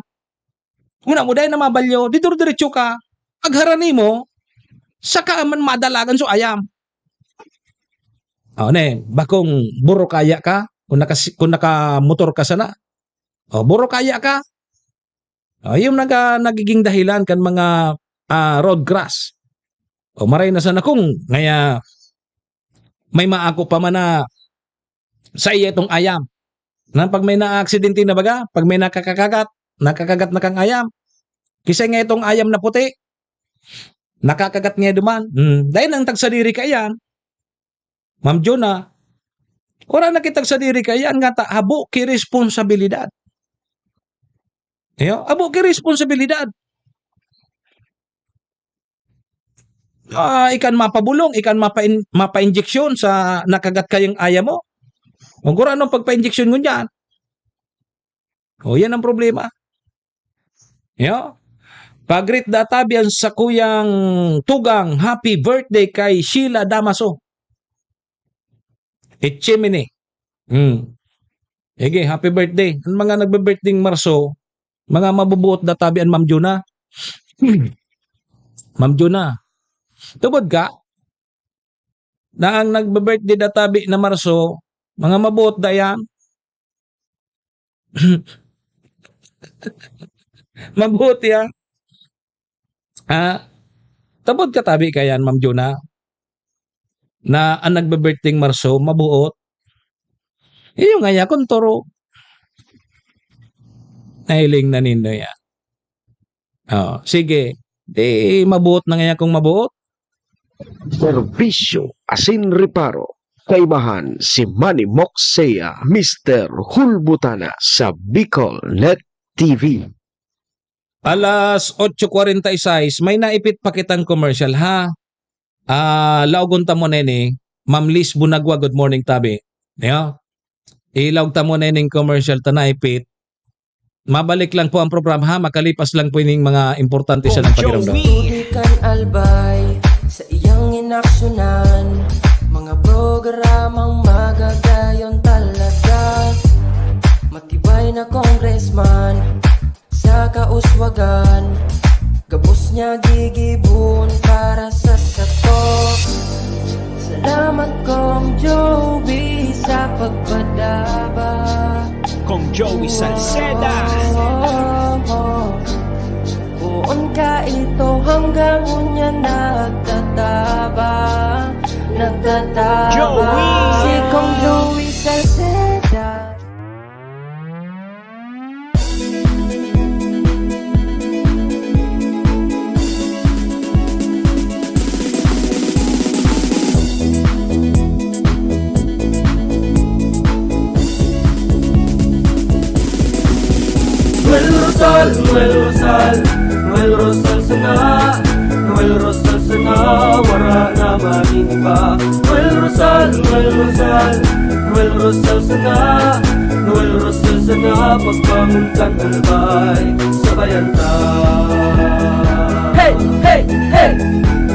Una mo, dahil na mabalyo, didor-diretso ka, agharani mo, saka man madalagan so ayam. O, ne, bakong burukaya ka, kung nakas-, kung nakamotor ka sana, o, burukaya ka. O, yung naga-, nagiging dahilan kan mga, ah, road crash. O, maray na sana kung ngaya may maako pa man na sa iya itong ayam. Na pag may naaksidente na baga, pag may nakakakagat, nakakagat na kang ayam. Kisay nga itong ayam na puti, nakakagat niya duman. Hmm, dahil ang tagsadiri ka iyan, Ma'am Juna, wala na kitag sadiri kaiyan nga ta, habo ki responsibilidad. Iyo, habo ki responsibilidad. Ah, ikan mapabulong, ikan mapain-, mapainjeksyon sa nakagat kayong ayam mo. Kung kurano pagpainjeksyon mo diyan. O, yan ang problema. Yo? Pag-greet da tabi an sakuyang tugang, happy birthday kay Sheila Damaso. Echemene. Hmm. Sige, happy birthday. Ang mga nagbe-birthday Marso, mga mabubuot da tabi an Ma'am Juna. Ma'am Juna. Tubod ka? Na ang nagbe-birthday da tabi na Marso, mga mabuot da yan. Mabuot yan. Ah, tubod ka tabi kaiyan, Ma'am Juna, na ang nagbe-birthday Marso, mabuot. Iyo nga ya, kung toro. Nahiling na nindo ya. Oh, sige. Di mabuot na nga ya kung mabuot. Serbisyo asin reparo. Kaibahan si Manny Moxea, Mister Hulbutana sa Bicol Net T V. Alas otso kwarenta y seis, may naipit pa kitang commercial, ha? Ah, laogon ta mo nini, Ma'am Liz Bunagwa, good morning, tabi. Yo? Ilaog ta mo nining commercial ta naipit. Mabalik lang po ang programa, ha? Makalipas lang po ining mga importante sa Kong nagpakiramdam. Joey. Tutukan albay sa iyang inaksyonan, mga programang magagayon talaga. Matibay na congressman sa kauswagan, gabos niya gigibon para sa sato. Salamat, Kong Joey, sa pagpadaba. Kong Joey Salceda. Poon ka ito hanggang unya nagtataba, nagtataba. Joey. Si Kong Joey Salceda. Noel Rosal sana, Noel Rosal sana, wara na man iba. Noel Rosal, Noel Rosal, Noel Rosal sana, Noel Rosal sana, pagbangon kan Albay, sabayan ta. Hey, hey, hey!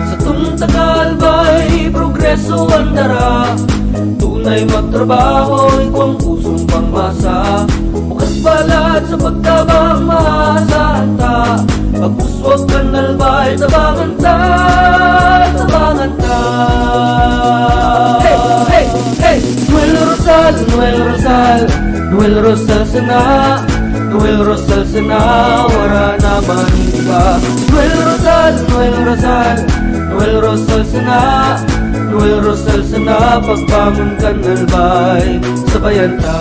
Satong taga-Albay, progreso ang dara. Tunay magtrabaho, igwang pusong pangmasa. Bukas balat sa pagtabang, maasahan ta. Pagpuswag kan Albay, tabangan ta, tabangan ta. Hey, hey, hey! Noel Rosal, Noel Rosal, Noel Rosal sana, Noel Rosal sana, wara na man iba. Noel Rosal, Noel Rosal, Noel Rosal sana, Noel Rosal sana, pagbangon kan Albay, sabayan ta.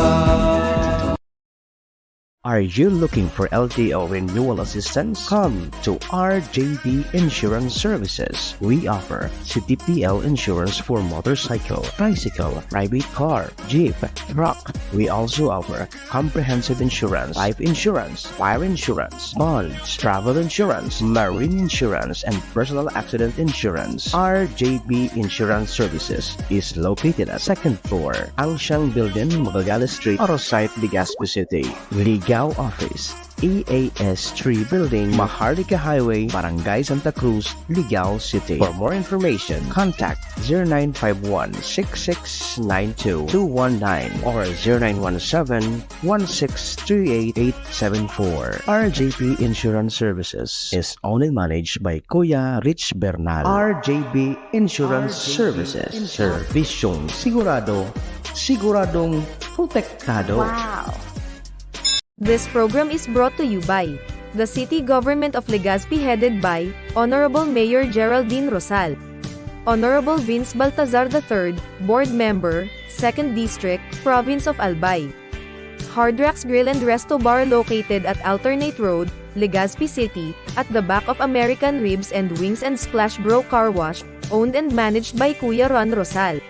Are you looking for L T O renewal assistance? Come to R J B Insurance Services. We offer C T P L insurance for motorcycle, tricycle, private car, jeep, truck. We also offer comprehensive insurance, life insurance, fire insurance, bonds, travel insurance, marine insurance, and personal accident insurance. R J B Insurance Services is located at second floor, Angsiang Building, Magallanes Street, Arosite, Legazpi City. Ligao Office, E A S three Building, Maharlika Highway, Barangay Santa Cruz, Ligao City. For more information, contact zero nine five one, six six nine two, two one nine or zero nine one seven, one six three eight, eight seven four. R J P Insurance Services is owned and managed by Kuya Rich Bernal. R J P Insurance Services. Servisyong sigurado, siguradong protektado. Wow! This program is brought to you by the City Government of Legazpi, headed by Honorable Mayor Geraldine Rosal, Honorable Vince Baltazar the third, Board Member, Second District, Province of Albay. Hard Rocks Grill and Resto Bar, located at Alternate Road, Legazpi City, at the back of American Ribs and Wings and Splash Bro Car Wash, owned and managed by Kuya Ron Rosal.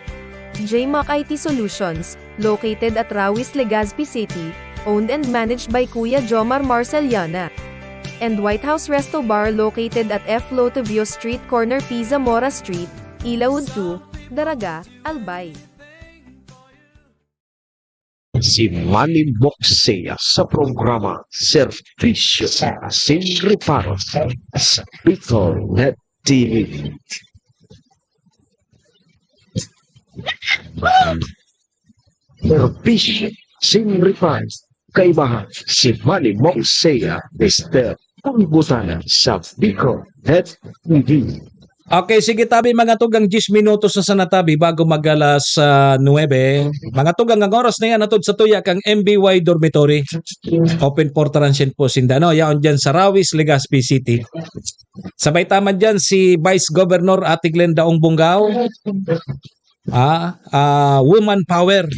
J Mac I T Solutions, located at Rawis, Legazpi City, owned and managed by Kuya Jomar Marceliana. And White House Resto Bar, located at F Lotivio Street, corner P. Zamora Street, Ilaud two, Daraga, Albay. Si Manny Moxia sa programa Serbisyo Sin Reparo sa Bicol Net T V. Serbisyo Sin Reparo, kaibahan si Manny Moxia, Mister Pulbutana sa Bicol Net T V. Okay, sige, tabi, mga tugang, diyes minutos na sana, tabi, bago mag-alas, ah, nuwebe. Mga tugang, ang oras na yan, atod sa tuya kang M B Y Dormitory. Open for transient po sinda, no? Yaon dyan sa Rawis, Legazpi City. Sabay ta man dyan si Vice Governor Ate Glenda Ong Bongao. Ah, ah, woman power.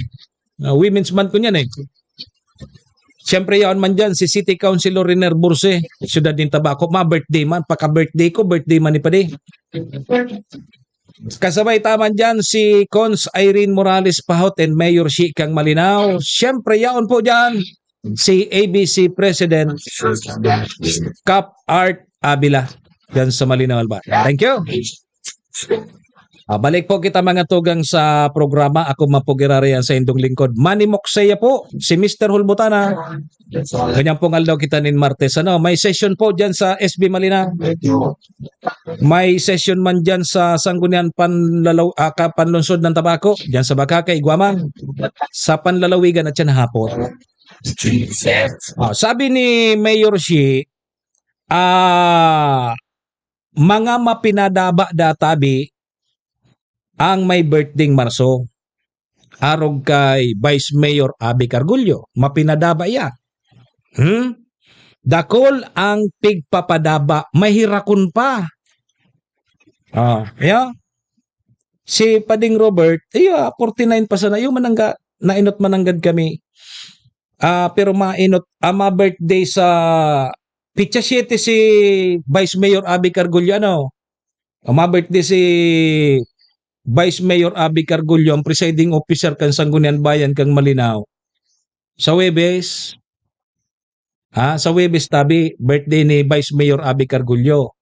Ah, women's month ko niyan eh. Siyempre, yaon man dyan si City Councilor Riner Burse, siyudad nin Tabaco. Ma-birthday man, pagka-birthday ko, birthday man ni Padi. Kasabay ta man dyan si Cons Irene Morales Pahot and Mayor Shi kang Malinao. Siyempre, yaon po dyan si A B C President Cap Art Avila dyan sa Malinao, Albay. Thank you. Ah, balik po kita, mga tugang, sa programa. Ako man po giraray an saindong lingkod, Manny Moxia po, si Mister Hulbutana. Ganyan pong aldaw kita nin Martes, ano? May session po dyan sa S B Malinao. May session man dyan sa Sangguniang Panlalaw-, ah, ka-, Panlungsod ng Tabaco, dyan sa Bacacay, Guamang. Sa panlalawigan at yan hapon. Ah, sabi ni Mayor Shi, ah, mga mapinadaba da tabi ang may birthday Marso. Arog kay Vice Mayor Abby Cargullo, mapinadaba iya. Hmm? Dakul ang pigpapadaba, mahirakon pa. Ah, yeah. Si Pading Robert, iya, forty-nine pa sana, yung manangga, nainot mananggad kami. Ah, pero mainot, ah, ma-birthday sa petsa siyete si Vice Mayor Abby Cargullo, ano? Ah, ma-birthday si Vice Mayor Abby Cargullo, ang presiding officer kan Sangguniang Bayan kan Malinao. Sa Huwebes, Ha, sa Huwebes tabi, birthday ni Vice Mayor Abby Cargullo.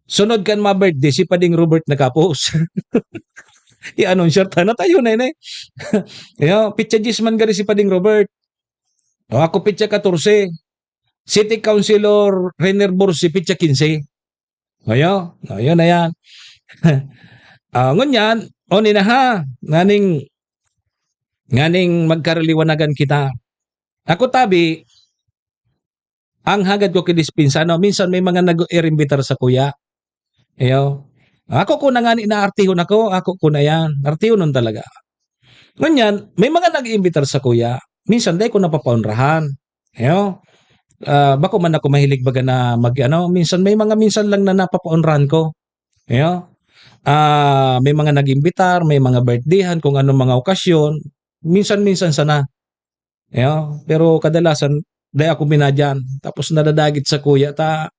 Sunod kan ma-birthday, si Pading Robert Nakapos. I-anunsyo ta na tayo na yun, eh. Yo, pitsa dyes man gari si Pading Robert. O, ako pitsa katorse. City Councilor Rener Borsi, pitsa kinse. Ayo, ayo na yan. Ah, ngunyan, o ni na ha, nganing, nganing magkaraliwanagan kita. Ako tabi, ang hagad ko ki dispensa, no? Minsan may mga nag-iirimbitar sa kuya. Ayo. Ako ko na nga ni naartihon ako, ako ko na yan. Artihonon talaga. Ngunyan, may mga nag-iimbitar sa kuya. Minsan, dai ko napapaonrahan. Ayo. Ah, bako man ako mahilig baga na mag, ano, minsan may mga minsan lang na napapaonrahan ko. Ayo. Ah, may mga nag-imbitar, may mga birthdayhan, kung anong mga okasyon. Minsan-minsan sana. Ayo. Pero kadalasan, dai ako minadyan. Tapos nadadagit sa kuya, ta,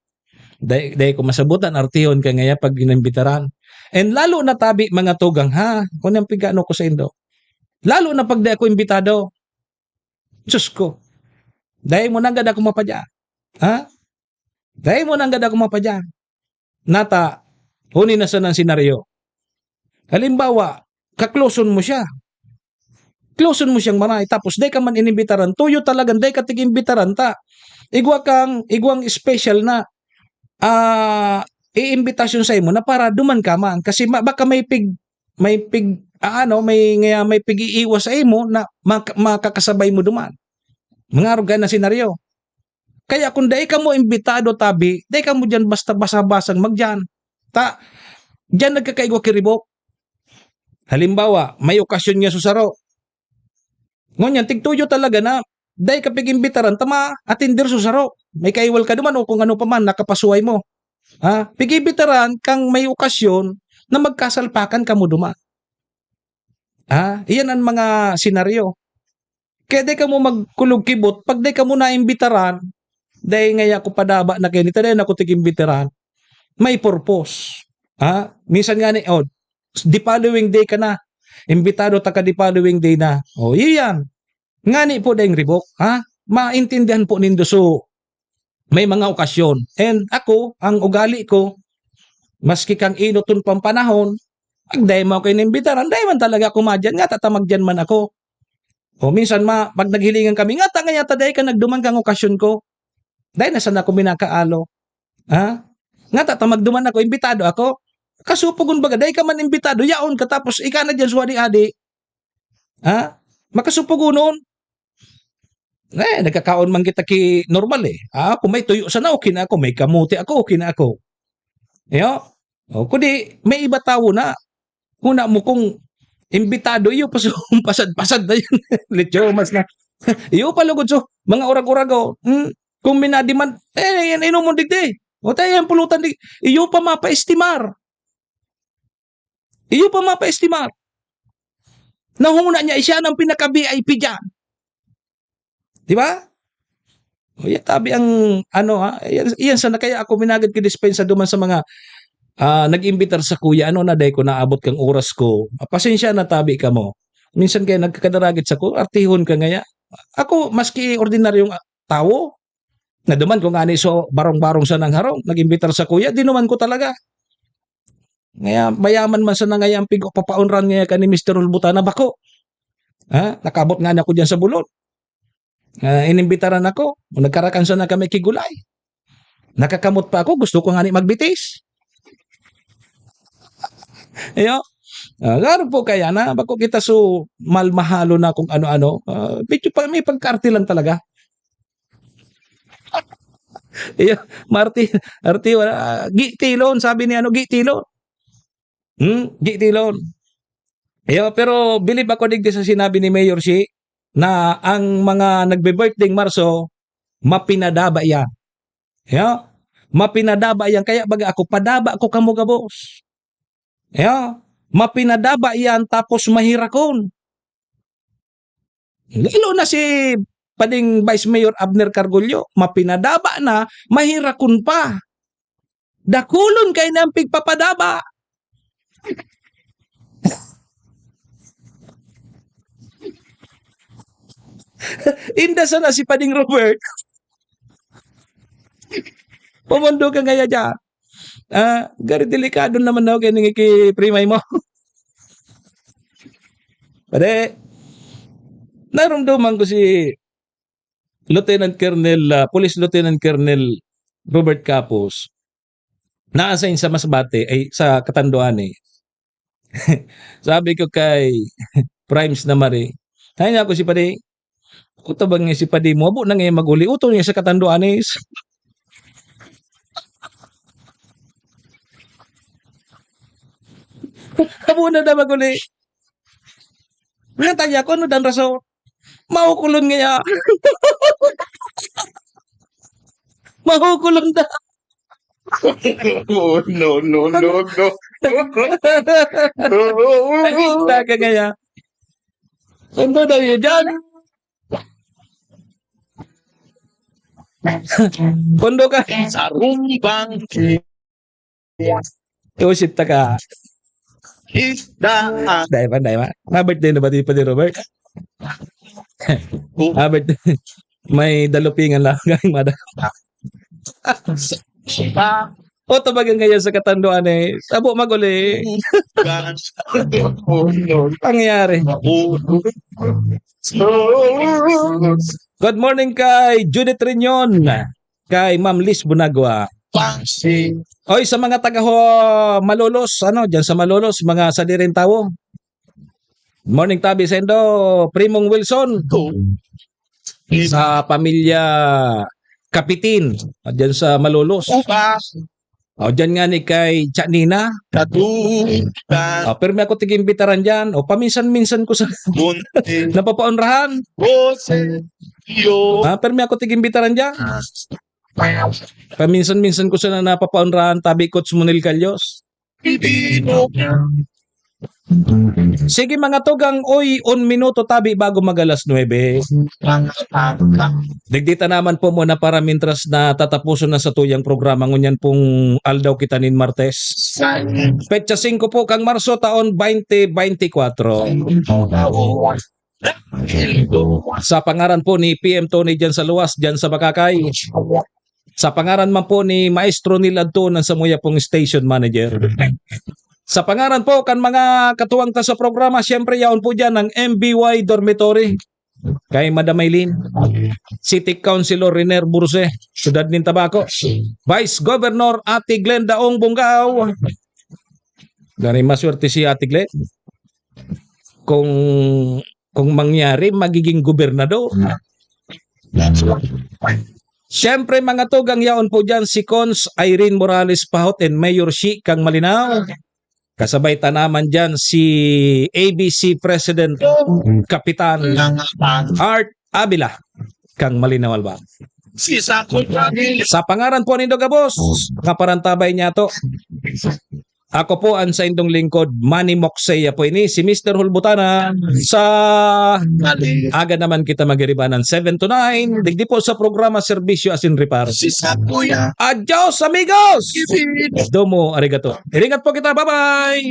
dai, dai ko masabutan, artihon ka ngaya pag inimbitaran. And lalo na tabi, mga tugang, ha? Kung ang pigano ko sa indo. Lalo na pag dai ako imbitado. Diyos ko. Dai mo nanggad ako mapadyan. Ha? Dai mo nanggad ako mapadyan. Nata, huni na sana ang senaryo. Halimbawa, kakloson mo siya. Kloson mo siyang maray, tapos dai ka man inimbitaran, tuyo talagan dai ka tig-imbitaran ta. Igwa kang, igwang special na, ah, iimbitasyon sa imo na para duman ka man. Kasi ma-, baka may pig-, may pig-, ah, ano, may, ngaya may pig-iiwas sa imo na mak-, makakasabay mo duman. Mga arog na senaryo. Kaya kung dai kamo imbitado, tabi, dai kamo diyan basta basa-basang magdiyan. Ta, diyan nagkakaigwa ki ribok. Halimbawa, may okasyon nga sa saro. Ngunyan, tigtuyo talaga na dai ka pig-imbitaran ta ma-atender sa saro. May kaiwal ka duman o kung ano pa man, nakapasuhay mo. Ha? Pig-imbitaran kang may okasyon na magkasalpakan kamo duman. Ha? Iyan ang mga senaryo. Kaya dai kamo magkulog kibot, pag dai kamo naimbitaran, dai ngaya ako padaba na kayo nita, dai na ako tig-imbitaran. May purpose. Ha? Minsan nga ni, oh, the following day ka na. Imbitado ta ka the following day na. Oh, iyan. Ngani po daing ribok, ha? Maintindihan po nindo. So, may mga okasyon. And ako, ang ugali ko, maski kang inoton pang panahon, pag dai mo ako inimbitaran, dai man talaga ako madyan. Nga tata magdyan man ako. O minsan, ma-, pag naghilingan kami, nga ta, nga yata dai ka nagduman kang okasyon ko. Dai na sana ako minakaalo. Ha? Nga tata magduman ako, imbitado ako. Kasupogon baga, dai ka man imbitado, yaon ka, tapos ika na dyan, suwadi-adi. Ha? Makasupogonon. Eh, nagkakaon man kita ki normal, eh. Ah, kung may tuyo sana, okay na ako. May kamote ako, okay na ako. Yo? O, kundi may iba tawo na. Huna mo kung imbitado, iyo pa so, pasad-pasad na yun. Lechomas na. Iyo pa lugod so, mga urag-urag, oh. Hmm? Kung minadiman, eh, yan, inomon digdi. O, tayo yan, pulutan di. Iyo pa mapaestimar. Iyo pa mapaestimar. Nahuna niya, siya ng pinaka-V I P diyan. Di ba? O, yan, tabi ang, ano, ha? Iyan, iyan sana kaya ako minagad ki dispensa duman sa mga, ah, nag-imbitar sa kuya, ano na, dai ko naabot kang oras ko. Ah, pasensya na, tabi kamo. Minsan kaya nagkakadaragit sa ko, artihon ka ngaya. Ako, maski ordinaryong, ah, tawo, na duman ko ngani so barong-barong sa nangharong, nag-imbitar sa kuya, dinuman ko talaga. Ngaya, mayaman man sana ngaya ang pig-, papaunran ngaya ka ni Mister Ulbutana, bako. Ha? Nakabot nga na ako diyan sa bulod. Ah, inimbitaran ako. Nagkarakan sana kami ki gulay. Nakakamot pa ako, gusto ko ngani magbitis. Iyo. Ah, garo po kaya na, bako kita so malmahalo na kung ano-ano. Ah, medyo pa, may pagkaarte lang talaga. Iyo, marti, arte, wala, ah, gitilon, sabi ni ano, gitilon. Hmm, gitilon. Iyo, pero bilib ako digdi sa sinabi ni Mayor Shi na ang mga nagbe-birthday Marso, mapinadaba yan. Iyo, mapinadaba yan. Kaya baga ako, padaba ko kamo gabos. Iyo, mapinadaba yan tapos mahirakon. Lalo na si pading Vice Mayor Abner Cargullo, mapinadaba na, mahirakon pa. Dakulon kay na ang pigpapadaba. Inda sana si Pading Robert. Pumondo ka ngaya diyan. Ah, garo delikado naman daw kaya nangikiprimay mo. Pare, narumduman ko si Lieutenant Colonel, ah, Police Lieutenant Colonel Robert Capos, na-assign sa Masbate, ay, sa Catanduanes. Sabi ko kay Primes na Marie, "Hay niya ako si Padi, utabang niya si Padi mo, abo na ngayon mag-uli, utong niya sa Catanduanes." Abo na na mag-uli. Nataya ko, ano dan rason? Mahukulon ngaya. Mahukulon da. Oh, no, no, no, no. Nakita ka ngaya. Ano daw yun dyan? Pondo ka. Sa rumbang Iusip ta ka. Isda. Dai ba, dai ba? Ma-birthday na ba di pa ni Robert? Ma-birthday. May dalupingan lang. Galing mada. O, tabagan ngayon sa Catanduanes. Abo maguli. Pangyari. Good morning kay Judith Reunion, kay Ma'am Liz Bunagwa. Oy, sa mga taga ho, Malolos, ano, diyan sa Malolos, mga sadiring tawo. Morning tabi sendo, Primong Wilson. Sa pamilya Kapitin, diyan sa Malolos. O, diyan nga ni kay Chanina. Ah, pero may ako tigimbitaran diyan. O, paminsan-minsan ko sa napapaunrahan. Ah, pero may ako tigimbitaran diyan. Paminsan-minsan ko sana napapaunrahan, tabi Coach Monel Calyos. Sige, mga tugang, oy, un minuto tabi bago mag alas nuebe. Digdita naman po muna para mintras na tatapuson na sa tuyang programa ngunyan pong aldaw kita nin Martes. Petsa singko po kang Marso, taon twenty twenty-four. Sa pangaran po ni P M Tony diyan sa luwas, diyan sa Bakakay. Sa pangaran man po ni Maestro Neil Adto ng Samuya pong station manager. Sa pangaran po kan mga katuwang ta sa programa, siyempre yaon po diyan ang M B Y Dormitory. Kay Madam Maylin, City Councilor Riner Burse, Siyudad nin Tabaco, Vice Governor Ate Glenda Ong Bongao. Gani maswerte si Ate Glenn. Kung kung mangyari, magiging gobernador. Siyempre, mga tugang, yaon po dyan si Cons Irene Morales Pahot and Mayor Shi kang Malinao. Kasabay ta naman dyan si A B C President Kapitan Art Avila kang Malinao, Alba. Sa pangaran po nindo gabos, kaparantabay niya to. Ako po ang saindong lingkod, Manny Moksey. Apo ini si Mister Hulbutana. Sa aga naman kita magiribanan, seven to nine. Digdi po sa programa Serbisyo Asin Repar. Adios, amigos! Domo arigato. Iringat po kita. Bye-bye!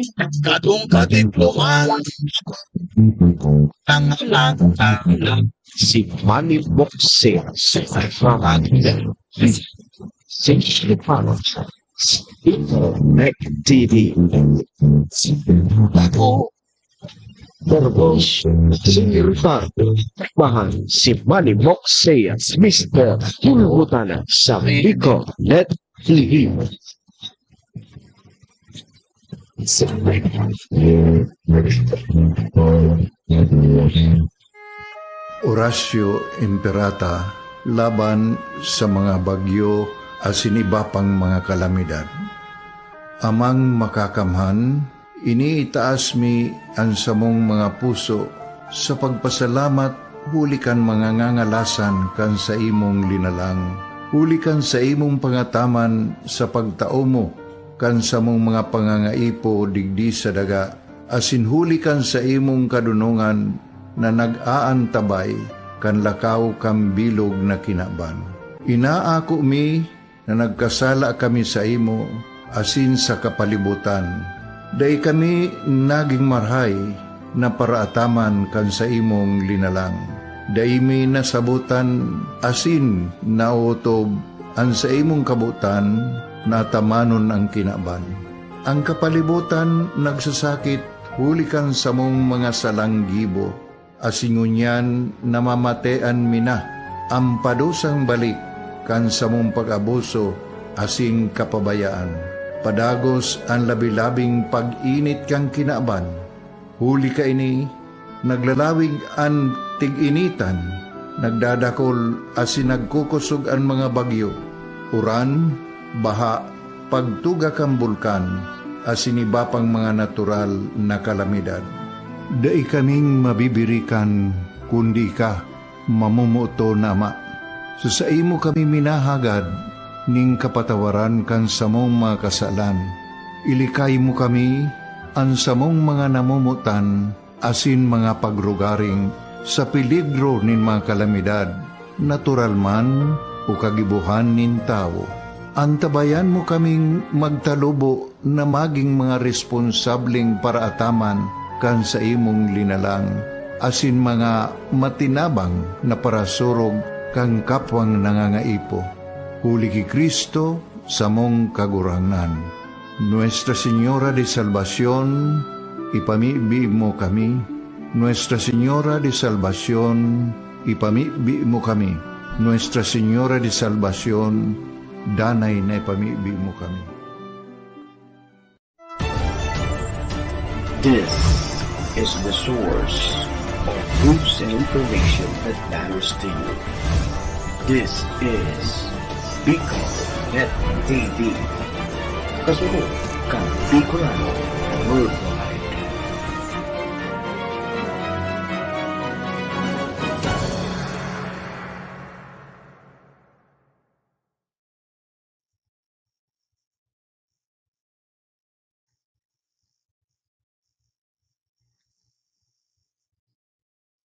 Si Manny Moksey. Si Repar. Connect T V. Ako, Verbal Singirtan. Mahal si Manny Moksey at Mister Hulbutana sa Bicol Net T V. Orasyo Imperata laban sa mga bagyo asin iba pang mga kalamidad. Amang Makakamhan, iniitaas mi an samong mga puso sa pagpasalamat huli kan mga ngangalasan kan saimong linalang, huli kan saimong pangataman sa pagtao mo kan samong mga pangangaipo digdi sa daga, asin huli kan saimong kadonongan na nag-aantabay kan lakaw kan bilog na kinaban. Inaako mi na nagkasala kami saimo asin sa kapalibotan. Dai kami nagin marahay na paraataman kan saimong linalang. Dai mi nasabotan asin naotob An saimong kabotan, natamanon an kinaban. An kapalibotan nagsasakit huli kan samong mga salang gibo, asin ngunyan namamatean mi na an padusang balik kan samong pag-abuso asin kapabayaan. Padagos an labi-labing pag-init kan kinaban. Huli kaini, naglalawig an tig-initan, nagdadakol asin nagkukosog an mga bagyo, uran, baha, pagtuga kan bulkan, asin iba pang mga natural na kalamidad. Dai kaming mabibirikan, kundi ika, mamomoton na Ama. Sa saimo kami minahagad nin kapatawaran kan samong mga kasalan. Ilikay mo kami, an samong mga namomotan, asin mga pagrugaring sa peligro nin mga kalamidad, natural man o kagibohan nin tawo. Antabayan mo kaming magtalubo na magin mga responsableng paraataman kan saimong linalang, asin mga matinabang na parasurog kan kapwang nangangaipo. Huli ki Cristo, samong Kagurangnan. Nuestra Señora de Salvacion, ipamibi mo kami. Nuestra Señora de Salvacion, ipamibi mo kami. Nuestra Señora de Salvacion, danay na ipamibi mo kami. This is the source of news and information that matters to you. This is Bicol Net A D. Kasunod kan Bicolano Worldwide.